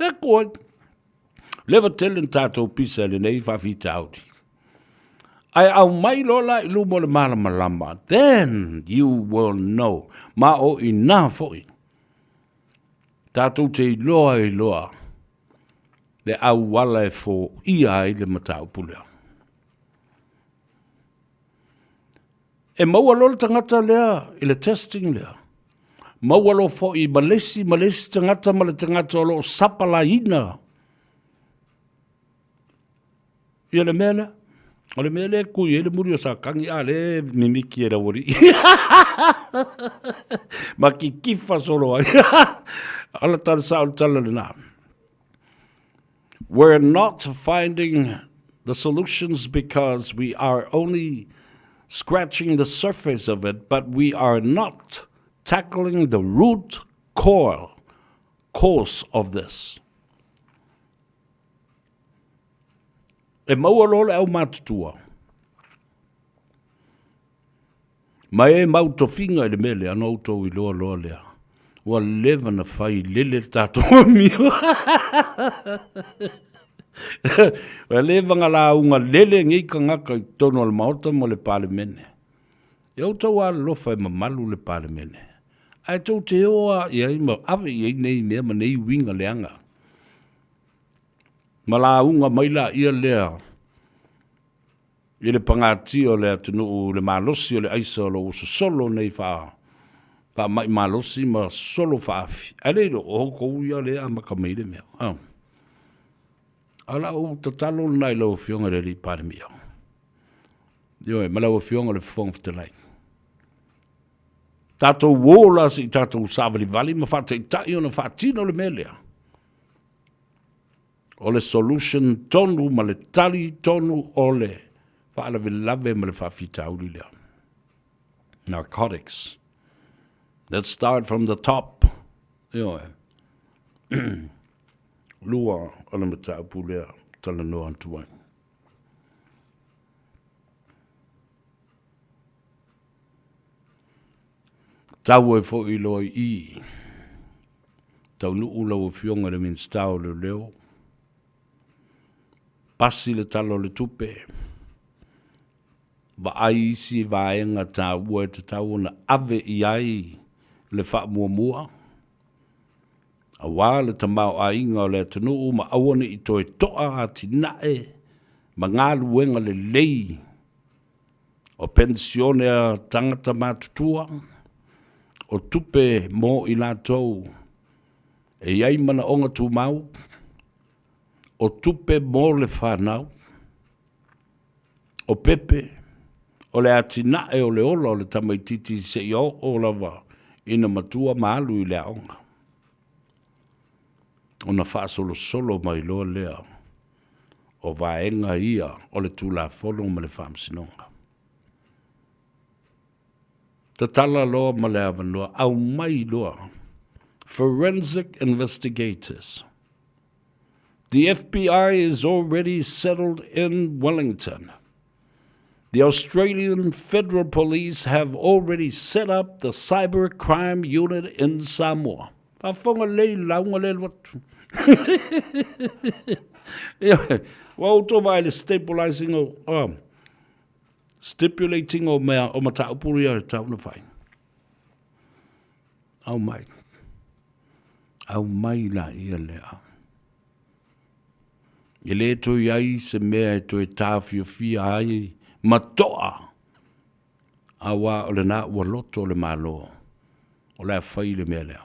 E koe. Leva tele na tātou pisa i lenei faafitauli. Ae aumai loa la i luma o le malamalama, then you will know. Ma o inā foi, tātou te iloa ai loa le auala e foia ai le mataupu lea. E maua loa le tagata lea i le testing lea, maua loa foi ma le isi ma le isi tagata ma le tagata o lo o sapalaiina ia le mea lea. O le mea lea e kui ai le muli o Sakagi, a lea e mimiki e le aualii. Ma kikifa solo ai. Ala tala sao le tala lena. We're not finding the solutions because we are only scratching the surface of it, but we are not tackling the root core cause of this. E maua loa le aumatutua, ma e mau tofiga i le mea lea, na outou iloa loa lea, ua leva na fai lele le tatou amio. Ua leva na lauga lele nei tagata i totonu o le Maota ma le Palemene. E outou alolofa e mamalu le Palemene, ae tou te o lava i ai ma ave i ai nei mea ma nei uiga leaga. Ma lauga mai laia lea i le pagatia o le atunuu i le malosi o le aisa o lo o ua sosolo nei faa faamai malosi ma solo faafi. Ae le iloa o outou ia lea e amata mai le mea. A o lau tatalo lena i lau Afioga i le Alii Palemia, ioe, ma lau Afioga i le Fofoga Fetalai. Tatou o la se i tatou saavalivali ma faataitai ona faatino le mea lea. O le solution tonu ma le tali tonu o le faalavelave ma le faafitauli lea. Narcotics. Let's start from the top. Ioe. Lua o le mataupu lea talanoa atu ai. Tau ai foi loa i i. Taunuu lau Afioga i le Minisita o Leoleo, pasi le Tala o le Tupe, vaai isi vaega taua e tatau ona ave i ai le faamuamua, aua le tamaoaiga o le atunuu ma aua ne i toe toa atinae ma galuega lelei o penisione a tagata matutua, o tupe mo i latou e i ai manaoga tumau, o tupe mo le fanau, o pepe, o le atinae o le ola o le tamaitiiti seia oo lava ina matua ma alu i le aoga. Ona faasolosolo mai loa lea o vaega ia o le Tulafono ma le Faamasinoga. Tatala loa ma le avanoa, aumai loa forensic investigators. The FBI is already settled in Wellington. The Australian Federal Police have already set up the cyber crime unit in Samoa. Faafofoga lelei le lauga lea alu atu. Ua outou vaai i le stabilizing o, stipulating o mea o mataupu ia e tatau ona fai. Aumai. Aumai laia lea. E le toe i ai se mea e toe taofiofia ai ma toa, aua o lena ua loto le Malo o le a fai le mea lea.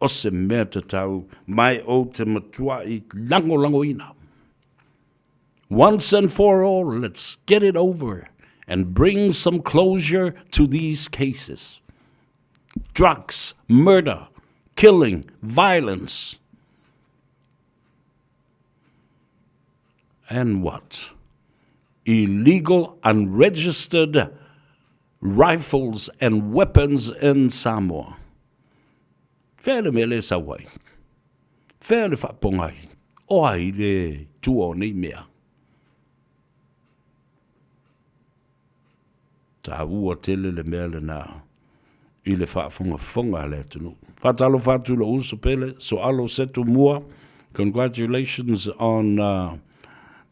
O se mea tatau mai ou te matuai lagolagoina. Once and for all, let's get it over and bring some closure to these cases. Drugs, murder, killing, violence. And what? Illegal, unregistered rifles and weapons in Samoa. Fea le mea lea e sau ai? Fea le faapoga ai? O ai le tua o nei mea? Taua tele le mea lena i le faafogafoga a le atunuu. Faatalofa atu i lou uso pele, Soalo Setu Mua, congratulations on uh,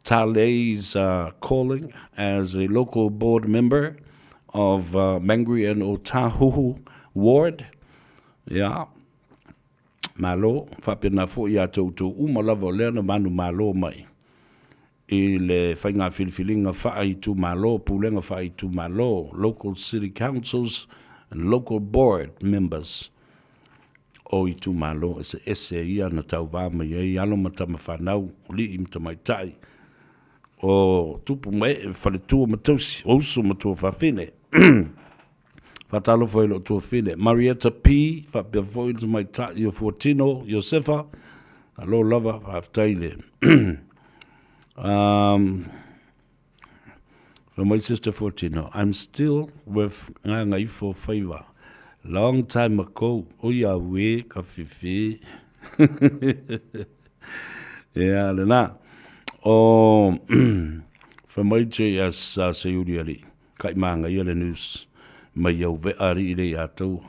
Talei's uh, calling as a local board member of uh, Mangere and Otahuhu Ward. Yeah. Malo, faapena foi ia te outou uma lava o lea na manumalo mai i le faiga filifiliga faa-itumalo, pulega faa-itumalo, local city councils and local board members o itumalo eseese ia na tauva mai ai alo ma tama fanau, alii ma tamaitai, o tupu ma ee, faletua ma tausi, o uso ma tuafafine. Faatalofa i lou tuafine Marietta P, faapea foi le tamaitai o Fuatino Iosefa. Malo lava, faafetai le um, from my sister Fuatino, I'm still with Ngāngaifo Faiva. Long time ago, o ia ue ka whiwhi. Ia, lena. O, from my JS uh, Seiuri Ali. Kai māngaia le news mai au vea alii le ia tou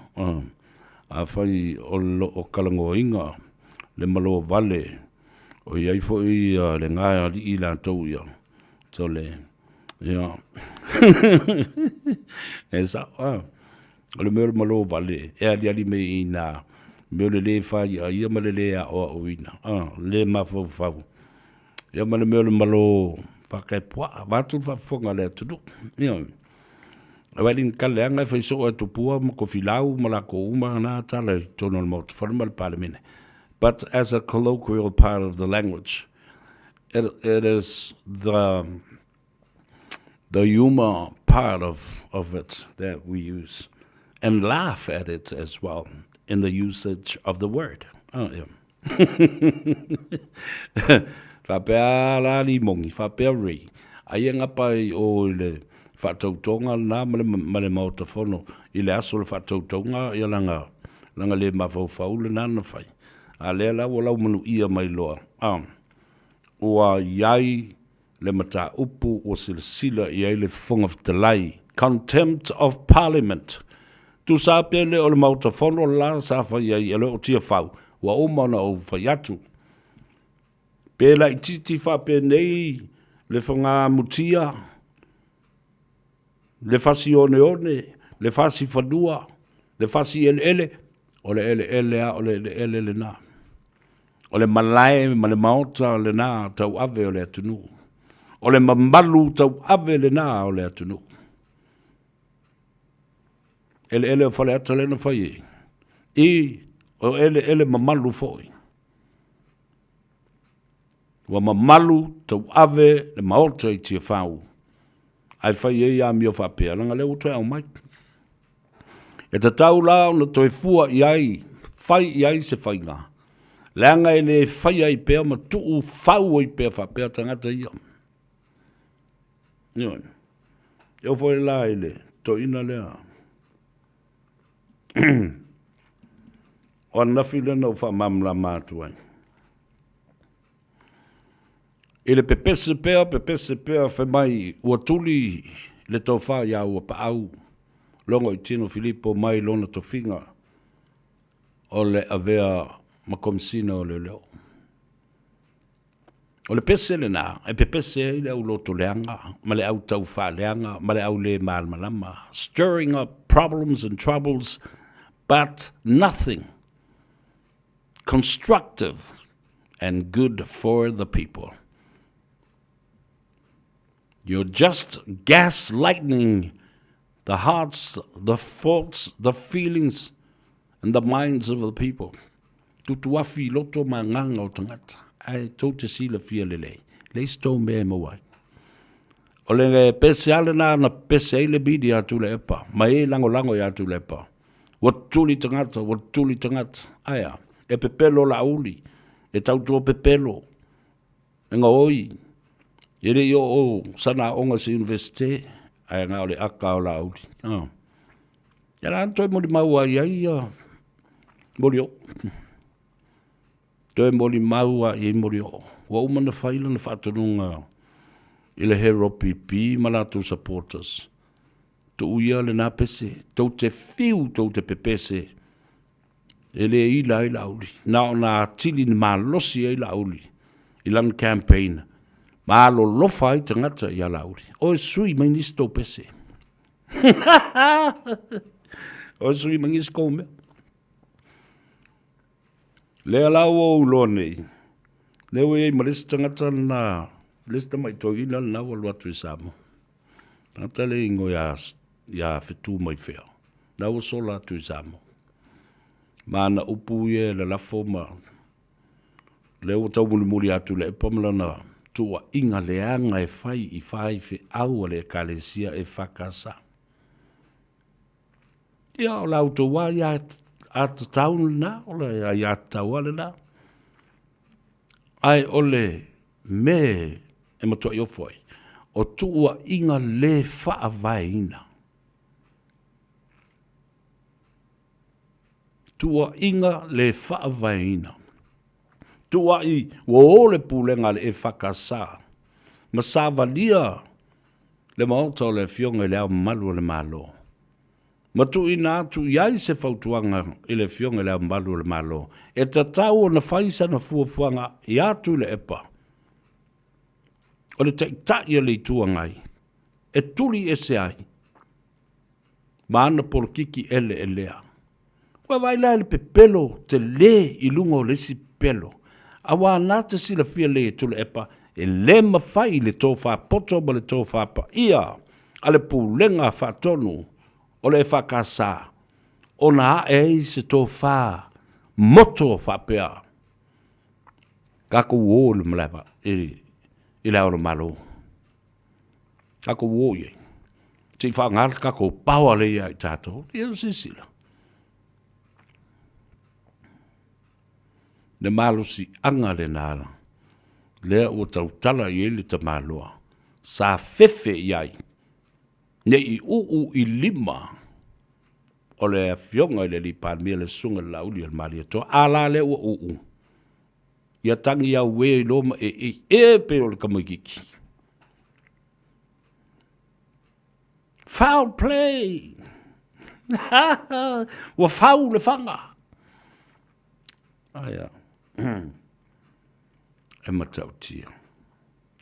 afai o loo kalagoaina le malo vale o iai foi le ga alii latou ia so le ia e sao a o le mea o le malo vale e aliali mai ina mea o le le fai a ia ma le le aoaoina a le mafaufau Ia ma le mea o le malo faakaepuaa, vaeatu le faafofoga a le atunuu. Ioe. Aua e le ni tala leaga e fai soo e Tupua ma Tofilau ma latou uma na tala i totonu o le Maota Fono ma le Palemene. but as a colloquial part of the language. It, it is the, the humor part of, of it that we use and laugh at it as well in the usage of the word. Oh, yeah. Faapea la alii moni, faapea Ray, ai e gapa i o i le faatautoga lena ma le, ma le Maota Fono i le aso o le faatautauga, ia lana, lana le mafaufau lena na fai. A lea la ua laumanuia mai loa, a, ua i ai le mataupu ua silasila i ai le Fofoga Fetalai, Contempt of Parliament. Tusa pe le o le Maota Fono la sa fai ai e le o Tiafau, ua uma ona ou fai atu. Pe laitiiti faapenei le fagamutia, le fasi oneone, le fasi fanua, le fasi eleele, o le eleele a o le eleele lena. O le malae ma le maota lena tauave o le atunuu. O le mamalu tauave lena o le atunuu. Eleele o Faleata lea na fai ai. I, o eleele mamalu foi. Ua mamalu tauave le maota i Tiafau, ae fai ai amio faapea, leaga lea ua toe aumai. E tatau la ona toe fua i ai, fai i ai se faiga, leaga e le fai ai pea ma tuu fau ai pea faapea tagata ia. Ioe. E oo foi la i le toeaina lea o ananafi lea na ou faamalamalama atu ai. I le pepese pea, pepese pea, fai mai ua tuli le tofa ia Uapaau, Logoitino Filipo mai lona tofiga o le avea ma Komesina o Leoleo. O le pese lena e pepese ai le au loto leaga ma le au taufaaleaga ma le au le malamalama, stirring up problems and troubles but nothing constructive and good for the people. You're just gaslightening the hearts, the thoughts, the feelings and the minds of the people. Tutuafi i loto ma agaga o tagata, ae tou te silafia lelei, leai se tou mea e maua ai. O le pese lava lena na pese ai le media a Tuilaepa, ma e lagolago ia Tuilaepa. Ua tuli tagata, ua tuli tagata. Ae a? E pepelo Laauli, e tautua pepelo, e gaoi, e le i oo sana aoga i se Universite, ae na o le aka o Laauli. Ah. Ia la na toe molimau ai ai ia Molioo. Toe molimau a i ai Molioo. Ua uma na fai lana faatonuga i le Hero PP ma latou supporters. Tuu ia lena pese, tou te fiu tou te pepese, e le ila ai Laauli. Na ona atili na malosi ai Laauli i lana campaign, ma alolofa ai tagata ia Laauli. Oe sui mai nisi tou pese. Oe sui mai nisi kou mea. Lea la ua ou iloa nei, lea ua i ai ma le isi tagata lena, le isi tamai toeaina lena ua alu atu i Samoa. Tagata le ingoa ia, ia Fetumaifea, lena ua sola atu i Samoa. Ma ana upu ia e lalafo ma lea ua taumulimuli atu Tuilaepa ma lana tuuaiga leaga e fai i faifeau a le Ekalesia EFKS. Ia, o la outou lava ia aiatatau lena, o le aiatatau lava lena. Ae o le mea e matuai ofo ai, o tuuaiga le faavaeina. Tuuaiga le faavaeina. Tuuai ua o le pulega a le EFKS ma savalia le Maota o le Afioga i Le Ao Mamalu o le Malo, ma tuuina atu i ai se fautuaga i le Afioga i Le Ao Mamalu o le Malo, e tatau ona fai sana fuafuaga ia Tuilaepa, o le Taitai o le Itu Agai, e tuli ese ai ma ana polokiki eleelea. Ua vaai la i le pepelo tele i luga o le isi pepelo, auā na te silafia lelei e Tuilaepa e le mafai le tofa poto ma le tofa paia a le Pulega Faatonu o le EFKS ona ae ai se tofa moto faapea. Tatou o i le malae i, i le Ao o le Malo. Tatou o i ai. Se i faaaoga le tatou power lea ia i tatou. Ia silasila. Le malosiaga lena lea ua tautala i ai le tamaloa sa fefe i ai ne i uu i lima o le Afioga i le Alii Palemia le Susuga i le Laauli o le Malietoa, a la lea ua uu, ia tagi auē i loa ma e e e pei o le tamaitiiti. Foul play! Ua fau le faga! Aia. E matautia.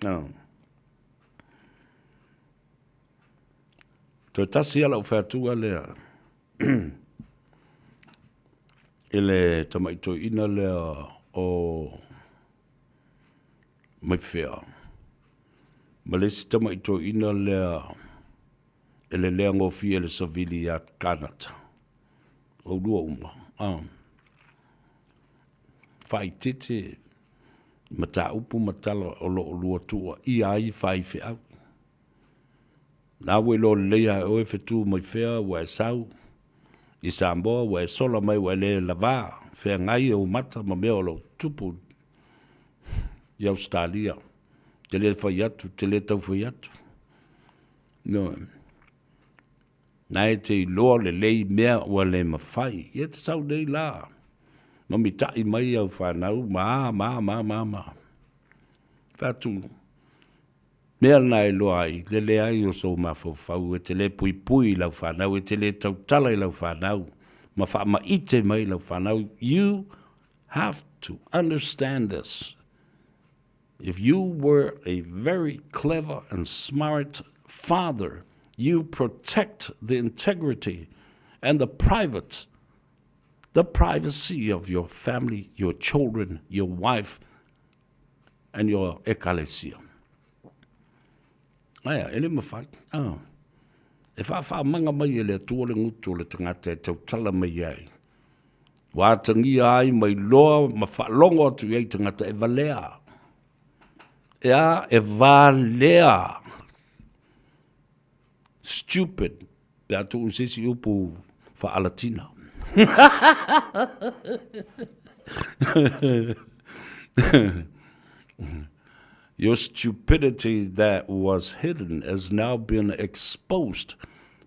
Oh. Toe tasi lava lau faiatuga lea i le tamai toeaina lea o Maifea ma le isi tamai toeaina lea e lelea gofie le savili ia Kanata. Oulua uma. Ah. Faaitete mataupu ma tala o lo o lua tuuaia ai faifeau. La ua iloa lelei lava e oe fetu mai fea ua e sau i Samoa, ua e sola mai ua e le lava feagai ou mata ma mea o lo o tutupu i Ausetalia. Te le fai atu, te le tau fai atu. Ioe. Na e te iloa lelei mea ua le mafai. Ia te sau nei la ma mita'i mai au fanau ma a ma a ma a ma a ma a. Fai atu, mea lena e iloa ai le leai o sou mafaufau, e te le puipui i lau fanau, e te le tautala i lau fanau ma faamaite mai i lau fanau. You have to understand this. If you were a very clever and smart father, you protect the integrity and the private the privacy of your family, your children, your wife, and your ekalesia. Aia, e le mawhai. Ah. E whaawhaamanga mai e le atua le ngutu o le tangata e tautala mai ai. Ua atagia ai mai loa ma faalogo atu i ai tagata e valea. E a, e valea. Stupid, pe a tuu se isi upu faalatina. Your stupidity that was hidden has now been exposed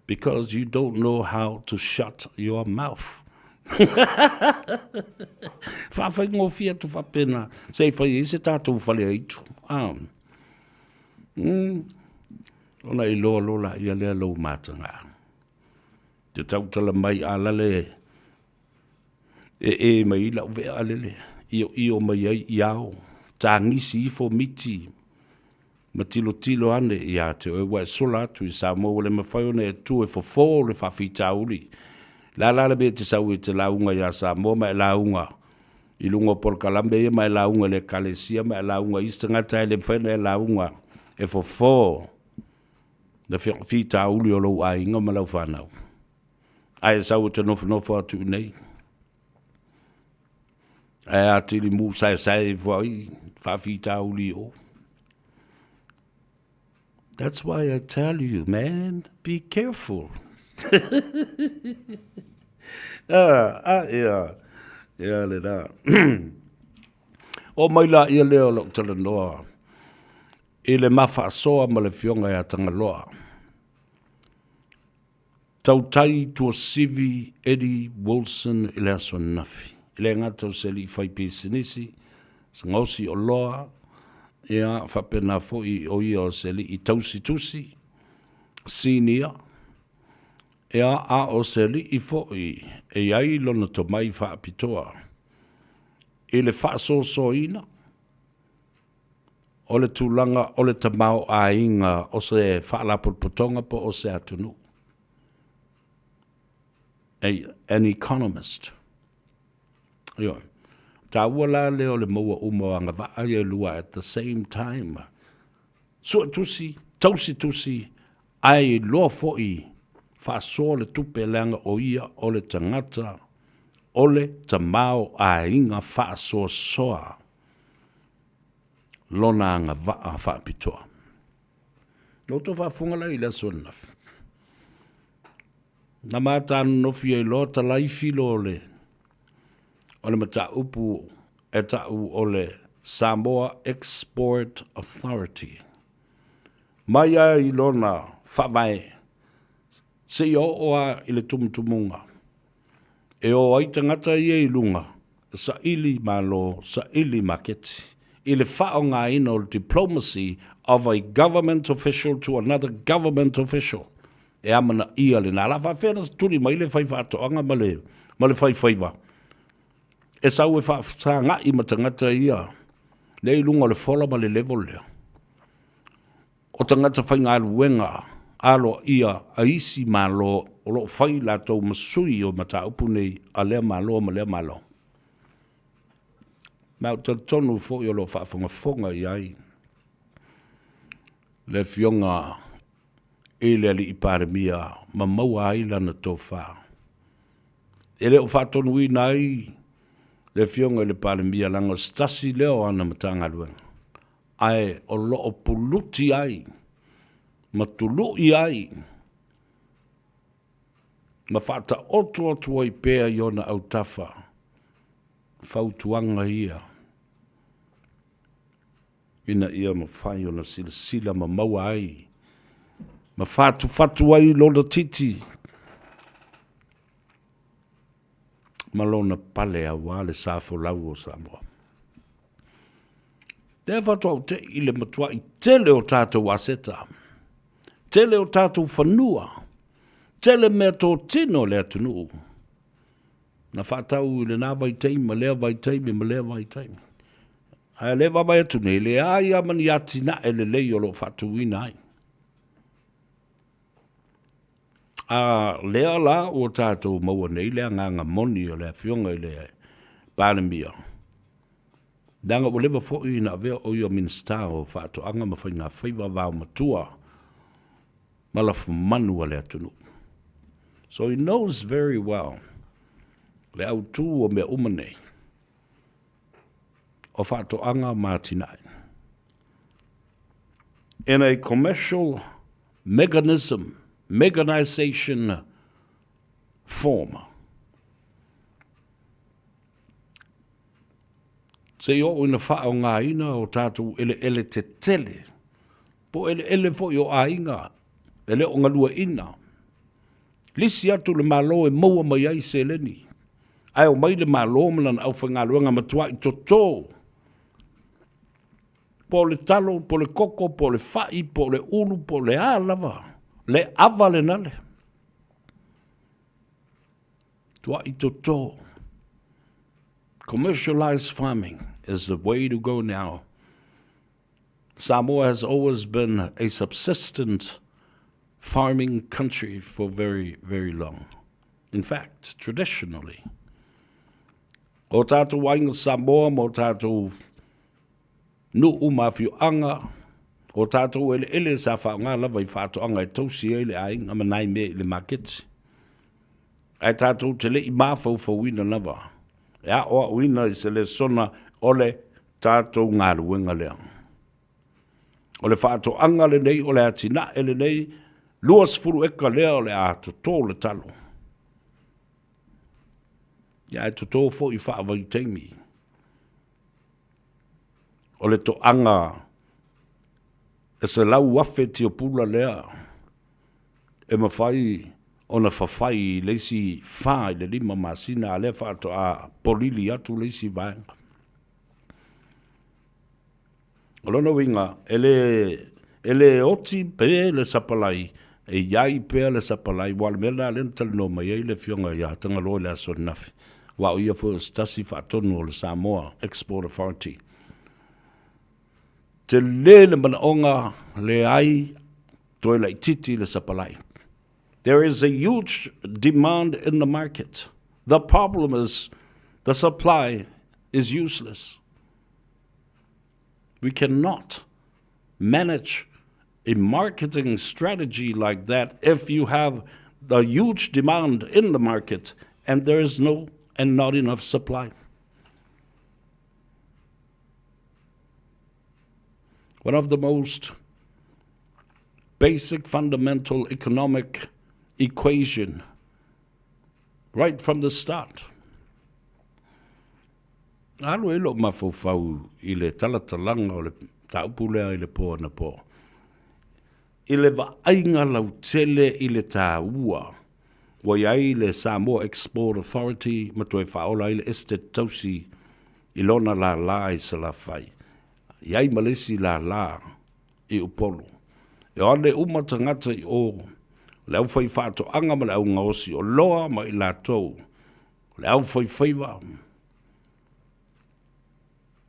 because you don't know how to shut your mouth. Whawhaingofie atu whapena, se i whai ai se tātou whare aitu. Ah. Mm. Ona i loa lola ia lea lou mātanga. Te tautala mai a lale e e mai i lau vea alele, io io mai ai i ao, tāgisi ifo miti, ma tilotilo ane ia te oe ua e sola atu i Samoa ua le mafai ona e tu e fofo le faafitauli. Le a la le mea e te sau ai e te lauga iā Samoa ma e lauga i luga o polokalame ia ma e lauga i le Ekalesia ma e lauga i isi tagata e le mafai ona e lauga e fofo le fitauli o lou aiga ma lau fanau. Ae sau e te nofonofo atu i nei. Ae atili mu saesae ifo ai faafitauli i o. That's why I tell you, man, be careful. ah, ah, ia, ia le rā. o mai la ia lea o lau talanoa i le mafaasoa ma le fioga ia Tagaloa. Tautai Tuasivi Eddie Wilson i le aso ananafi. E le gata o se alii faipisinisi, se gaosi oloa, ia, faapena foi o ia o se alii tausi tusi, senior, ia, a o se alii foi e i ai lona tomai faapitoa i le faasoasoaina o le tulaga o le tamaoaiga o se faalapotopotoga po o se atunuu. A, an economist. Ioe. Taua la lea o le maua uma o agavaa ia e lua at the same time. Suetusi, tausitusi, ae iloa foi faasoa le tupe leaga o ia o le tagata o le tamaoaiga faasoasoa. lona agavaa faapitoa. Na outou faafofoga la i le aso ananafi. Na mata nonofi ai loa talaifi loa o le o le mataupu e ta'u o le Samoa Export Authority. Mai lava i lona faavae seia oo lava i le tumutumuga e o ai tagata ia i luga e saili malo, saili maketi i le faaaogaina o le diplomacy of a government official to another government official. E amanaia lena. O le a faapefea ona tuli mai le faifaatoaga ma le, ma le faifaiva e sau e faafesagai ma tagata ia lea i luga o le fola ma le level lea. O tagata faigaluega aloaia a isi Malo o lo o fai latou ma sui o mataupu nei a lea Malo ma lea Malo. Ma ou te talitonu foi o lo o faafogafoga i ai le Afioga i le Alii Palemia ma maua ai lana tofa. E le o faatonuina ai le Afioga i le Palemia leaga o se tasi lea o ana Matagaluega, ae o lo o puluti ai ma tului ai ma faataoto atu ai pea i ona autafa fautuaga ia ina ia mafai ona silasila ma maua ai ma fatufatu ai lona titi ma lona pale aua le sa folau o Samoa. Lea faatoa ou te'i i le matuai tele o tatou aseta, tele o tatou fanua, tele mea totino o le atunuu na faatau i lena vaitaimi ma lea vaitaimi ma lea vaitaimi. Ae o lea e vaavaai atu nei, e leai lava ma ni atinae lelei o lo o faatuina ai. A lea la ua tatou maua nei le agaga moni o le Afioga i le Palemia, leaga ua leva foi ona avea o ia Minisita o Faatoaga ma Faiga Faiva Vaomatua ma lafumanu a le atunuu. So he knows very well le autu o mea uma nei o faatoaga ma atinae. In a commercial mechanism, mechanization form. Se i oo ina faaaogaina o tatou eleele tetele, po o eleele foi o aiga e le o galueaiina. Lisi atu le Malo e maua mai ai seleni, ae omai le Malo ma lana aufaigaluega matuai toto, po o le talo, po o le koko, po o le fai, po o le ulu, po o le a lava, le ava lena le. Tuai toto. Commercialized farming is the way to go now. Samoa has always been a subsistent farming country for very, very long. In fact, traditionally, o tātou aiga Samoa ma o tātou nuu ma afioaga, o tātou eleele sa faaaoga lava i faatoaga e tausi ai le aiga ma nai mea i le maketi. Ae tātou te le i mafaufauina lava e aoaoina i se lesona o le tatou galuega lea. O le faatoaga lenei, o le atinae lenei, 20 eka lea o le a toto le talo. Ia ae toto foi faavaitaimi. O le toaga e 100,000 tiapula lea e mafai ona fafai i le isi fa i le lima masina, a lea faatoa polili atu le isi vaega. O lona uiga, e le, e le oti pe le sapalai, e i ai pea le sapalai, aua o le mea lena lea na talanoa mai ai le Afioga ia Tagaloa i le aso ananafi, aua o ia foi o se tasi faatonu o le Samoa Export Authority. Tele le manaoga, leai, toe laitiiti le sapalai. There is a huge demand in the market. The problem is the supply is useless. We cannot manage a marketing strategy like that if you have the huge demand in the market and there is no and not enough supply. One of the most basic fundamental economic equation right from the start. Alu ai lou mafaufau i le talatalaga o le mataupu lea i le po anapo. I le vaaiga lautele i le taua ua i ai le Samoa Export Authority ma toe faaola ai le Esetete Tausi i lona lala i Salafai, i ai ma le isi lala i Upolu. E o ane uma tagata i o, le aufaifaatoaga ma le augaosi oloa ma i latou, o le aufaifaiva,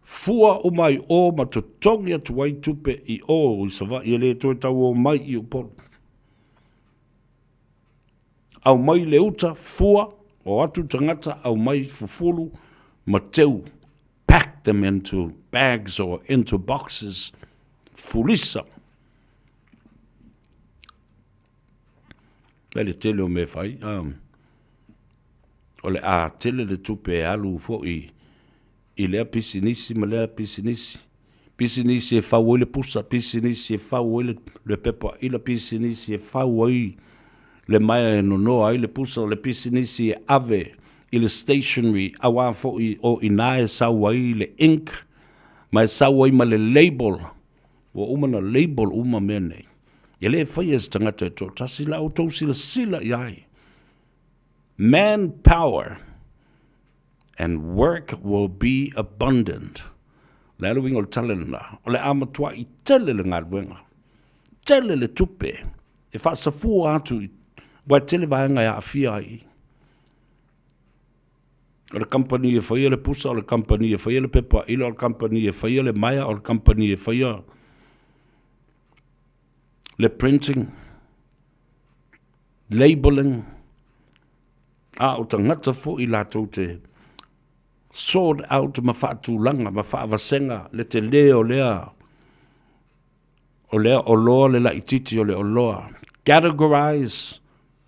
fua uma i o ma totogi atu ai tupe i o i Savaii e le toe tau o mai i Upolu. Aumai le uta, fua, o atu tagata, aumai fufulu ma teu, pack them into bags or into boxes, fulisa. Mai le tele o mea fai, um, o le a tele le tupe e alu foi i lea pisinisi ma lea pisinisi. Pisinisi e fau ai le pusa, pisinisi e fau ai le, le pepa ila, pisinisi e fau ai le maea e nonoa ai le pusa, o le pisinisi e ave i le stationery auā foi o i ina e sau ai le ink ma e sau ai ma le label. Ua uma na label uma mea nei. E le faia e se tagata e toatasi la outou silasila i ai. Manpower and work will be abundant. O le a le uiga o le tala lena? O le a matuai tele le galuega, tele le tupe e faasafua atu i, aua e tele vaega e aafia ai. O le kamupani e faia le pusa, o le kamupani e faia le pepa ila, o le kamupani e faia le maea, o le kamupani e faia le printing, labelling, a o tagata foi latou te sort out ma faatulaga ma faavasega le tele o lea o lea oloa le laititi o le oloa. Categorize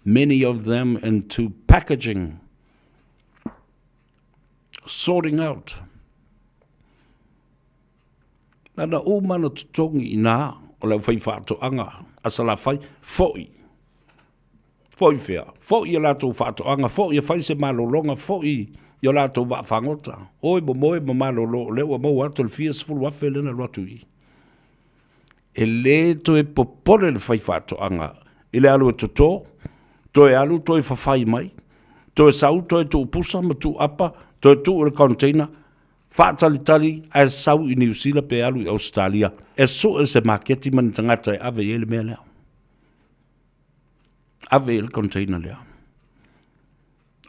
many of them into packaging, sorting out. Na uma na totogi i nā o le aufaifaatoaga a Salafai, foi. Foi whea? Foi i a latou faatoaga, foi e fai se malologa, foi i o latou vaa fagota. Oi momoe ma malolo, o lea ua maua atu le fia 10,000 lea na alu atu i i. E le toe popole le faifaatoaga i le alu e toto, toe alu toe fafai mai, toe sau toe tuupusa ma tuuapa, toe tuu i le container, faatalitali ae sau i Niu Sila pe alu i Ausetalia e sue se maketi ma ni tagata e ave i ai le mea lea. Ave i ai le container lea.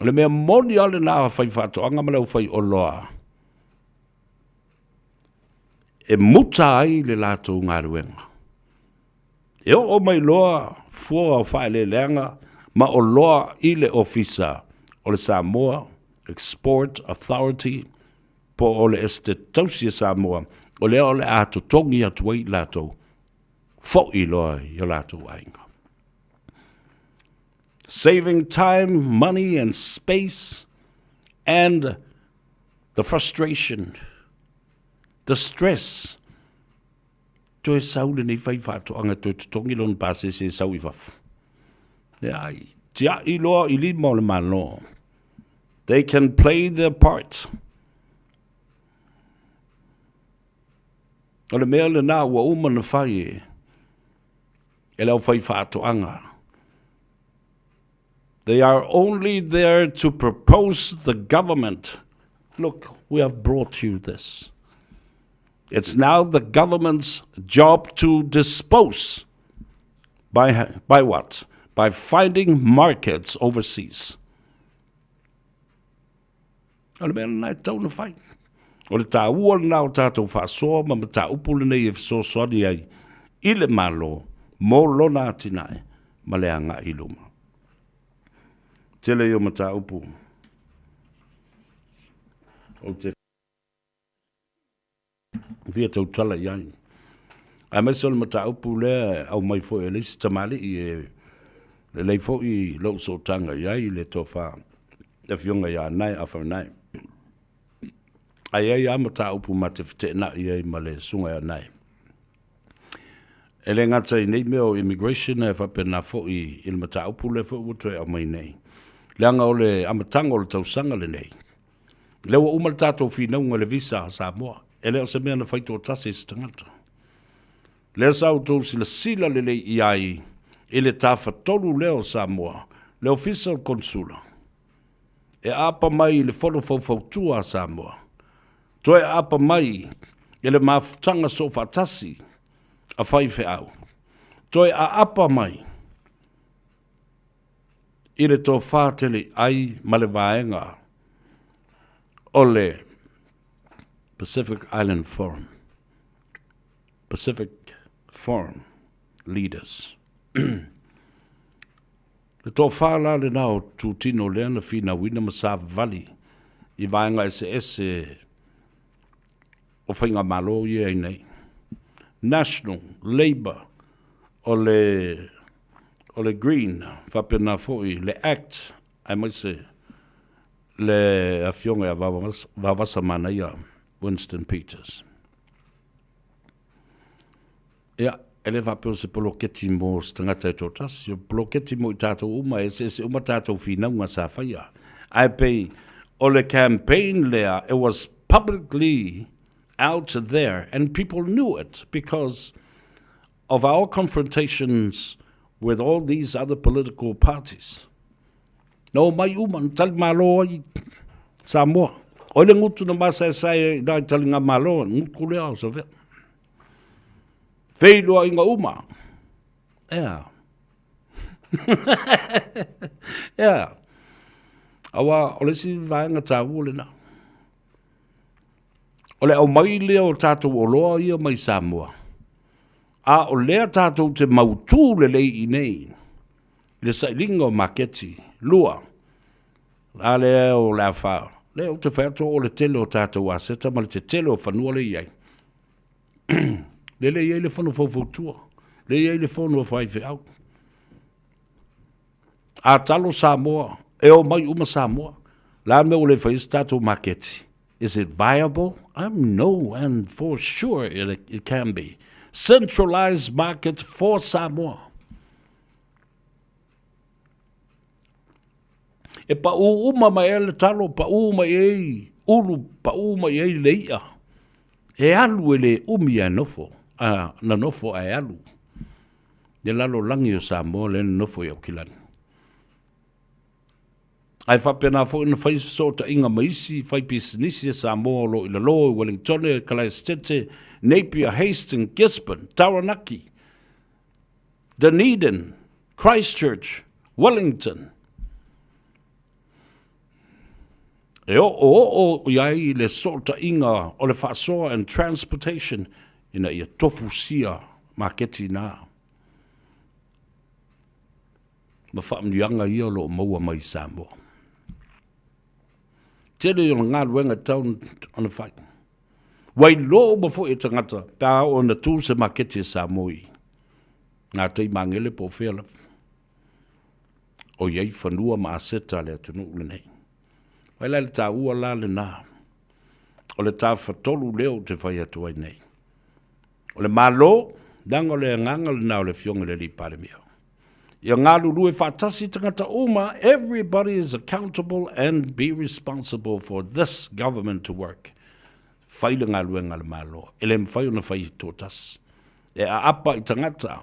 O le mea moni lava lena a faifaatoaga ma le aufaioloa e muta ai le latou galuega. E oo mai loa fua o faaeleeleaga ma oloa i le Ofisa o le Samoa Export Authority po o le Esetete Tausi a Samoa, o lea o le a totogi atu ai i latou, foi loa i o latou aiga. Saving time, money and space and the frustration, the stress. Toe sau lenei faifaatoaga e toe totogi lona pasese e sau i fafo. Leai, tiai loa i lima o le Malo. They can play their part. O le mea lena ua uma na fai e, e le aufaifaatoaga. They are only there to propose the government. Look, we have brought you this. It's now the government's job to dispose. By, by what? By finding markets overseas. O le mea lena e tatau ona fai. O le taua lena o tatou faasoa ma mataupu lenei e fesoasoani ai i le Malo mo lona atinae ma le agai i luma. Tele ia o mataupu ou te fia tautala i ai. Aemaise o le mataupu lea e aumai foi e le isi tamalii e lelei foi lou sootaga i ai i le tofa le afioga ia Nae Afainae. Ae i ai lava mataupu ma te feteenai ai ma le susuga ia Nae. E le gata i nei mea o immigration ae faapena foi i le mataupu lea foi ua toe aumai nei. Leaga o le amataga o le tausaga lenei, lea ua uma le tatou finauga i le visa a Samoa. E le o se mea na fai toatasi e se tagata. Lea sa outou silasila lelei i ai i le tafatolu lea o Samoa, le Ofisa o le Konesula, e aapa mai i le Fono Faufautua a Samoa, toe aapa mai i le mafutaga soofaatasi a faifeau, toe aapa mai i le tofa tele ai ma le vaega o le Pacific Island Forum, Pacific Forum Leaders. Le tofa la lena o Tutino lea na finauina ma savavali i vaega eseese o faigamalo ia ai nei. National, Labour, o le o le Green, faapena foi le Act aemaise le Afioga ia Vavasa Manaia Winston Peters. Ia, e le faapea o se poloketi mo se tagata e toatasi, o poloketi mo i tatou uma, e eseese uma tatou finauga sa faia. Ae pei o le campaign lea, it was publicly out there and people knew it because of our confrontations with all these other political parties. Na omai uma, na tali malo ai Samoa. O le gutu na masaesae ai i taliga malo, gutu lea o Savea. Feiloaiga uma. Ea. Ea. Aua o le isi vaega taua lena. O le aumai lea o tatou oloa ia mai Samoa, a o lea tatou te mautū lelei i inei i le sailiga o maketi. Lua, a lea o le a fa, lea ou te fai atu o le tele o tatou aseta ma le tetele o fanua lea e i ai. Lea le i ai le fono faufautua, lea i ai le fono a faifeau. A talo Samoa, e omai uma Samoa. La mea ua le fai ai se tatou maketi? Is it viable? I'm no and for sure it, it can be. Centralized market for Samoa. E paʻū uma mai ai le talo, paʻū mai ai ulu, paʻū mai ai le iʻa. E alu e le umi ae nofo, a, na nofo ae alu. Le lalolagi o Samoa lea na nofo i Aukilani. Ae faapena foi ona fai fesootaiga ma isi faipisinisi a Samoa o lo o i lalo i Wellingtone, Kalaesetete, Napier, Hastings, Gisborne, Taranaki, Dunedin, Christchurch, Wellington. E oooo i ai le sootaiga o le faasoa and transportation ina ia tofusia maketi na ma faamanuiaga ia o lo o maua mai i Samoa. Tele o le galuega e tatau ona fai. Ua iloa uma foi e tagata pe a oo ina tu se maketi a Samoa i ngā tai Magele po o fea lava. O i ai fanua ma aseta a le atunuu lenei. Vai la i le taua la lena o le tafatolu lea ou te fai atu ai nei. O le Malo, leaga o le agaga lena o le Afioga i le Alii Palemia. Ia galulue faatasi tagata uma, everybody is accountable and be responsible for this government to work. Fai le galuega a le Malo, e le mafai ona fai toatasi. E aapa i tagata,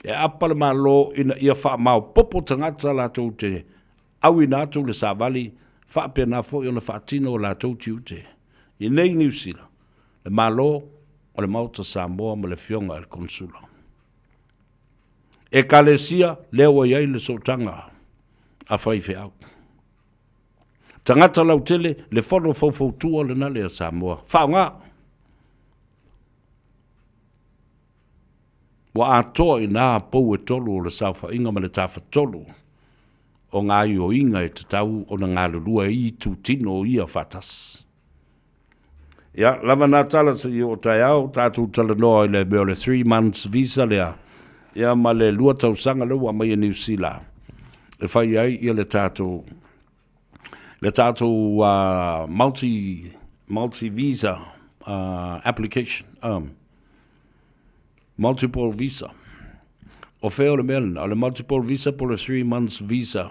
e aapa le Malo ina ia faamaopopo tagata latou te auina atu le savali, faapena foi ona faatino o latou tiute. I nei Niu Sila, le Malo o le Maota Samoa ma le Afioga i le Konesula. Ekalesia, lea ua i ai le sootaga a faifeau. Tagata lautele, le fono faufautua lena lea Samoa. Faaaoga! Ua atoa i nā pou e tolu o le saofaiga ma le tafatolu o ngā ioiga e tatau ona galulue ai itutino ia faatasi. Ia, lava nā tala se i oo taeao, tatou talanoa i le mea o le 3 months visa lea, ia ma le 2 tausaga lea ua aumai e Niu Sila e fai ai ia le tatou le tatou uh, multi multi visa uh, application um. Multiple visa. O fea o le mea lena? O le multiple visa po o le 3 months visa.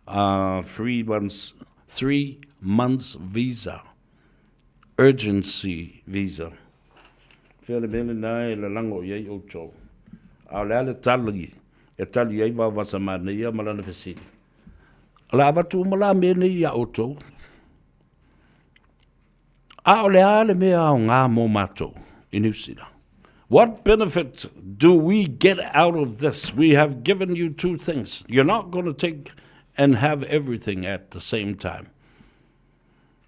3 months visa. Urgency visa. Fea le mea lena e lalago i ai outou? A o le a le tali e tali ai Vaovasamanaia ma lana fesili? O le a avatu uma la mea nei iā outou? A o le a le mea aoga mo matou i Niu Sila? What benefit do we get out of this? We have given you two things. You're not going to take and have everything at the same time.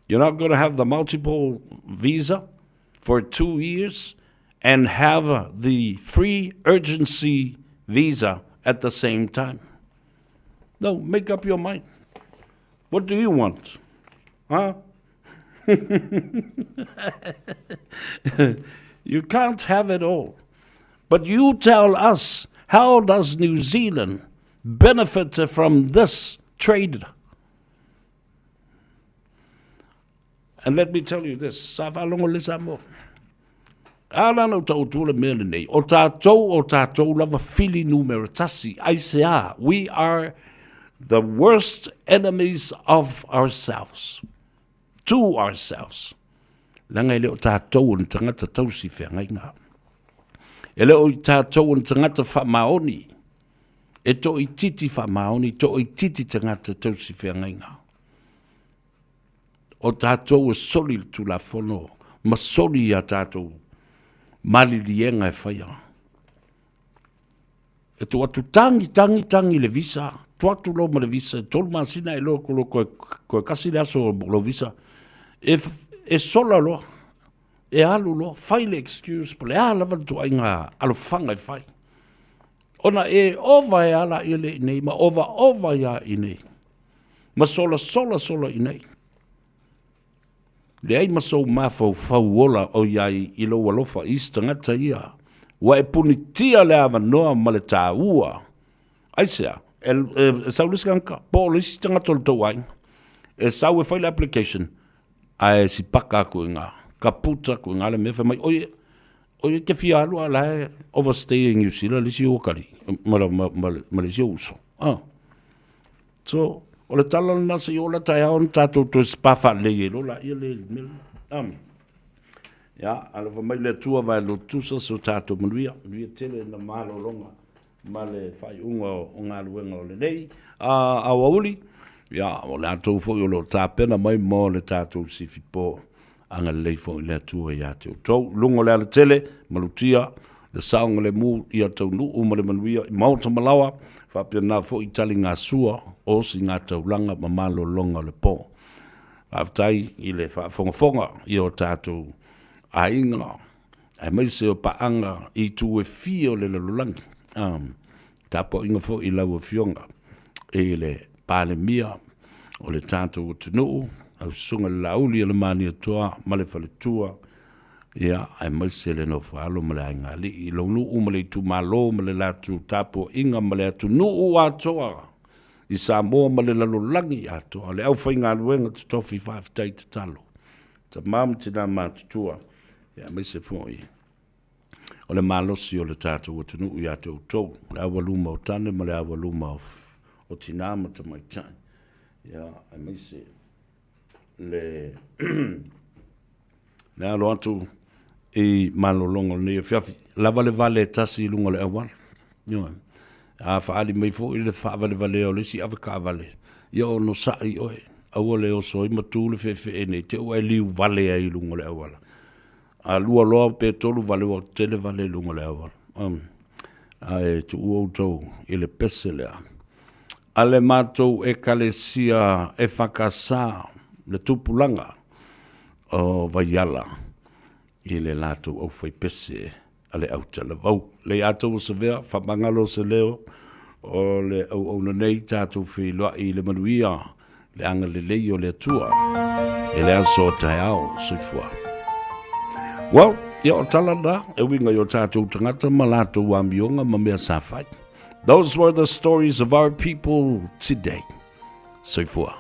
You're not going to have the multiple visa for 2 years and have the free urgency visa at the same time. No, make up your mind. What do you want? Huh? You can't have it all. But you tell us, how does New Zealand benefit from this trade? And let me tell you this, sa faalogo le Samoa. A la na ta'utu le mea lenei, o tātou, o tātou lava fili numera tasi, aisea, we are the worst enemies of ourselves, to ourselves. Leaga e le o tātou o ni tagata tausi feagaiga. E le o i tātou o ni tagata faamaoni, e toaitiiti faamaoni, toaitiiti tagata tausi feagaiga. O tātou e soli le tulafono ma soli i a tātou maliliega e faia. E tuu atu tagi, tagi, tagi le visa, tuu atu loa ma le visa, e 3 masina e loa koe, koe kasi le aso o lou visa, e sola loa, e alu loa, fai le excuse, po le a lava le ituaiga alofaga e fai. Ona e ova e ala i le nei, ma ova ova ia i nei. Ma sola sola sola i nei. Leai ma sou mafaufau ola o i ai i lou alofa i isi tagata ia. Ua e punitia le avanoa ma le taua. Aisea? E, e, e sau le isi tagata, po o le isi tagata o le tou aiga. E sau e fai le application, ae sipaka atu i ina, kaputa atu i ina le mea fai mai, oie, oie te fia alu a la e overstay i New Zealand le isi ou atalii, ma, ma, ma, ma le isi ou uso. Ah. So, o le tala lena se i oo la taeao ona tatou toe spa faalelei ai loa laia le mea lena. Am. Ia, alofa mai le Atua vae lotutusa so tatou manuia, manuia tele na malologa ma le faaiuga o galuega o lenei aoauli. Ia, o le atou foi o lo o tapena mai mo le tatou sifi po. Agalelei foi le Atua ia te outou. Luga o le alatele, malutia, le saogalemu ia taunuu ma le manuia i maota ma laoa, faapena foi taligasua o osigataulaga ma malologa o le po. Faafetai i le faafogafoga i o tatou aiga, aemaise o paaga i itu e fia o le lalolagi. Tapuaiga foi i lau Afioga i le Palemia o le tatou atunuu, lau Susuga i le Laauli o le Malietoa ma le Faletua, ia, aemaise le Nofoalo ma le Aiga Alii, lou nuu ma le itumalo ma le latou tapuaiga ma le atunuu atoa i Samoa ma le lalolagi atoa, le aufaigaluega totofi faafetai tatalo, tama ma tina matutua, ia, aemaise foi o le malosi o le tatou atunuu ia te outou, le aualuma o tane ma le aualuma o tinā ma tamaitai, ia, aemaise le le alo atu i malologa o lenei afiafi. Lava le vale e tasi i luga o le auala. Ioe. A faaali mai foi le faavalevalea o le isi avetaavale, ia onosai oe. Aua le oso ai ma tu le feefee nei te i ua e liu vale ai i luga o le auala. A lua loa pe tolu vale ua tele vale i luga o le auala. Um, ae tuua outou i le pese lea. A le matou ekalesia EFKS le tupulaga o Vaiala i le latou aufaipese a le autalavou. Lei atoa ua savea, faamagalo se leo o le auauna nei tatou feiloai i le manuia le agalelei o le Atua i le aso o taeao. Soifua. Well, ia o tala na, e uiga i o tātou tagata ma latou amioga ma mea sa fai. Those were the stories of our people today. Soifua.